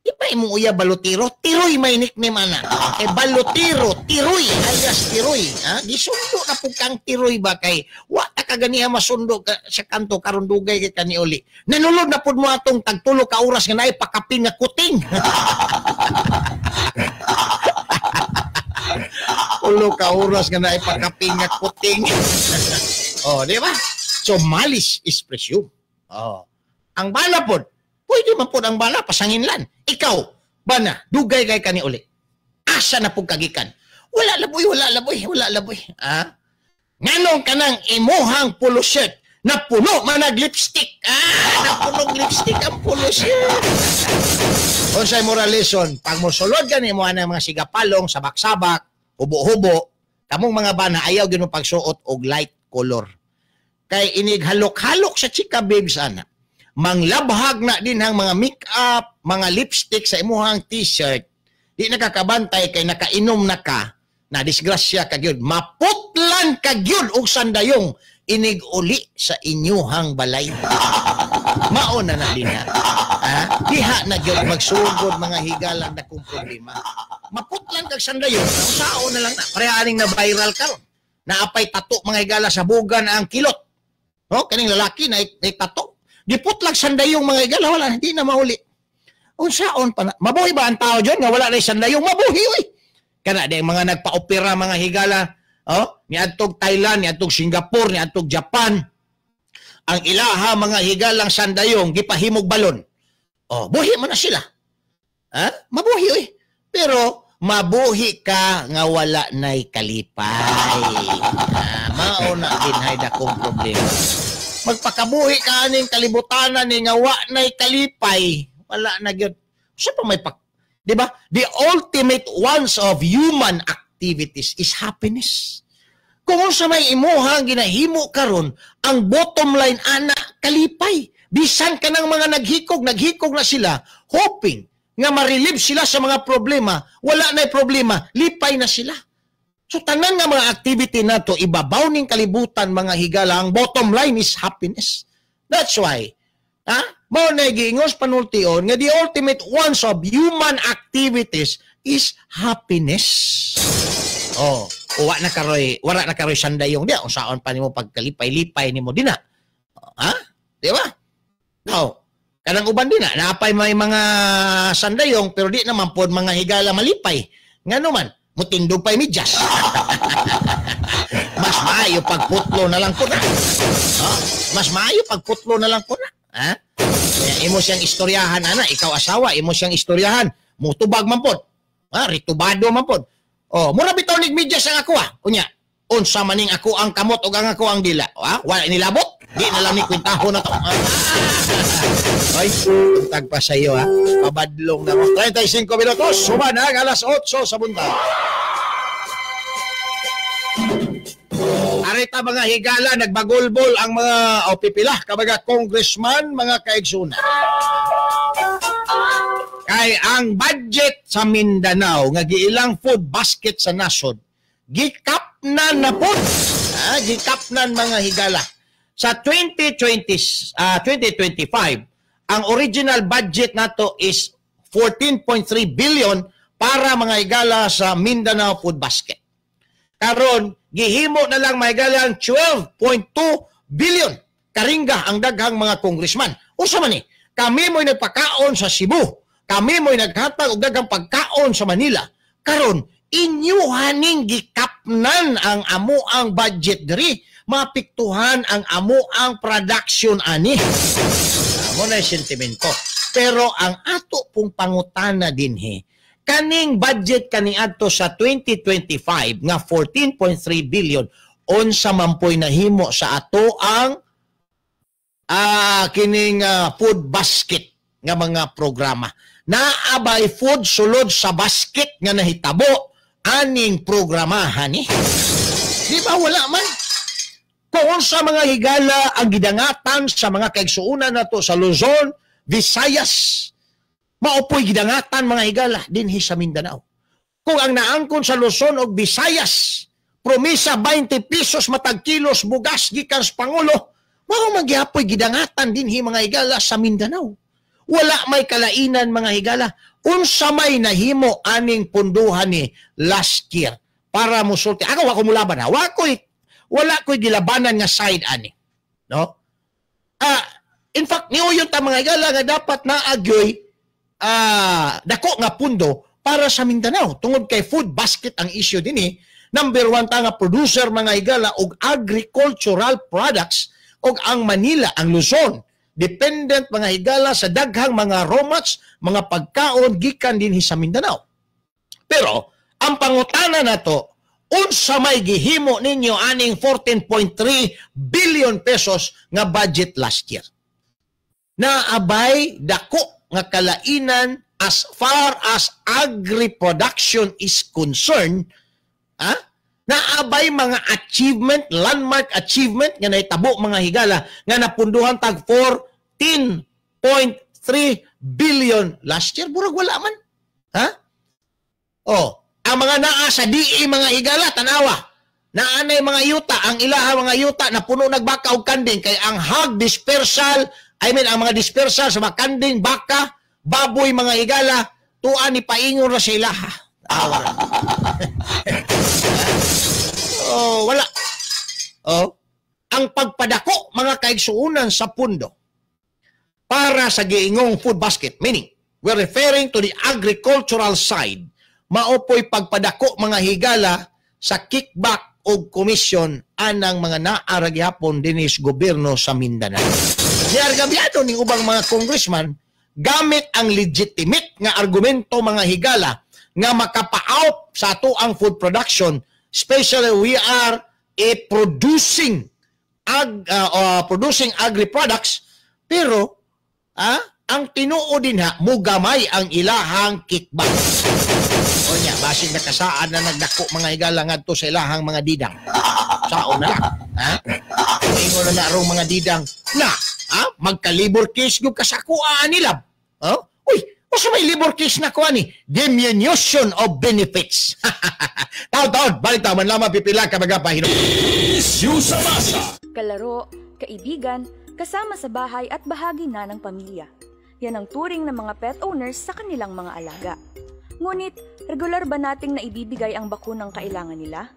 Di ba imong uyab balutero? Tiroy may nickname ana. Eh balutero, Tiroy, alias Tiroy. Ha? Gisundo na po kang Tiroy ba kay wa ta kaganiha masundo ka sa kanto karon dugay kay kani uli. Nanulod na pud mo atong tagtulo ka oras nga naay pakapin nga kuting. Tulo ka oras nga naay pakapin nga kuting. Oh, di ba? So malice is presumed. Oh. Ang bala pod, pwede man pod ang bala pasanginlan. Ikaw, bana, dugay kay kani uli. Asa na pud kagikan? Wala laboy, wala laboy, wala laboy. Ha? Nganong kanang imuhang polo shirt Napuno man nag lipstick. Ah, napunog lipstick ang pulos siya. Unsay moral lesson, pag mosulod gani mo anang mga sigapalong, sabak-sabak, hubo-hubo, kamong mga bana ayaw gyud mo pagsuot og light color. Kay inig halok-halok sa chika babes ana. Manglabhag na din ang mga make-up, mga lipstick sa imuhang t-shirt. Di nakakabantay kay nakainom na ka, na disgrasya ka gyud. Maputlan ka gyud og sandayong inig uli sa inyuhang balay. Mao na na din ha. Ha? Diha na gyud magsugod mga higalang dakong problema. Maputlan kag sandayon, sao na lang na. Pareha aning na viral karon. Naapay tato mga higala sa bugan ang kilot. No, kaning lalaki na tato. Giputlag sandayong mga higala, wala, hindi na mauli. Unsaon pa na? Mabuhi ba ang tao dyan nga wala na sandayong? Mabuhi oy. Kana di mga nagpa-opera mga higala, oh, niadtog Thailand, niadtog Singapore, niadtog Japan. Ang ilaha mga higalang sandayong gipahimog balon. Oh, buhi man na sila. Ha? Mabuhi oy. Pero mabuhi ka nga wala nay kalipay. Ah, mao na dinhay dakong problema. Magpakabuhi ka aning kalibutanan ni nga wa nay kalipay, wala na gyud. Sa pa may pak, di ba? The ultimate ones of human activities is happiness. Kung unsa may imuhang ginahimo karon, ang bottom line ana kalipay. Bisan ka ng mga naghikog, naghikog na sila, hoping nga ma-relieve sila sa mga problema, wala na'y problema, lipay na sila. So tanan nga mga activity nato, ibabaw ning kalibutan mga higala, ang bottom line is happiness. That's why, ha? Mao na giingos panultion nga the ultimate ones of human activities is happiness. Oh, wa na karoy, wala na karoy sandayong diya, unsaon pa nimo pagkalipay-lipay nimo dinha. Ha? Di ba? No. Kanang uban din na, naapay may mga sandayong pero di naman pod mga higala malipay. Ngano man, mutindog pa'y medyas. Mas maayo pagputlo na lang po na. Oh, mas maayo pagputlo na lang po na. Ha? Kaya imo siyang istoryahan, ana, ikaw asawa, imo siyang istoryahan, mutubag man pod. Ha, ritubado man pod. Oh, mura bitaw nig medyas ang ako ah. Unya, unsa maning ako ang kamot ug ang ako ang dila. Ha? Wala nilabot? Di na lang ni kwentaho na to. Ay, tuntag pa sa iyo ha. Pabadlong na mo. 35 minutos, suman ang alas 8 sa buntag. Arita mga higala, nagbagulbol ang mga o pipila, kabaga congressman, mga kaigsunan. Kay ang budget sa Mindanao, nga giilang food basket sa nasod, gikapnan na po. Ha, gikapnan mga higala. Sa 2025, ang original budget nato is 14.3 billion para mga higala sa Mindanao Food Basket. Karon gihimo na lang mga higala ang 12.2 billion. Karingga ang daghang mga congressman. Unsa man ni? Kami mo'y nagpakaon sa Cebu. Kami mo'y naghatag og daghang pagkaon sa Manila. Karon inyuhaning gikapnan ang amuang budget diri, mapiktuhan ang amuang production ani. Amo na sentimento. Pero ang ato pong pangutana dinhi, kaning budget kaniadto sa 2025 nga 14.3 billion, unsa man po'y nahimo sa ato ang kining food basket nga mga programa. Naabay food sulod sa basket nga nahitabo aning programahan ni. Di ba wala man? Kung sa mga higala ang gidangatan sa mga kaigsuonan nato sa Luzon, Visayas, maopoy gidangatan mga higala dinhi sa Mindanao. Kung ang naangkon sa Luzon og Visayas, promisa 20 pesos matag kilos bugas gikan sa Pangulo, mao magyapoy gidangatan dinhi mga higala sa Mindanao. Wala may kalainan mga higala. Unsa may nahimo aning punduhan ni last year para musulti. Ako wa ko mulaban ha. Wala ko'y gilabanan nga side ani. No? In fact, niuyon ta mga higala nga dapat naagyoy dako nga pundo para sa Mindanao. Tungod kay food basket ang issue dinhi. Number one ta nga producer mga higala og agricultural products og ang Manila, ang Luzon, dependent mga higala sa daghang mga romats, mga pagkaon gikan dinhi sa Mindanao. Pero ang pangutana nato, Unsa may gihimo ninyo aning 14.3 billion pesos nga budget last year? Naabay dako nga kalainan as far as agri-production is concerned, ha? Naabay mga achievement, landmark achievement nga nahitabo mga higala nga napunduhan tag 14.3 billion last year, burag wala man. Ha? Oh, ang mga naa sa DA mga higala, tanawa. Naanay mga yuta, ang ilaha mga yuta na puno nagbaka og kanding kay ang hog dispersal, I mean ang mga dispersal sa mga kanding, baka, baboy mga higala, tuan ni paingon ra sa ilaha. Oh, wala. Oh, ang pagpadako mga kaigsuonan sa pundo para sa giingong food basket, meaning we're referring to the agricultural side, maopoy pagpadako mga higala sa kickback o komisyon anang mga naara gihapon dinis gobyerno sa Mindanao. Niargabyado ning ubang mga congressman gamit ang legitimate nga argumento mga higala nga makapa-out sa ato ang food production, especially we are a producing producing agri-products, pero ang tinuod din ha, mugamay ang ilahang kickback. O niya, basig nakasaan na nagdako mga higala ngadto sa ilahang mga didang. Saon na lang. Ha? Ingon na narong mga didang na, ha? Magka-labor case yung kasakuaan nila. Oh? Uy, basta may labor case na kuha ni diminution of benefits. Taon-taon, balik taon, man lamang pipila ka mga pahinong. Issue sa masa. Kalaro, kaibigan, kasama sa bahay at bahagi na ng pamilya. Yan ang turing ng mga pet owners sa kanilang mga alaga. Ngunit, regular ba nating naibibigay ang bakunang kailangan nila?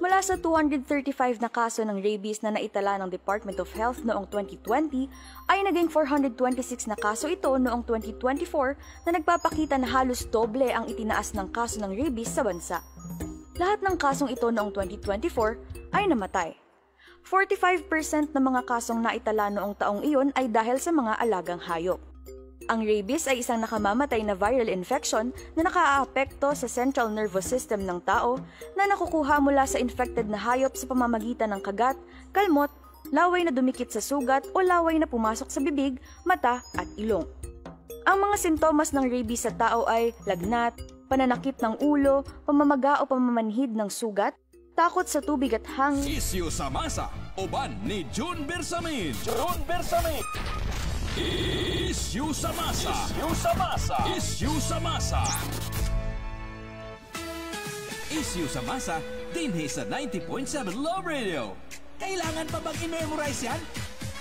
Mula sa 235 na kaso ng rabies na naitala ng Department of Health noong 2020, ay naging 426 na kaso ito noong 2024 na nagpapakita na halos doble ang itinaas ng kaso ng rabies sa bansa. Lahat ng kasong ito noong 2024 ay namatay. 45% ng mga kasong naitala noong taong iyon ay dahil sa mga alagang hayop. Ang rabies ay isang nakamamatay na viral infection na nakaaapekto sa central nervous system ng tao na nakukuha mula sa infected na hayop sa pamamagitan ng kagat, kalmot, laway na dumikit sa sugat o laway na pumasok sa bibig, mata at ilong. Ang mga sintomas ng rabies sa tao ay lagnat, pananakit ng ulo, pamamaga o pamamanhid ng sugat, takot sa tubig at hangin. Isyu sa masa, uban ni June Bersamin. June Bersamin. Issue sa masa. Issue sa masa. Issue sa masa. Issue sa masa dinhi sa 90.7 Love Radio. Kailangan pa bang i-memorize yan?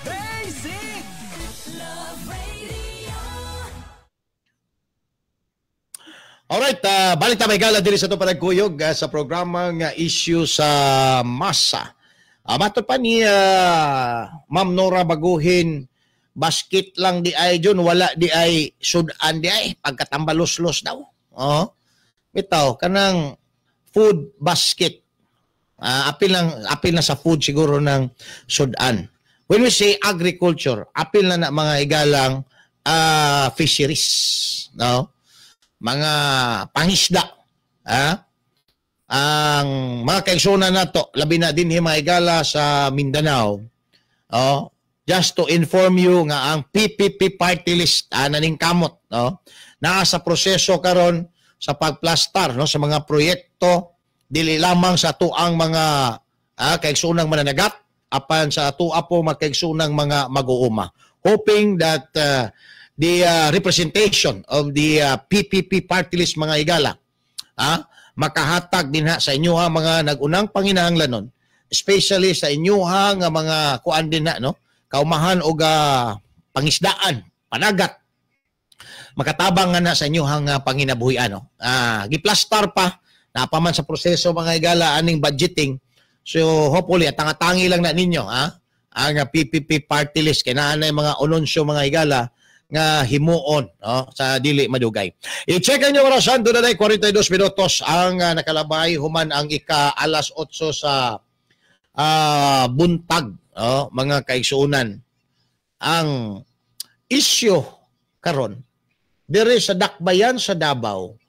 Basic! Love Radio. Alright, balik ta may gala diri sa ito panagkuyog sa programang Issue sa Masa. Matod pa ni Ma'am Nora Baguhin, basket lang di ay Jun, wala di ay sudan di ay pagkatambalos-los daw. Oh. Bitaw kanang food basket. Apil na sa food siguro ng sudan. When we say agriculture, apil na na mga igalang fisheries, no? Mga pangisda. Ang mga kaigsunan nato, labi na din mga igala sa Mindanao. Oh. Just to inform you nga ang PPP party list naning kamot, no, naa sa proseso karon sa pagplastar, no, sa mga proyekto dili lamang sa tuang mga kaigsuonang mananagat apan sa ato po makaigsuonang mga mag-uuma, hoping that the representation of the PPP party list mga igala makahatag dinha sa inyo ha, mga nagunang panginahanglanon, especially sa inyo ha, nga mga kuan dinha, no, kaumahan o pangisdaan, panagat, makatabang nga na sa inyo hang panginabuhi, ano. Giplastar pa, napaman sa proseso mga igala aning budgeting. So hopefully tangatangi lang na ninyo ang PPP party list kay naa na mga anunsyo mga igala nga himuon, no, sa dili madugay. I-check ang inyong orasan, doon na 42 minutos ang nakalabay human ang ika alas 8 sa buntag. Oh, mga kaigsuonan, ang isyu karon diri sa Dakbayan sa Davao,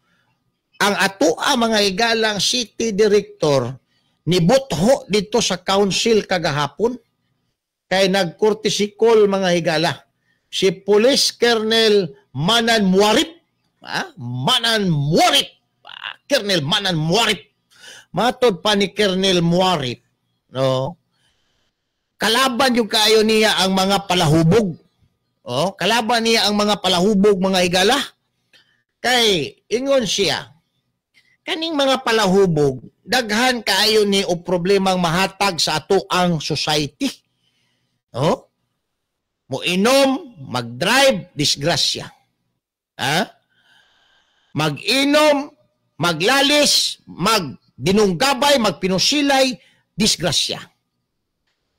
Ang atoa, mga higalang, city director ni butho dito sa council kagahapon kay nag-courtesy call, mga higala, si Police Colonel Manan Muarip, ah, Manan Muarip, ah, Colonel Manan Muarip. Matod pa ni Colonel Muarip, no, kalaban yung kaayo niya ang mga palahubog. Oh, kalaban niya ang mga palahubog, mga higala. Kay ingon siya, kaning mga palahubog daghan kaayo ni og problemang mahatag sa ato ang society. Oh? Mo inom, mag-drive, disgrasya. Ha? Mag-inom, maglalis, magdinunggabay, magpinusilay, disgrasya.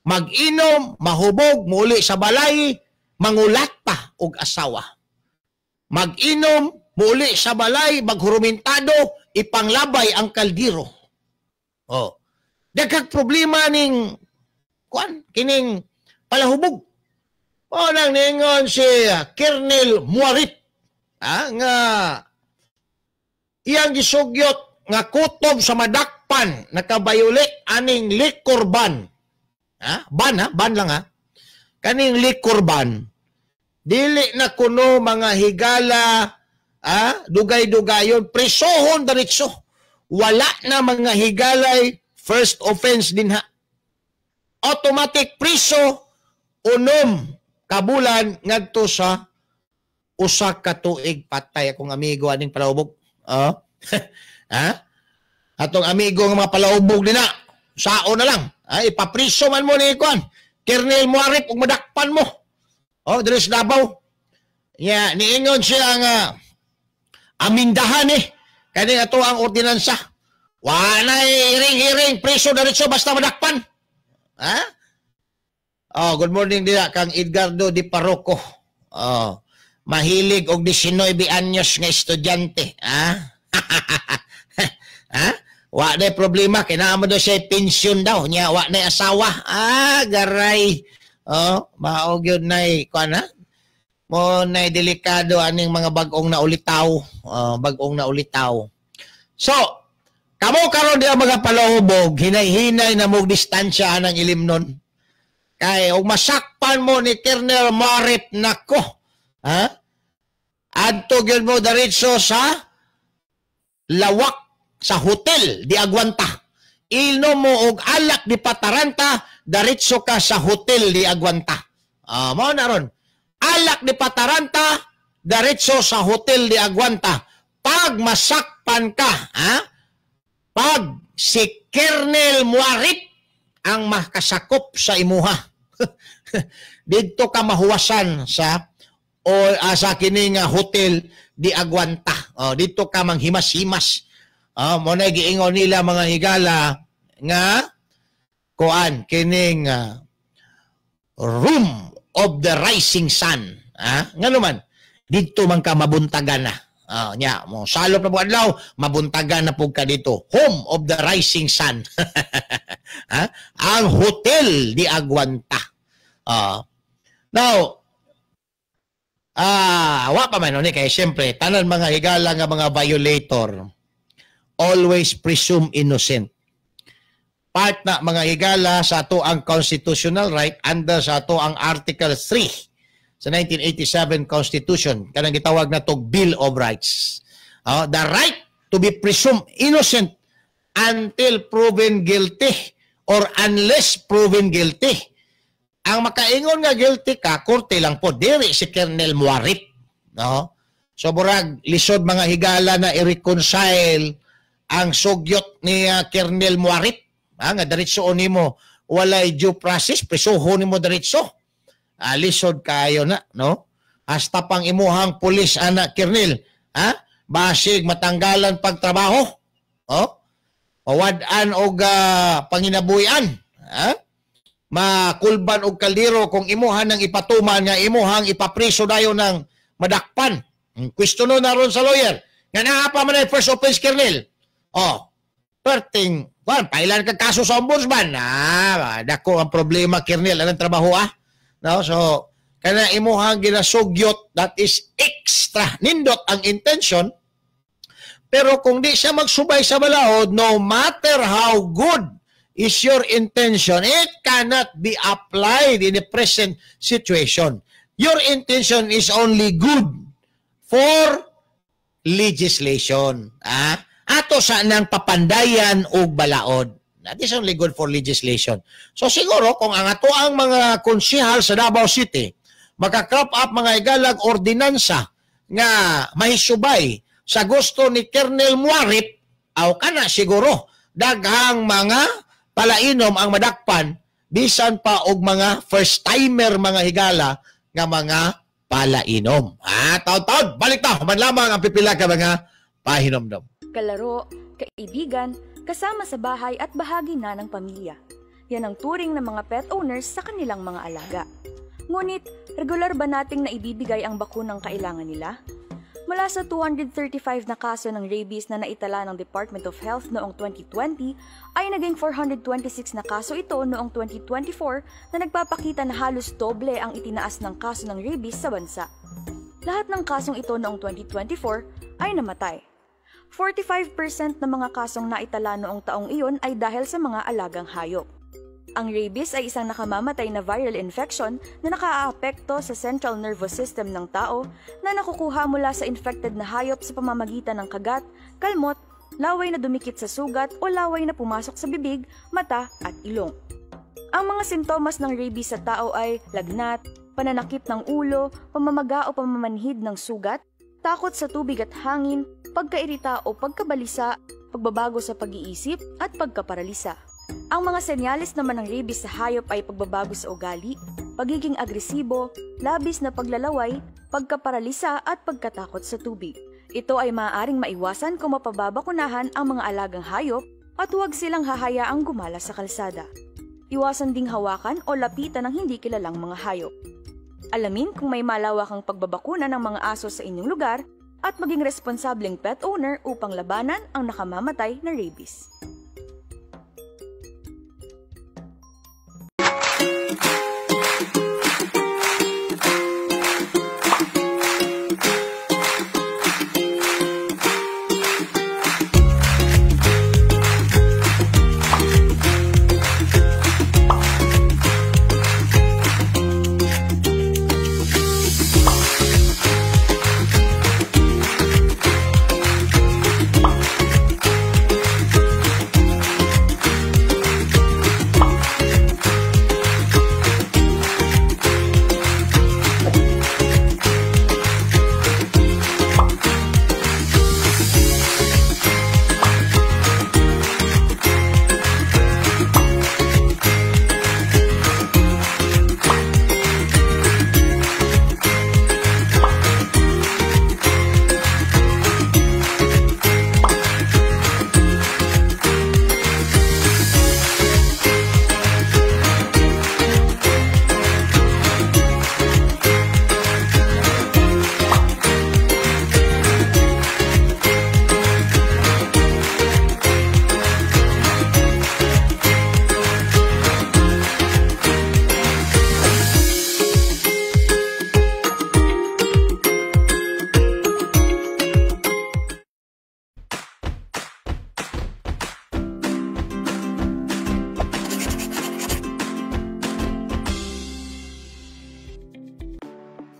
Mag-inom, mahubog, muli sa balay, mangulat pa og asawa. Mag-inom, muli sa balay, maghurumentado, ipanglabay ang kaldero. Oh. Daghang problema ning kuan kining palahubog. O nang ningon si Colonel Muarip, ah, nga iyang gisugyot nga kutob sa madakpan naka-violate aning liquor ban. Ha? Ban ha? Ban lang ha? Kaning liquor ban. Dili na kuno, mga higala, ah, dugay-dugayon, presohon diretso. Wala na, mga higalay, first offense din ha. Automatic priso 6 ka bulan ngadto sa 1 ka tuig. Patay akong amigo aning palahubog. Oh. Ha? Atong amigo nga mga palahubog din na. Sao na lang. Ay, ipapriso man mo ni kuan. Colonel Muarip ug madakpan mo. Oh, diri sa Davao. Ya, niingon siya nga amindahan eh. Kani ato ang ordinansa. Wala iring-iring, preso diretso basta madakpan. Ha? Oh, good morning diha kang Edgardo Di Parroco. Oh, mahilig og 19 anyos nga estudyante, ha? Ha? Wa na problema kay naa mo daw siya pensyon daw nya wa na asawa. Ah, garay. Oh, mao gyud nay kuan ha? Mo nay delikado aning mga bag-ong naulitaw. Oh, bag-ong naulitaw. So, kamo karon diha mga palahubog, hinay-hinay na mo distansya ng ilimnon. Kay og masakpan mo ni Colonel Marip, nako. Ha? Adto gyud mo diretso sa lawak sa hotel di Aguanta. Inom mo og alak di pataranta, diretso ka sa hotel di Aguanta. Ah, mao na ron. Alak di pataranta, diretso sa hotel di Aguanta. Pag masakpan ka, ha? Pag si Colonel Muarip ang makasakop sa imuha, didto ka mahuwasan sa o sa kining hotel di Aguanta. Oh, dito ka manghimas-himas. Ah, mo na giingon nila, mga higala, nga kuan kining room of the rising sun. Ah, ngano man didto man ka mabuntagan na. Ah, nya mo salop na adlaw, mabuntagan na pug ka dito. Home of the rising sun. Ah, ang Hotel di Aguanta. Ah. Now, wa pa man ni kay siyempre tanan, mga higala, nga mga violator always presume innocent. Part na, mga higala, sa ato ang constitutional right under sa ato ang Article 3 sa 1987 Constitution, kanang gitawag na to Bill of Rights. The right to be presumed innocent until proven guilty or unless proven guilty. Ang makaingon nga guilty ka, korte lang po. Diri si Colonel Muarip. No? So burag lisod, mga higala, na i-reconcile ang sugyot ni Colonel Muarip. Ah, nga diretso nimo walay due process, presoho nimo diretso. Ah, lisod kayo na, no? Hasta pang imuhang pulis ana, Colonel, ha? Basig matanggalan pagtrabaho. Oh? Mawad-an og panginabuhian, ha? Makulban og kaldero kung imuha nang ipatuman nga imuhang ipapriso dayon ng madakpan. Question na ron sa lawyer. Nga naa pa man ay first offense, Colonel. Oh, perting, kuan, pailan ka kaso sa ombudsman. Ah, dako ang problema, Colonel, anong trabaho ah. No, so kana imuhang ginasugyot, that is extra nindot ang intention. Pero kung di siya magsubay sa balaod, no matter how good is your intention, it cannot be applied in the present situation. Your intention is only good for legislation. Ah? Ato sa nang papandayan og balaod. That is only good for legislation. So siguro kung ang ato ang mga konsehal sa Davao City maka-crop up mga igalag ordinansa nga mahisubay sa gusto ni Colonel Muarip, aw kana siguro daghang mga palainom ang madakpan bisan pa og mga first timer mga higala nga mga palainom. Ah, taon-taon, balik ta, human lamang ang pipila ka mga pahinomdom. Kalaro, kaibigan, kasama sa bahay at bahagi na ng pamilya. Yan ang turing ng mga pet owners sa kanilang mga alaga. Ngunit, regular ba nating naibibigay ang bakunang kailangan nila? Mula sa 235 na kaso ng rabies na naitala ng Department of Health noong 2020, ay naging 426 na kaso ito noong 2024 na nagpapakita na halos doble ang itinaas ng kaso ng rabies sa bansa. Lahat ng kasong ito noong 2024 ay namatay. 45% ng mga kasong naitala noong taong iyon ay dahil sa mga alagang hayop. Ang rabies ay isang nakamamatay na viral infection na nakaaapekto sa central nervous system ng tao na nakukuha mula sa infected na hayop sa pamamagitan ng kagat, kalmot, laway na dumikit sa sugat o laway na pumasok sa bibig, mata at ilong. Ang mga sintomas ng rabies sa tao ay lagnat, pananakit ng ulo, pamamaga o pamamanhid ng sugat, takot sa tubig at hangin, pagkairita o pagkabalisa, pagbabago sa pag-iisip at pagkaparalisa. Ang mga senyales naman ng rabies sa hayop ay pagbabago sa ugali, pagiging agresibo, labis na paglalaway, pagkaparalisa at pagkatakot sa tubig. Ito ay maaaring maiwasan kung mapababakunahan ang mga alagang hayop at huwag silang hahayaang gumala sa kalsada. Iwasan ding hawakan o lapitan ng hindi kilalang mga hayop. Alamin kung may malawakang pagbabakuna ng mga aso sa inyong lugar at maging responsableng pet owner upang labanan ang nakamamatay na rabies.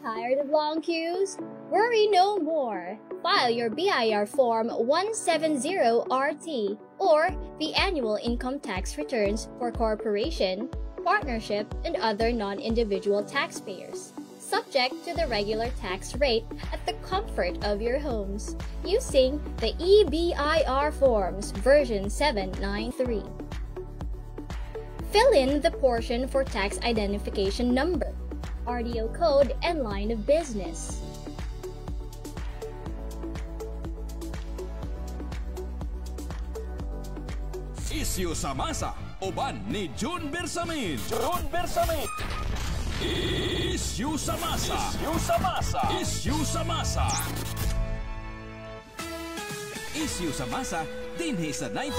Tired of long queues? Worry no more. File your BIR Form 170RT or the annual income tax returns for corporation, partnership, and other non-individual taxpayers, subject to the regular tax rate at the comfort of your homes, using the eBIR Forms version 793. Fill in the portion for tax identification number, RDO code, and line of business. Isyu sa masa, uban ni June Bersamin. June Bersamin. Isyu sa masa. Isyu sa masa. Isyu sa masa. Isyu sa masa, dinhi sa 90.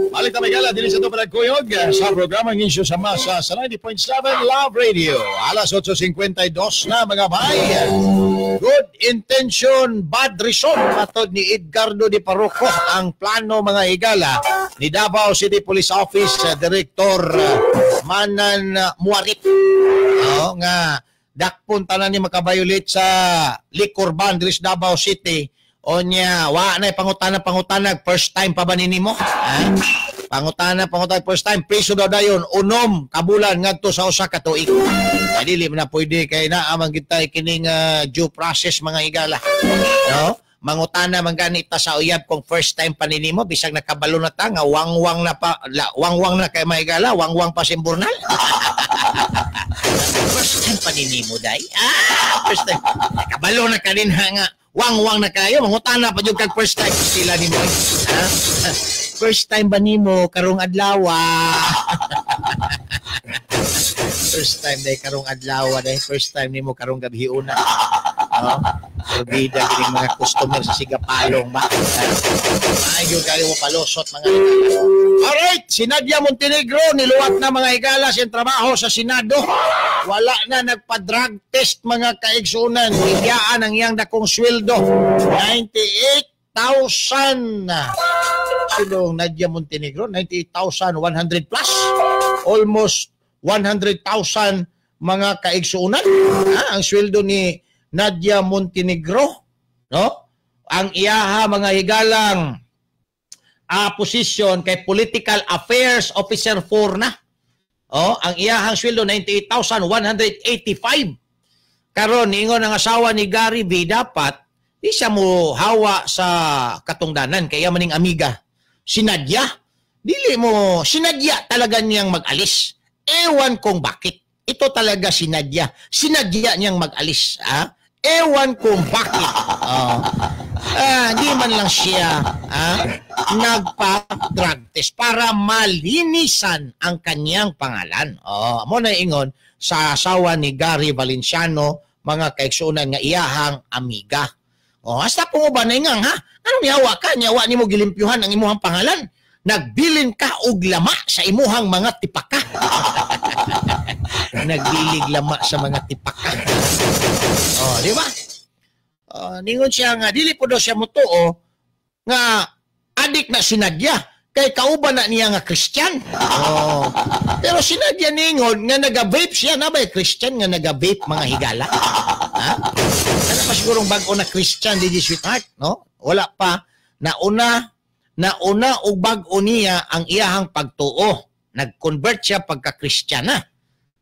Balik na may gala, dili sa ito panagkuyog sa programang Isyu sa Masa sa 90.7 Love Radio. Alas 8:52 na mga bay. Good intention, bad result. Matod ni Edgardo Di Parroco ang plano, mga higala, ni Davao City Police Office Director Manan Muarit. Oh, nga dakpon tanan ni makabayulit sa liquor ban diri sa Davao City. Onya, wa na pangutana pangutanag, first time pa ba nimo? Ha? Pangutana pangutana, first time, preso daw dayon 6 ka bulan ngadto sa 1 ka tuig. Ay, dili man na pwede kay naa man kita kining due process, mga higala. No? Mangutana man gani ta sa uyab kung first time pa nimo, bisag nakabalo na ta nga wangwang na pa la, wangwang na kay mga higala, wangwang pa simburnal. First time pa nimo, day? Ah, first time. Nakabalo na kanin nga wangwang na kayo, mangutana pa jud kag first time sila nimo. Ha? First time ba nimo karong adlaw? First time day karong adlaw day, first time nimo karong gabi una. No? Pero bida gining mga customer sa Sigapalong ba. Maayo kayo mo palusot, mga higala. Alright, si Nadia Montenegro niluwat na, mga higala, sa trabaho sa Senado. Wala na nagpa-drug test, mga kaigsunan. Higayaan ang iyang dakong sweldo. 98,000. Sinong Nadia Montenegro? 98,100 plus. Almost 100,000, mga kaigsuunan. Ha? Ang sweldo ni Nadia Montenegro, no? Ang iyaha, mga higalang, position kay Political Affairs Officer 4 na. Oh, ang iyahang sweldo 98,185. Karon niingon ang asawa ni Gary V, dapat di siya mo hawa sa katungdanan kaya maning amiga. Sinadya, dili mo sinadya talaga niyang mag-alis. Ewan kung bakit. Ito talaga sinadya. Sinadya niyang mag-alis. Ah? Ewan kung bakit. Oh. Ah, di man lang siya nagpa-drug test para malinisan ang kanyang pangalan. Oh, mo na ingon sa asawa ni Gary Valenciano, mga kaigsuonan, nga iyahang amiga. Oh, hasta po ba na ingang ha? Anong niyawa ka? Niyawa nimo gilimpyuhan ang imuhang pangalan. Nagbilin ka og lama sa imuhang mga tipaka. Nagbilig lama sa mga tipaka. Oh, di ba? Ningon siya nga dili po daw siya mutuo nga adik na sinadya kay kauban na niya nga Christian. Oh. Pero sinadya ningon nga naga-vape siya na ba Christian nga naga-vape, mga higala? Ha? Ano pa sigurong bag-o na Christian di sweetheart, no? Wala pa, nauna nauna og bag-o niya ang iyahang pagtuo. Nag-convert siya pagka-Kristiyana.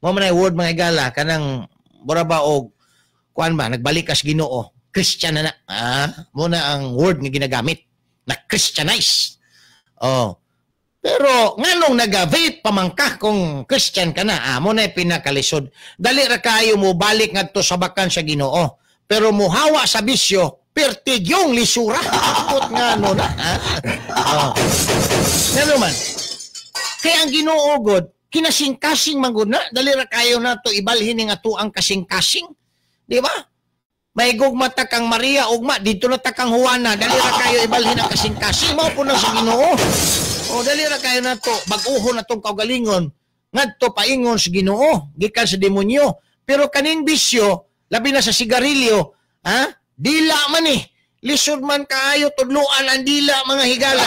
Mo man ay word, mga higala, kanang mura ba og kuan ba, nagbalik kas Ginoo. Christian na na. Ah, mo na ang word nga ginagamit. Na Christianize. Oh. Pero nganong naga-vape pa man ka kung Christian ka na? Ah, mo na pinakalisod. Dali ra kayo mo balik ngadto sa bakan sa Ginoo. Pero muhawa sa bisyo, pertigyong lisura. Put nga no na. Ah? Oh. Ngano man? Kaya ang Ginoo god, kinasing-kasing man gud na, dali ra kayo na to ibalhin ning ato ang kasing-kasing. Di ba? May gugma ta kang Maria ugma dito na ta kang Juana, dali ra kayo ibalhin ang kasing-kasing, mao po na sa Ginoo. O dali ra kayo nato bag-uhon atong kaugalingon ngadto paingon sa Ginoo gikan sa demonyo. Pero kaning bisyo, labi na sa sigarilyo, ha? Dila man eh. Lisod man kaayo tudluan ang dila, mga higala.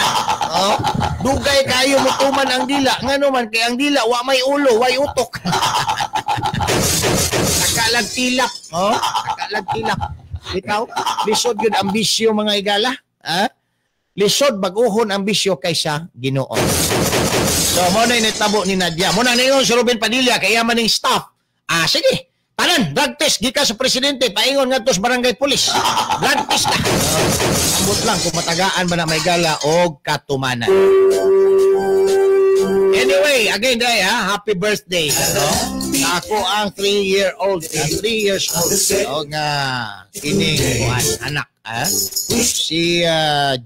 Oh, dugay kayo mutuman ang dila. Ngano man kay ang dila wa may ulo, way utok. Takalag tilap, oh, takalag tilap. Bitaw, lisod yun ang bisyo, mga higala. Ha? Lisod bag-uhon ang bisyo kaysa Ginoo. So mo na initabo ni Nadia. Mo na ningon si Ruben Padilla kaya maning staff. Ah, sige. Tanan, drug test gikan sa presidente paingon ngadto sa barangay police. Drug test na. Ambot lang kung matagaan ba na may gala og katumanan. Anyway, again day ha, happy birthday, no? Ako ang 3-year-old, 3 years old o nga kining kuan anak, ha? Si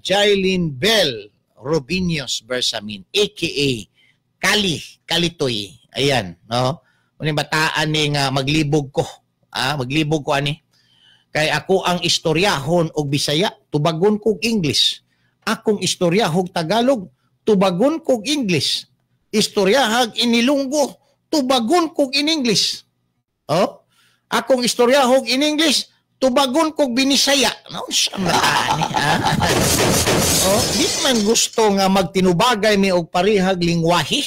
Jailyn Bell Rubinios Bersamin aka Kali Kalitoy. Ayan, no? Uning bataan ni nga maglibog ko. Ah, maglibog ko ani. Kay ako ang istoryahon og Bisaya, tubagon kog English. Akong istoryahog Tagalog, tubagon kog English. Istoryahag inilunggo, tubagon kog in English. Oh? Akong istoryahog in English, Tubagon kog Binisaya. No, sa ni, ha? Oh, di man gusto nga magtinubagay mi og parehag lingwahi.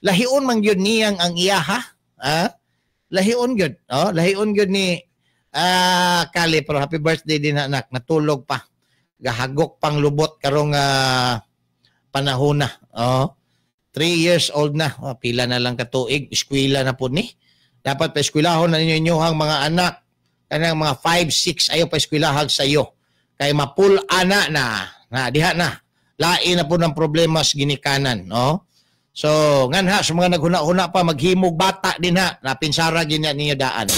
Lahion man gyud niyang ang iyaha, ha? Lahion gyud. Oh, lahion gyud ni Kali, pero happy birthday din anak. Natulog pa. Gahagok pang lubot karong panahon na. Oh, 3 years old na. Oh, pila na lang katuig, eskwela na pud ni. Dapat pa eskwelahon na ninyo inyuhang mga anak. Kanang mga 5, 6 ayo pa eskwelahag sa iyo. Kay mapul ana na, na diha na. Lain na po ng problema sa ginikanan, no? So, nganha sa mga naghuna-huna pa maghimog bata din ha, napinsara gyud ninyo daan.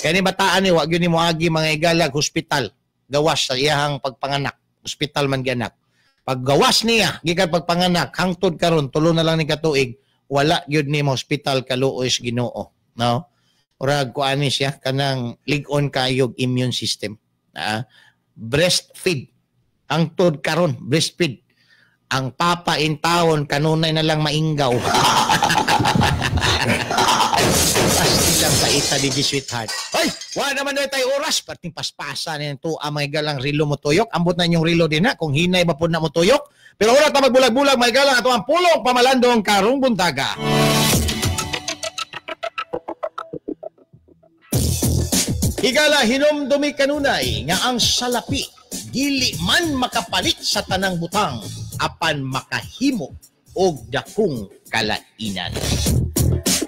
Kay ni bataan ni wa gyud ni moagi mga igalag hospital, gawas sa iyahang pagpanganak, hospital man gianak. Paggawas niya gikan pagpanganak hangtod karon tulo na lang ni katuig, wala gyud ni mo hospital kaluoy sa Ginoo, no? Urag kuani siya kanang lig-on kayog immune system. Breastfeed hangtod karon, breastfeed. Ang papa in taon kanunay na lang mainggaw. Pasti lang paita di sweetheart. Ay, wala naman na tayo oras. Parting paspasa na yung tuwa mga galang rilo mo tuyok. Ambot na inyong rilo din ha. Kung hinay ba po na mo tuyok. Pero wala ta magbulag-bulag mga galang. Ato ang pulong pamalandong karong buntaga. Higala hinumdumi kanunay nga ang salapi dili man makapalit sa tanang butang apan makahimo og dakong kalainan.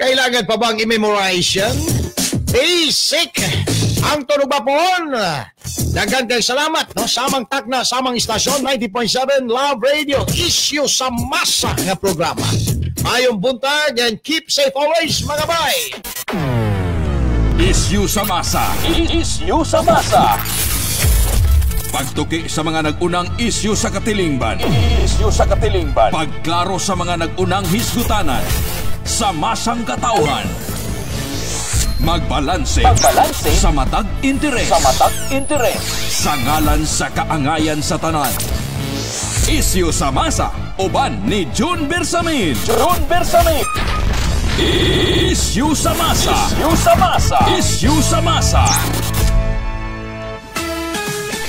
Kailangan pa bang i-memorize yan? Basic! Ang tunog bapon! Daghan kay salamat, no? Samang takna, samang istasyon, 90.7 Love Radio, isyu sa masa nga programa. Mayong buntag and keep safe always, mga bay! Isyu sa masa. Isyu sa masa. Pagtuki sa mga nag-unang isyu sa katilingban. Isyu sa katilingban. Pagklaro sa mga nag-unang hisgutanan. Sa masang katauhan. Magbalanse. Magbalanse. Sa matag interes. Sa matag interes. Sa ngalan sa kaangayan sa tanan. Isyu sa masa. Uban ni June Bersamin. June Bersamin. Isyu sa masa. Isyu sa masa. Isyu sa masa.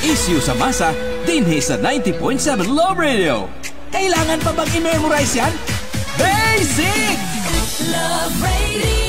Isyu sa masa dinhi sa 90.7 Love Radio. Kailangan pa bang i-memorize yan? Basic! Love Radio.